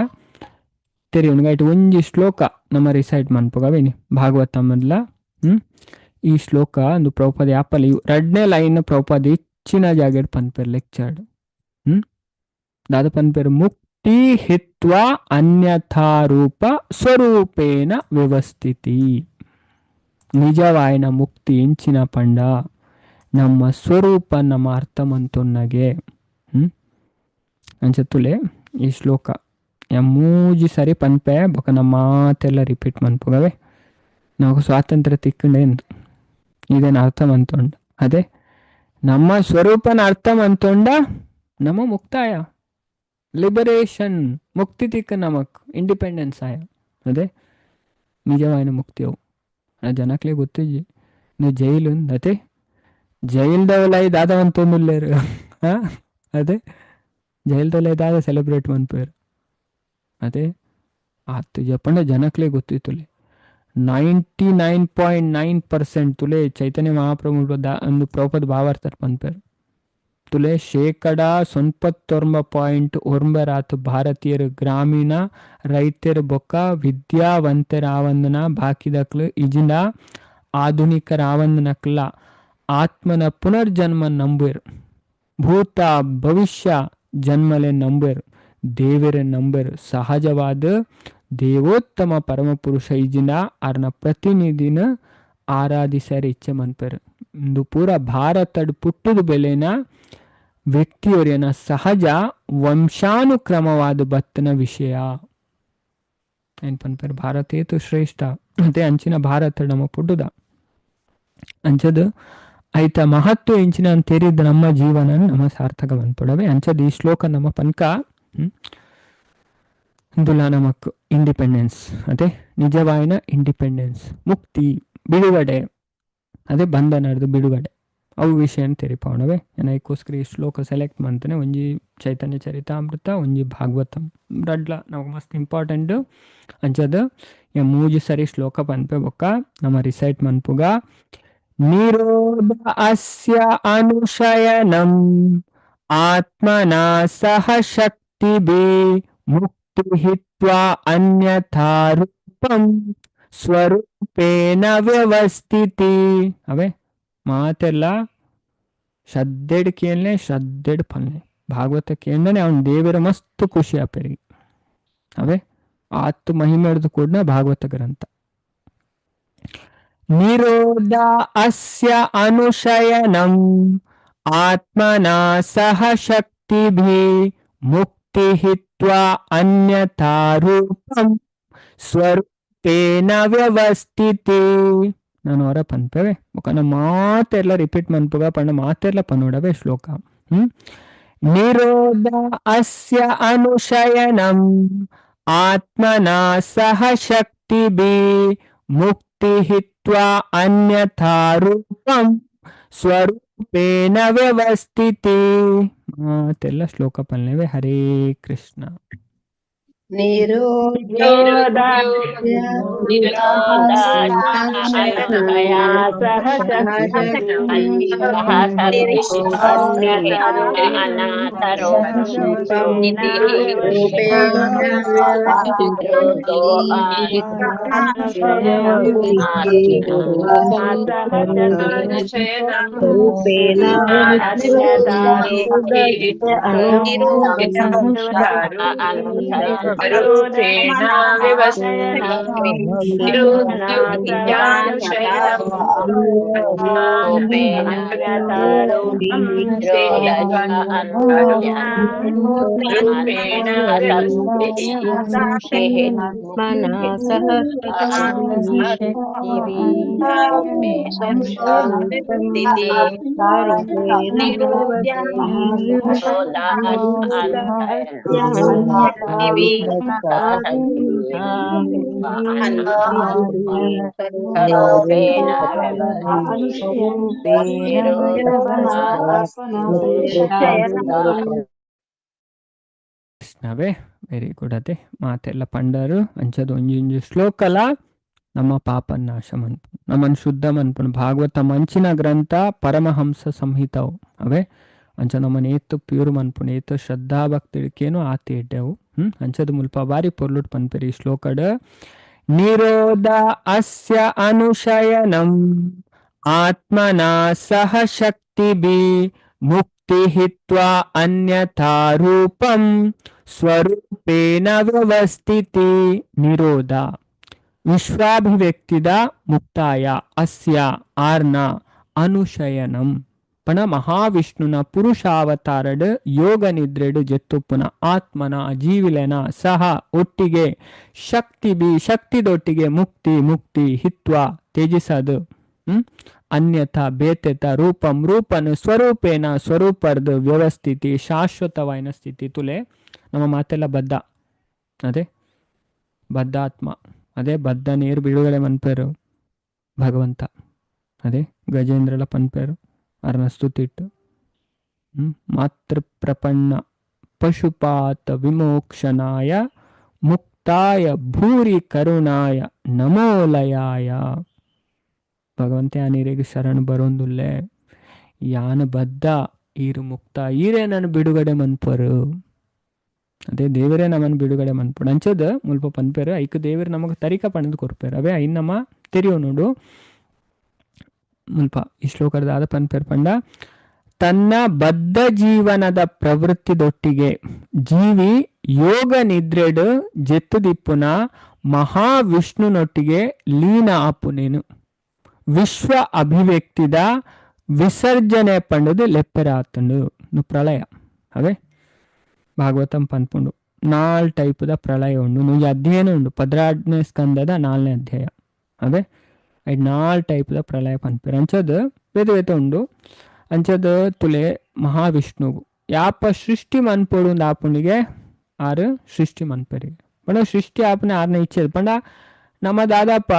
ತೆರಿಯುಂಡು. ಐಟ್ ಒಂಜಿ ಶ್ಲೋಕ ನಮ್ಮ ರಿಸೈಟ್ ಮನ್ಪುಗವೇನಿ ಭಾಗವತಮದ್ಲ ಈ ಶ್ಲೋಕ ಒಂದು ಪ್ರಭುಪದ ಯಾಪಲ ರಡ್ನೇ ಲೈನ್ ಪ್ರಭುಪದ ಇಚ್ಚಿನ ಜಾಗೆಡ್ ಪನ್ಪೇರು ಲೆಕ್ಚರ್ಡ್ ದಾದ ಪನ್ಪೇರು ಮುಕ್ತಿ ಹಿತ್ವಾ ಅನ್ಯಥಾ ರೂಪ ಸ್ವರೂಪೇಣ ವ್ಯವಸ್ಥಿತಿ. ನಿಜವಾಯಿನ ಮುಕ್ತಿ ಇಂಚಿನ ಪಂಡ ನಮ್ಮ ಸ್ವರೂಪ ನಮ್ಮ ಅರ್ಥ ಮಂತೊನ್ನಗೆ ಅಂಚತ್ತುಲೆ ಈ ಶ್ಲೋಕ ಮೂಜಿ ಸರಿ ಪನ್ಪೆ ಬೊಕ ನಮ್ಮ ಮಾತೆಲ್ಲ ರಿಪೀಟ್ ಮನ್ಪುಗವೆ ನಾವು ಸ್ವಾತಂತ್ರ್ಯ ತಿಕ್ಕಂಡೆ ಎಂದು ಇದೇನು ಅರ್ಥ ಮಂತೊಂಡ ಅದೇ ನಮ್ಮ ಸ್ವರೂಪನ ಅರ್ಥ ಮಂತೊಂಡ ನಮ್ಮ ಮುಕ್ತಾಯ Liberation, ಮುಕ್ತಿ ತಿಕ್ಕ ನಮಕ್, ಇಂಡಿಪೆಂಡೆನ್ಸ್ ಆಯ. ಅದೇ ನಿಜವಾಯಿನ ಮುಕ್ತಿ ಅವು. ಆ ಜನಕ್ಲೆ ಗೊತ್ತಿಜ್ಜಿ ನೀವು ಜೈಲು ಅದೇ ಜೈಲ್ದವಲೈ ದಾದ ಅಂತೊಂದುಲ್ಲೇರು. ಅದೇ ಜೈಲ್ದವಲೈ ದಾದ ಸೆಲೆಬ್ರೇಟ್ ಮನ್ಪೇರು. ಅದೇ ಆತು ಜಪಂಡ ಜನಕ್ಲೆ ಗೊತ್ತಿತ್ತುಲೆ 99.9% ತುಲೆ ಚೈತನ್ಯ ಮಹಾಪ್ರಭು ಒಂದು ಪ್ರಭುಪದ ಭಾವಾರ್ಥರ್ ಪನ್ಪೇರು. ತುಲೆ 99.9% ಭಾರತೀಯರು ಗ್ರಾಮೀಣ ರೈತರು ಬೊಕ್ಕ ವಿದ್ಯಾವಂತರ ಆವಂದನ ಬಾಕಿದಕ್ಲು ಇಜಿಂದ ಆಧುನಿಕರ ಆವಂದನಕ್ಲ ಆತ್ಮನ ಪುನರ್ಜನ್ಮ ನಂಬುವೆರು, ಭೂತ ಭವಿಷ್ಯ ಜನ್ಮಲೆ ನಂಬುವೆರು, ದೇವರ ನಂಬುವೆರು. ಸಹಜವಾದ ದೇವೋತ್ತಮ ಪರಮಪುರುಷ ಇಜಿಂದ ಆರ್ನ ಪ್ರತಿನಿಧಿನ ಆರಾಧಿಸರ ಇಚ್ಛೆ ಮನ್ಪೇರು. ಇಂದು ಪೂರ ಭಾರತಡ್ ಪುಟ್ಟದ ಬೆಲೆನ ವ್ಯಕ್ತಿಯೊರಿಯನ ಸಹಜ ವಂಶಾನುಕ್ರಮವಾದ ಬತ್ತನ ವಿಷಯ ಏನ್ ಪನ್ಪೇರು. ಭಾರತ ಏತು ಶ್ರೇಷ್ಠ ಅದೇ ಅಂಚಿನ ಭಾರತ ನಮ್ಮ ಪುಟ್ಟುದ ಅಂಚದ ಐತ ಮಹತ್ವ ಇಂಚಿನ ತೆರಿದ ನಮ್ಮ ಜೀವನ ನಮ್ಮ ಸಾರ್ಥಕ ಮನ್ಪಡವೆ. ಅಂಚದ ಈ ಶ್ಲೋಕ ನಮ್ಮ ಪನ್ಕ ಇಂದುಲ ನಮಕ್ ಇಂಡಿಪೆಂಡೆನ್ಸ್, ಅದೇ ನಿಜವಾಯಿನ ಇಂಡಿಪೆಂಡೆನ್ಸ್, ಮುಕ್ತಿ, ಬಿಡುಗಡೆ, ಅದೇ ಬಂಧನದ ಬಿಡುಗಡೆ ಅವು ವಿಷಯ ತೆರಿಪಾವಣವೆ. ಅದಕ್ಕೋಸ್ಕರ ಈ ಶ್ಲೋಕ ಸೆಲೆಕ್ಟ್ ಮಾಡ್ತಾನೆ. ಒಂಜಿ ಚೈತನ್ಯ ಚರಿತಾಮೃತ, ಒಂಜಿ ಭಾಗವತಂ ರಡ್ಲ ನಮಗೆ ಮಸ್ತ್ ಇಂಪಾರ್ಟೆಂಟ್. ಅಂಚದ ಮೂಜಿ ಸರಿ ಶ್ಲೋಕ ಪನ್ಪೆ ಬೊಕ್ಕ ನಮ್ಮ ರಿಸೈಟ್ ಮನ್ಪುಗ. ನಿರೋಧ ಅಸ್ಯ ಅನುಶಯನಂ ಆತ್ಮನಾ ಸಹ ಶಕ್ತಿಭಿ ಮುಕ್ತಿ ಹಿತ್ವಾ ಅನ್ಯಥಾ ರೂಪಂ ಸ್ವರೂಪೇಣ ವ್ಯವಸ್ಥಿತಿ. ಅವೇ ಮಾತೆಲ್ಲ ಶ್ರದ್ಧೆಡ್ ಕೇಳನೆ, ಶ್ರದ್ಧೆಡ್ ಪನ್ನೆ ಭಾಗವತ ಕೇಳನೆ ಅವನ ದೇವರ ಮಸ್ತ್ ಖುಷಿ ಆಪೇರಿ. ಅವೇ ಆತ್ ಮಹಿಮೆ ಹಿಡಿದು ಕೂಡ ಭಾಗವತ ಗ್ರಂಥ. ನಿರೋಧ ಅಸ್ಯ ಅನುಶಯನಂ ಆತ್ಮನಾ ಸಹ ಶಕ್ತಿಭಿ ಮುಕ್ತಿ ಹಿತ್ವಾ ಅನ್ಯಥಾ ರೂಪಂ ಸ್ವರೂಪೇಣ ವ್ಯವಸ್ಥಿತಿ. ನಾನು ಅವರ ಪನ್ಪೇವೆ ಬೊಕ ಮಾತೆಲ್ಲ ರಿಪೀಟ್ ಮನ್ಪುಗ ಪಂಡ ಮಾತೆಲ್ಲ ಪನ್ನೋಡವೆ ಶ್ಲೋಕ. ನಿರೋಧ ಅಸ್ಯ ಅನುಶಯನಂ ಆತ್ಮನಾ ಸಹ ಶಕ್ತಿಭಿ ಮುಕ್ತಿ ಹಿತ್ವಾ ಅನ್ಯಥಾ ರೂಪಂ ಸ್ವರೂಪೇಣ ವ್ಯವಸ್ಥಿತಿ. ಮಾತೆಲ್ಲ ಶ್ಲೋಕ ಪನ್ನೇವೆ. ಹರೇ ಕೃಷ್ಣ. ಕೃಷ್ಣವೇ ವೆರಿ ಗುಡ್. ಅದೇ ಮಾತೆಲ್ಲ ಪಂಡರು ಅಂಚದ ಒಂಜೊಂಜಿ ಶ್ಲೋಕಲ ನಮ್ಮ ಪಾಪ ನಾಶ ಮನ್ಪು, ನಮ್ಮನ್ ಶುದ್ಧ ಮನ್ಪುನು. ಭಾಗವತ ಮಂಚಿನ ಗ್ರಂಥ ಪರಮಹಂಸ ಸಂಹಿತವು ಅವೇ ಅಂಚ ನಮ್ಮನ್ ಏತು ಪ್ಯೂರ್ ಮನ್ಪುನು, ಏತು ಶ್ರದ್ಧಾ ಭಕ್ತಿಕೇನು ಆತಿ ಇಡ್ಡೆವು. ಅಂಚದ ಮುಲ್ಪ ಬಾರಿ ಪೊರ್ಲುಟ್ ಪನ್ಪೆರಿ ಈ ಶ್ಲೋಕಡ್. ನಿರೋಧ ಅಸ್ಯ ಅನುಶಯನಂ ಆತ್ಮನಾ ಸಹ ಶಕ್ತಿಭಿ ಮುಕ್ತಿ ಹಿತ್ವಾ ಅನ್ಯಥಾ ರೂಪಂ ಸ್ವರೂಪೇಣ ವ್ಯವಸ್ಥಿತಿ. ನಿರೋಧ ವಿಶ್ವಾಭಿವ್ಯಕ್ತಿದ ಮುಕ್ತಾಯ ಅಸ್ಯ ಆರ್ನ ಅನುಶಯನಂ ಪಣ ಮಹಾವಿಷ್ಣುನ ಪುರುಷಾವತಾರಡ್ ಯೋಗ ನಿದ್ರೆಡು ಜೆತ್ತುಪ್ಪುನ ಆತ್ಮನ ಜೀವಿಲೆನ ಸಹ ಒಟ್ಟಿಗೆ ಶಕ್ತಿ ಬಿ ಶಕ್ತಿದೊಟ್ಟಿಗೆ ಮುಕ್ತಿ ಮುಕ್ತಿ ಹಿತ್ವ ತ್ಯಜಿಸದು. ಅನ್ಯಥಾ ಬೇತೆತ ರೂಪಂ ರೂಪನು ಸ್ವರೂಪೇನ ಸ್ವರೂಪರ್ದು ವ್ಯವಸ್ಥಿತಿ ಶಾಶ್ವತವಾಯಿನ ಸ್ಥಿತಿ. ತುಲೆ ನಮ್ಮ ಮಾತೆಲ್ಲ ಬದ್ಧ, ಅದೇ ಬದ್ಧಾತ್ಮ, ಅದೇ ಬದ್ಧ ನೀರು ಬಿಡುಗಡೆ ಮನ್ಪೇರು ಭಗವಂತ, ಅದೇ ಗಜೇಂದ್ರಲ ಪನ್ಪೇರು ಅರ್ನ ಸ್ತುತಿಟ್ಟು. ಮಾತೃ ಪ್ರಪನ್ನ ಪಶುಪಾತ ವಿಮೋಕ್ಷನಾಯ ಮುಕ್ತಾಯ ಭೂರಿ ಕರುಣಾಯ ನಮೋಲಯಾಯ. ಭಗವಂತ ನೀರಿಗೆ ಶರಣು ಬರೋಂದುಲ್ಲೆ, ಯಾನ ಬದ್ಧ ಈರು ಮುಕ್ತ, ಈರೇ ನಾನು ಬಿಡುಗಡೆ ಮನ್ಪರು, ಅದೇ ದೇವರೇ ನಮ್ಮನ್ನು ಬಿಡುಗಡೆ ಮನ್ಪಡು ಅಂಚದ ಮುಲ್ಪ ಪನ್ಪೇರು. ಐಕ್ ದೇವರು ನಮಗೆ ತರಿಕ ಪಣದು ಕೊರ್ಪೇರು, ಅವೇ ಐನ್ ನಮ್ಮ ತೆರಿಯೋ ನೋಡು. ಮುಲ್ಪ ಈ ಶ್ಲೋಕದ ಪನ್ಪೇರು ಪಂಡ ತನ್ನ ಬದ್ಧ ಜೀವನದ ಪ್ರವೃತ್ತಿದೊಟ್ಟಿಗೆ ಜೀವಿ ಯೋಗ ನಿದ್ರೆಡು ಜೆತ್ತುದಿಪ್ಪುನ ಮಹಾವಿಷ್ಣುನೊಟ್ಟಿಗೆ ಲೀನ ಆಪುನೇನು ವಿಶ್ವ ಅಭಿವ್ಯಕ್ತಿದ ವಿಸರ್ಜನೆ ಪಂಡದು ಲೆಪ್ಪೆರಾತಂಡು ಪ್ರಳಯ. ಅವೇ ಭಾಗವತಂ ಪನ್ಪುಂಡು ನಾಲ್ ಟೈಪದ ಪ್ರಳಯ ಉಂಡು, ನುಂಜಿ ಅಧ್ಯಯನ ಉಂಡು 14ನೇ ಸ್ಕಂದದ 4ನೇ ಅಧ್ಯಾಯ. ಅವೇ ಐಟ್ ನಾಲ್ ಟೈಪದ ಪ್ರಳಯ ಪನ್ಪೇರು ಅಂಚದ ಬೇತೆ ಬೇತೆ ಉಂಡು. ಅಂಚದ ತುಲೆ ಮಹಾವಿಷ್ಣುಗು ಯಾಪ ಸೃಷ್ಟಿ ಮನ್ಪೊಡು ಒಂದು ಆಪುಣಿಗೆ ಆರು ಸೃಷ್ಟಿ ಮನ್ಪರಿಗೆ ಪಂಡ ಸೃಷ್ಟಿ ಆಪನೆ ಆರನೇ ಇಚ್ಛೆ ಪಂಡ ನಮ್ಮ ದಾದಾಪ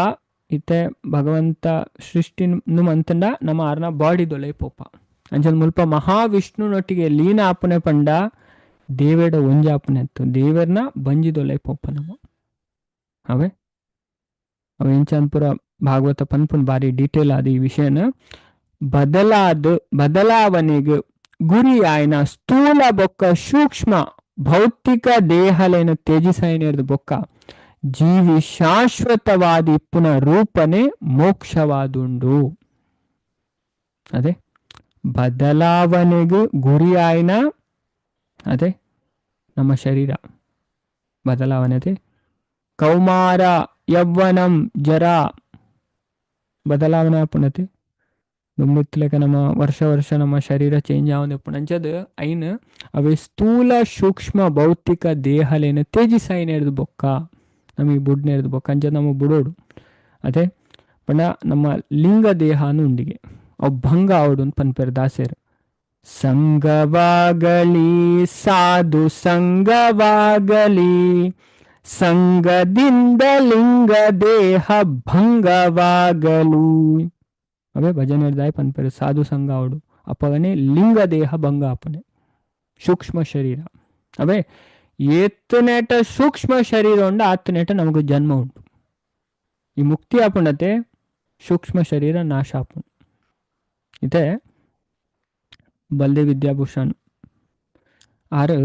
ಇತ್ತೆ ಭಗವಂತ ಸೃಷ್ಟಿ ಮಂತಂಡ ನಮ್ಮ ಆರ್ನ ಬಾಡಿ ದೊಲೆ ಪೋಪ. ಅಂಚದ ಮುಲ್ಪ ಮಹಾವಿಷ್ಣುನೊಟ್ಟಿಗೆ ಲೀನ ಆಪನೆ ಪಂಡ ದೇವೇಡ ಒಂಜಾಪನೆ ಅತ್ತು ದೇವರ್ನ ಬಂಜಿದೊಲೆ ಪೋಪ ನಮ್ಮ. ಅವೇ ಅವ ಎಂಚನ್ಪುರ ಭಾಗವತ ಪನ್ಪುನ್ ಬಾರಿ ಡೀಟೇಲ್ ಆದ ಈ ವಿಷಯನ. ಬದಲಾವಣೆಗೆ ಗುರಿಯಾಯನ ಸ್ಥೂಲ ಬೊಕ್ಕ ಸೂಕ್ಷ್ಮ ಭೌತಿಕ ದೇಹಲೇನ ತ್ಯಜಿಸೈನೇರ್ದು ಬೊಕ್ಕ ಜೀವಿ ಶಾಶ್ವತವಾದಿ ಪುನಃ ರೂಪನೆ ಮೋಕ್ಷವಾದುಂಡು. ಅದೇ ಬದಲಾವಣೆಗೆ ಗುರಿಯಾಯನ ಅದೇ ನಮ್ಮ ಶರೀರ ಬದಲಾವಣೆ, ಅದೇ ಕೌಮಾರ ಯೌವನಂ ಜರ ಬದಲಾವಣೆ ಆಪುಣತೆ ದುಂಬಿತ್ಲೆಕ ನಮ್ಮ ವರ್ಷ ವರ್ಷ ನಮ್ಮ ಶರೀರ ಚೇಂಜ್ ಆವೊಂದು ಅಂಚದ ಐನ್ ಅವೇ ಸ್ಥೂಲ ಸೂಕ್ಷ್ಮ ಭೌತಿಕ ದೇಹಲೇನ ತ್ಯಜಿಸೈನೇರ್ದು ಬೊಕ್ಕ ನಮಗೆ ಬುಡ್ನೇರ್ದು ಬೊಕ್ಕ ಅಂಚದ ನಮ್ಮ ಬುಡೋಡು. ಅದೇ ಪಂಡ ನಮ್ಮ ಲಿಂಗ ದೇಹನು ಉಂಡಿಗೆ ಅವು ಭಂಗ ಆವಡು ಅಂತ ಪನ್ಪೇರು ದಾಸೇರು. ಸಂಗವಾಗಲಿ ಸಾಧು ಸಂಗವಾಗಲಿ ಸಂಗದಿಂದ ಲಿಂಗ ದೇಹ ಭಂಗವಾಗಲಿ. ಅವೇ ಭಜನೆ ದಾಯ ಪನ್ಪೇರು ಸಾಧು ಸಂಘ ಅವಡು ಅಪ್ಪಗನೆ ಲಿಂಗ ದೇಹ ಭಂಗ ಅಪ್ಪನೆ ಸೂಕ್ಷ್ಮ ಶರೀರ. ಅವೇ ಏತ್ತನೇಟ ಸೂಕ್ಷ್ಮ ಶರೀರ ಉಂಡು ಆತ್ತನೇಟ ನಮಗೆ ಜನ್ಮ ಉಂಟು. ಈ ಮುಕ್ತಿ ಆಪುಣತೆ ಸೂಕ್ಷ್ಮ ಶರೀರ ನಾಶ ಆಪುಣ. ಇತ್ತೆ ಬಲ್ದೇವ್ ವಿದ್ಯಾಭೂಷಣ್ ಆರು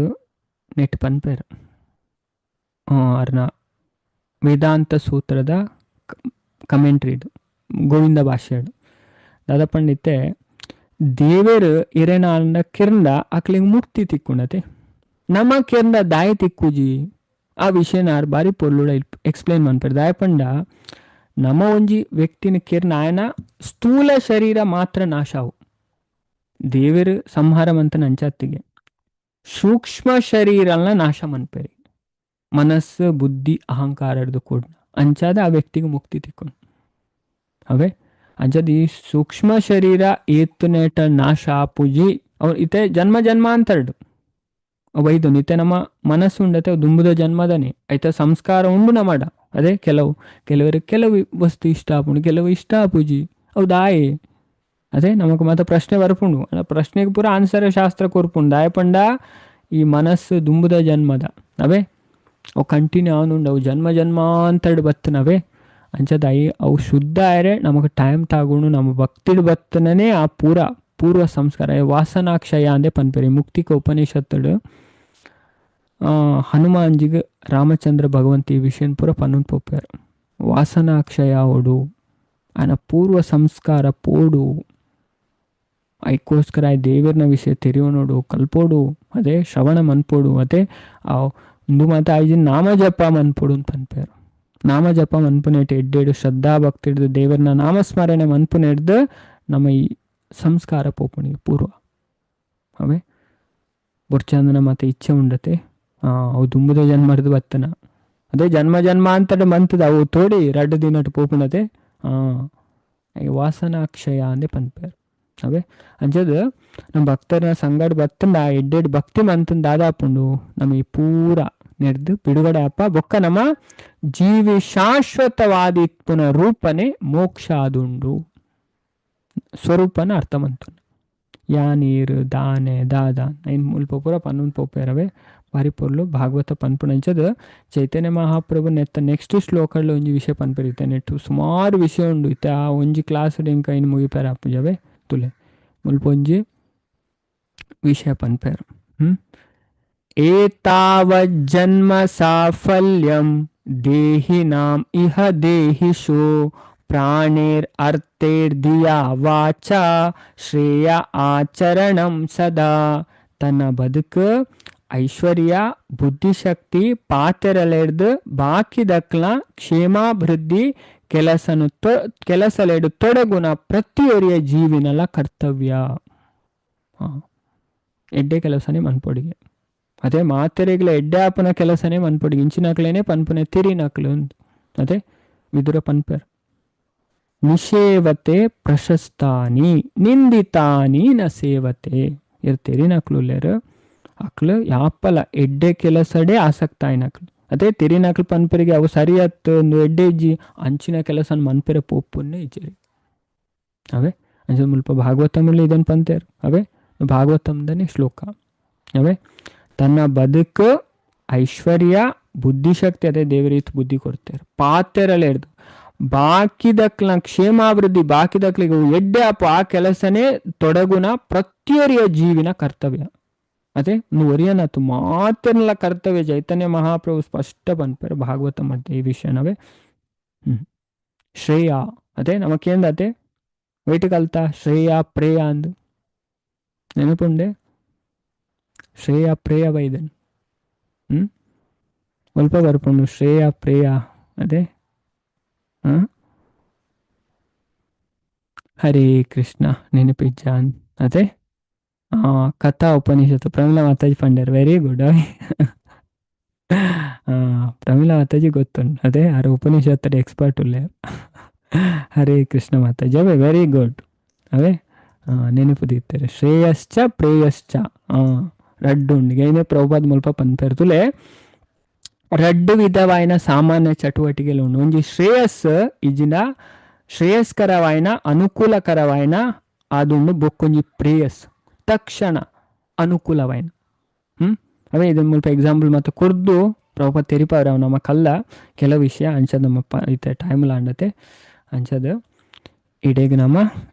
ನೆಟ್ ಪನ್ಪೇರು ಅರ್ನ ವೇದಾಂತ ಸೂತ್ರದ ಕಮೆಂಟ್ರಿ ಇದು ಗೋವಿಂದ ಭಾಷೆಡು. ದಾದ ಪಂಡಿತೆ ದೇವರು ಇರೇನಾಂಡ ಕಿರ್ಂದ ಅಕ್ಲಿಗೆ ಮುಕ್ತಿ ತಿಕ್ಕೊಂಡತೆ, ನಮ್ಮ ಕಿರ್ಂದ ದಾಯ ತಿಕ್ಕುಜಿ ಆ ವಿಷಯನ ಆರು ಬಾರಿ ಪೊರ್ಲುಡ ಎಕ್ಸ್ಪ್ಲೈನ್ ಮನ್ಪೇರು. ದಾಯ ಪಂಡ ನಮ್ಮ ಒಂಜಿ ವ್ಯಕ್ತಿನ ಕಿರ್ನ ಆಯನ ಸ್ಥೂಲ ಶರೀರ ಮಾತ್ರ ನಾಶಾವು, ದೇವರು ಸಂಹಾರ ಮಂತನ ಅಂಚಾತ್ತಿಗೆ ಸೂಕ್ಷ್ಮ ಶರೀರನ ನಾಶ ಮನ್ಪೇರಿ ಮನಸ್ಸು ಬುದ್ಧಿ ಅಹಂಕಾರದ್ದು ಕೂಡ ಅಂಚಾದ ಆ ವ್ಯಕ್ತಿಗೆ ಮುಕ್ತಿ ತಿಕ್ಕೊಂಡು. ಅವೇ ಅಂಚಾದ ಈ ಸೂಕ್ಷ್ಮ ಶರೀರ ಏತ್ತುನೇಟ ನಾಶ ಪೂಜಿ ಅವ್ರು ಇತ್ತೆ ಜನ್ಮ ಜನ್ಮಾಂತರಡು ವೈದು ನಿತ್ಯ ನಮ್ಮ ಮನಸ್ಸು ಉಂಡತೆ ದುಂಬುದ ಜನ್ಮದನೆ ಐತ ಸಂಸ್ಕಾರ ಉಂಡು ನಮ್ಮಡ. ಅದೇ ಕೆಲವರಿಗೆ ಕೆಲವು ವಸ್ತು ಇಷ್ಟ ಆಪುಂಡು, ಕೆಲವು ಇಷ್ಟ ಆಪುಜಿ ಅವು ದಾಯೆ. ಅದೇ ನಮಕ್ ಮಾತ ಪ್ರಶ್ನೆ ಬರ್ಪುಂಡು, ಪ್ರಶ್ನೆಗೆ ಪೂರ ಆನ್ಸರ್ ಶಾಸ್ತ್ರ ಕೊರ್ಪುಂಡು. ದಾಯ ಪಂಡ ಈ ಮನಸ್ಸು ದುಂಬುದ ಜನ್ಮದ ಅವೇ ಅವು ಕಂಟಿನ್ಯೂ ಆವೊಂದುಂಡು, ಅವು ಜನ್ಮ ಜನ್ಮಾಂತರಡು ಬತ್ತನವೇ. ಅಂಚದ ಅವು ಶುದ್ಧ ಆಯರೆ ನಮಗೆ ಟೈಮ್ ತಾಗುಣು ನಮ್ಮ ಭಕ್ತಿಡ್ ಬತ್ತನೇ ಆ ಪೂರ ಪೂರ್ವ ಸಂಸ್ಕಾರ ವಾಸನಾಕ್ಷಯ ಅಂದೆ ಪನ್ಪೇರಿ. ಮುಕ್ತಿಕ ಉಪನಿಷತ್ತುಡು ಹನುಮಾನ್ಜಿಗೆ ರಾಮಚಂದ್ರ ಭಗವಂತ ಈ ವಿಷಯನ್ ಪೂರ ಪನ್ನೊಂದು ಪೋಪೇರು. ವಾಸನಾಕ್ಷಯ ಓಡು ಆನ ಪೂರ್ವ ಸಂಸ್ಕಾರ ಪೋಡು, ಐಕ್ಕೋಸ್ಕರ ದೇವರನ ವಿಷಯ ತೆರಿಯೋ ನೋಡು ಕಲ್ಪೋಡು, ಅದೇ ಶ್ರವಣ ಮನ್ಪೋಡು, ಅದೇ ಆ ಒಂದು ಮಾತ ಐಜಿನ ನಾಮ ಜಪ ಮನ್ಪೋಡು ಅಂತ ಪನ್ಪೇರು. ನಾಮ ಜಪ ಮನ್ಪುನೇಟ್ ಎಡ್ಡೆಡು ಶ್ರದ್ಧಾ ಭಕ್ತಿ ಹಿಡ್ದು ದೇವರನ ನಾಮಸ್ಮರಣೆ ಮನ್ಪುನ ಹಿಡ್ದು ನಮ್ಮ ಈ ಸಂಸ್ಕಾರ ಪೋಪುಣಿಗೆ ಪೂರ್ವ ಅವೇ ಬೊರ್ಚಂದನ ಮತ್ತೆ ಇಚ್ಛೆ ಉಂಡತೆ ಅವು ದುಂಬುದ ಜನ್ಮರ್ದು ಬತ್ತನ ಅದೇ ಜನ್ಮ ಜನ್ಮಾಂತರ ಮಂತದ ಅವು ತೋಡಿ ರಡ್ಡು ದಿನಟ್ ಪೋಪುಣತೆ. ವಾಸನಾಕ್ಷಯ ಅಂದೆ ಪನ್ಪೇರು. ಅವೇ ಅಂಚದ ನಮ್ಮ ಭಕ್ತರನ ಸಂಗಡ ಬತ್ತಂದ ಎಡ್ಡೆಡ್ ಭಕ್ತಿ ಮಂತಂದ ದಾದಾಪುಂಡು ನಮ್ಮ ಈ ಪೂರ ನೆಡ್ದು ಬಿಡುಗಡೆ ಅಪ್ಪ ಬೊಕ್ಕ ನಮ್ಮ ಜೀವಿ ಶಾಶ್ವತವಾದ ಇತ್ಪುನ ರೂಪನೆ ಮೋಕ್ಷ ಆದುಂಡು ಸ್ವರೂಪನ ಅರ್ಥ ಮಂತುಂಡು. ಯಾ ನೀರು ದಾನೆ ದಾದ ಐನ್ ಮುಲ್ಪ ಪೂರ ಪನ್ನೊಂದು ಪೋಪೇರವೇ ಬಾರಿ ಪೊರ್ಲು ಭಾಗವತ ಪನ್ಪುನಂಚದ ಚೈತನ್ಯ ಮಹಾಪ್ರಭು ನೆತ್ತ ನೆಕ್ಸ್ಟ್ ಶ್ಲೋಕಡ್ಲ ಒಂಜಿ ವಿಷಯ ಪನ್ಪೆರ್ ನೆಟ್ಟು ಸುಮಾರು ವಿಷಯ ಉಂಡು. ಇತ್ತೆ ಆ ಒಂಜಿ ಕ್ಲಾಸ್ ಎಂಕ ಐನ್ ಮುಗಿಪೆರ ಆಪುಜವೆ ತುಲೆ ಮುಲ್ಪ ಒಂಜಿ ವಿಷಯ ಪನ್ಪೆರ್. ಏತಾವಜ್ಜನ್ಮ ಸಾಫಲ್ಯಂ ದೇಹಿನಾಂ ಇಹ ದೇಹಿಷು ಪ್ರಾಣೇರ್ ಅರ್ಥೇರ್ ಧಿಯಾ ವಾಚಾ ಶ್ರೇಯ ಆಚರಣಂ ಸದಾ. ತನ್ನ ಬದುಕು ಐಶ್ವರ್ಯ ಬುದ್ಧಿಶಕ್ತಿ ಪಾತೆರಲೆಡ್ದು ಬಾಕಿದಕ್ಲ ಕ್ಷೇಮಾಭಿವೃದ್ಧಿ ಕೆಲಸನು ಕೆಲಸಲೆಡು ತೊಡಗುನ ಪ್ರತಿಯೊರಿಯ ಜೀವಿನಲ ಕರ್ತವ್ಯ. ಎಡ್ಡೆ ಕೆಲಸನೇ ಮನ್ಪೊಡಿಗೆ ಅದೇ ಮಾತೆರೆಗ್ಲ ಎಡ್ಡೆ ಆಪುನ ಕೆಲಸನೇ ಮನ್ಪೊಡಿಗೆ ಇಂಚಿನಕ್ಲೇನೆ ಪನ್ಪುನೆ ತಿರಿನಕ್ಲು ಅದೇ ವಿದುರ ಪನ್ಪೆರ್. ನಿಷೇವತೆ ಪ್ರಶಸ್ತಾನಿ ನಿಂದಿತಾನಿ ನ ಸೇವತೆ. ಇರ್ ತೆರಿನಕ್ಲು ಉಲ್ಲೆರ್ ಅಕ್ಲು ಯಾಪಲ ಎಡ್ಡೆ ಕೆಲಸಡೇ ಆಸಕ್ತ ಆಯ್ನಕ್ಲು. ಅದೇ ತೆರಿನಕ್ಲು ಪನ್ಪೆರಿಗೆ ಅವು ಸರಿಯತ್ತು ಒಂದು ಎಡ್ಡೆ ಇಜ್ಜಿ ಅಂಚಿನ ಕೆಲಸ ಮನ್ಪೆರೆ ಪೋಪುನ್ನೇ ಇಜ್ಜೆರಿ. ಅವೇ ಅಂಚ ಮುಲ್ಪ ಭಾಗವತಮಲ್ಲಿ ಇದನ್ನು ಪಂತೇರು. ಅವೇ ಭಾಗವತಂದನೇ ಶ್ಲೋಕ. ಅವೇ ತನ್ನ ಬದುಕು ಐಶ್ವರ್ಯ ಬುದ್ಧಿಶಕ್ತಿ ಅದೇ ದೇವರೀತ್ ಬುದ್ಧಿ ಕೊಡ್ತಾರೆ ಪಾತೆರಲೆ ಹಿಡ್ದು ಬಾಕಿದಕ್ಲ ಕ್ಷೇಮಾಭಿವೃದ್ಧಿ ಬಾಕಿದಕ್ಲಿಗೆ ಎಡ್ಡೆ ಅಪ್ಪ ಆ ಕೆಲಸನೇ ತೊಡಗುನ ಪ್ರತಿಯೊರಿಯ ಜೀವಿನ ಕರ್ತವ್ಯ. ಅದೇ ಒರಿಯನತು ಮಾತೆಲ್ಲ ಕರ್ತವ್ಯ ಚೈತನ್ಯ ಮಹಾಪ್ರಭು ಸ್ಪಷ್ಟ ಪನ್ಪೆರ್ ಭಾಗವತ ಮಾಡ್ತೆ ಈ ವಿಷಯನವೇ. ಶ್ರೇಯ ಅದೇ ನಮಕೇಂದತೆ ವೈಟ್ ಕಲ್ತ ಶ್ರೇಯ ಪ್ರೇಯ ಅಂದು ನೆನಪುಂಡೆ ಶ್ರೇಯ ಪ್ರೇಯ ಬೈದನ್. ಒಲ್ಪ ಬರ್ಪುಂಡು ಶ್ರೇಯ ಪ್ರೇಯ ಅದೇ. ಹರೇ ಕೃಷ್ಣ ನೆನಪಿಜ್ಜಾನ್ ಅದೇ ಕಥಾ ಉಪನಿಷತ್ತು ಪ್ರಮೀಳಾ ಮಾತಾಜಿ ಪಂಡರ್ ವೆರಿ ಗುಡ್. ಪ್ರಮೀಳಾ ಮಾತಾಜಿ ಗೊತ್ತುಂಟು ಅದೇ ಆರು ಉಪನಿಷತ್ತರ ಎಕ್ಸ್ಪರ್ಟ್ ಉಲ್ಲೆ. ಹರೇ ಕೃಷ್ಣ ಮಾತಾಜಿ ಅವೇ ವೆರಿ ಗುಡ್. ಅವೇ ನೆನಪು ದೀತಾರೆ ಶ್ರೇಯಶ್ಚ ಪ್ರೇಯಶ್ಚ ರಡ್ಡು ಉಂಡು ಏನೇ ಪ್ರಭುಪಾದ ಮುಲ್ಪ ಪನ್ಪೆರ್ತುಲೆ ರಡ್ಡು ವಿಧವಾಯಿನ ಸಾಮಾನ್ಯ ಚಟುವಟಿಕೆలు ಉಂಡು. ಒಂಜಿ ಶ್ರೇಯಸ್ ಇಜಿನ ಶ್ರೇಯಸ್ಕರವಾಯಿನ ಅನುಕೂಲಕರವಾಯಿನ ಆದುಂಡು ಬೊಕ್ಕೊಂಜಿ ಪ್ರೇಯಸ್ ತಕ್ಷಣ ಅನುಕೂಲವಾಯಿನ. ಅವೇ ಇದನ್ನ ಮುಲ್ಪ ಎಕ್ಸಾಂಪಲ್ ಮತ್ತು ಕುರ್ದು ಪ್ರಭುಪಾದ ತೆರಿಪಾವ್ರೆ ಅವು ನಮ್ಮ ಕಲ್ಲ ಕೆಲವು ವಿಷಯ ಅಂಚದ ನಮ್ಮ ಇತ್ತೆ ಟೈಮ್ ಲಾಂಡತೆ ಅಂಚದ ಇಡೇಗ್ ನಮ್ಮ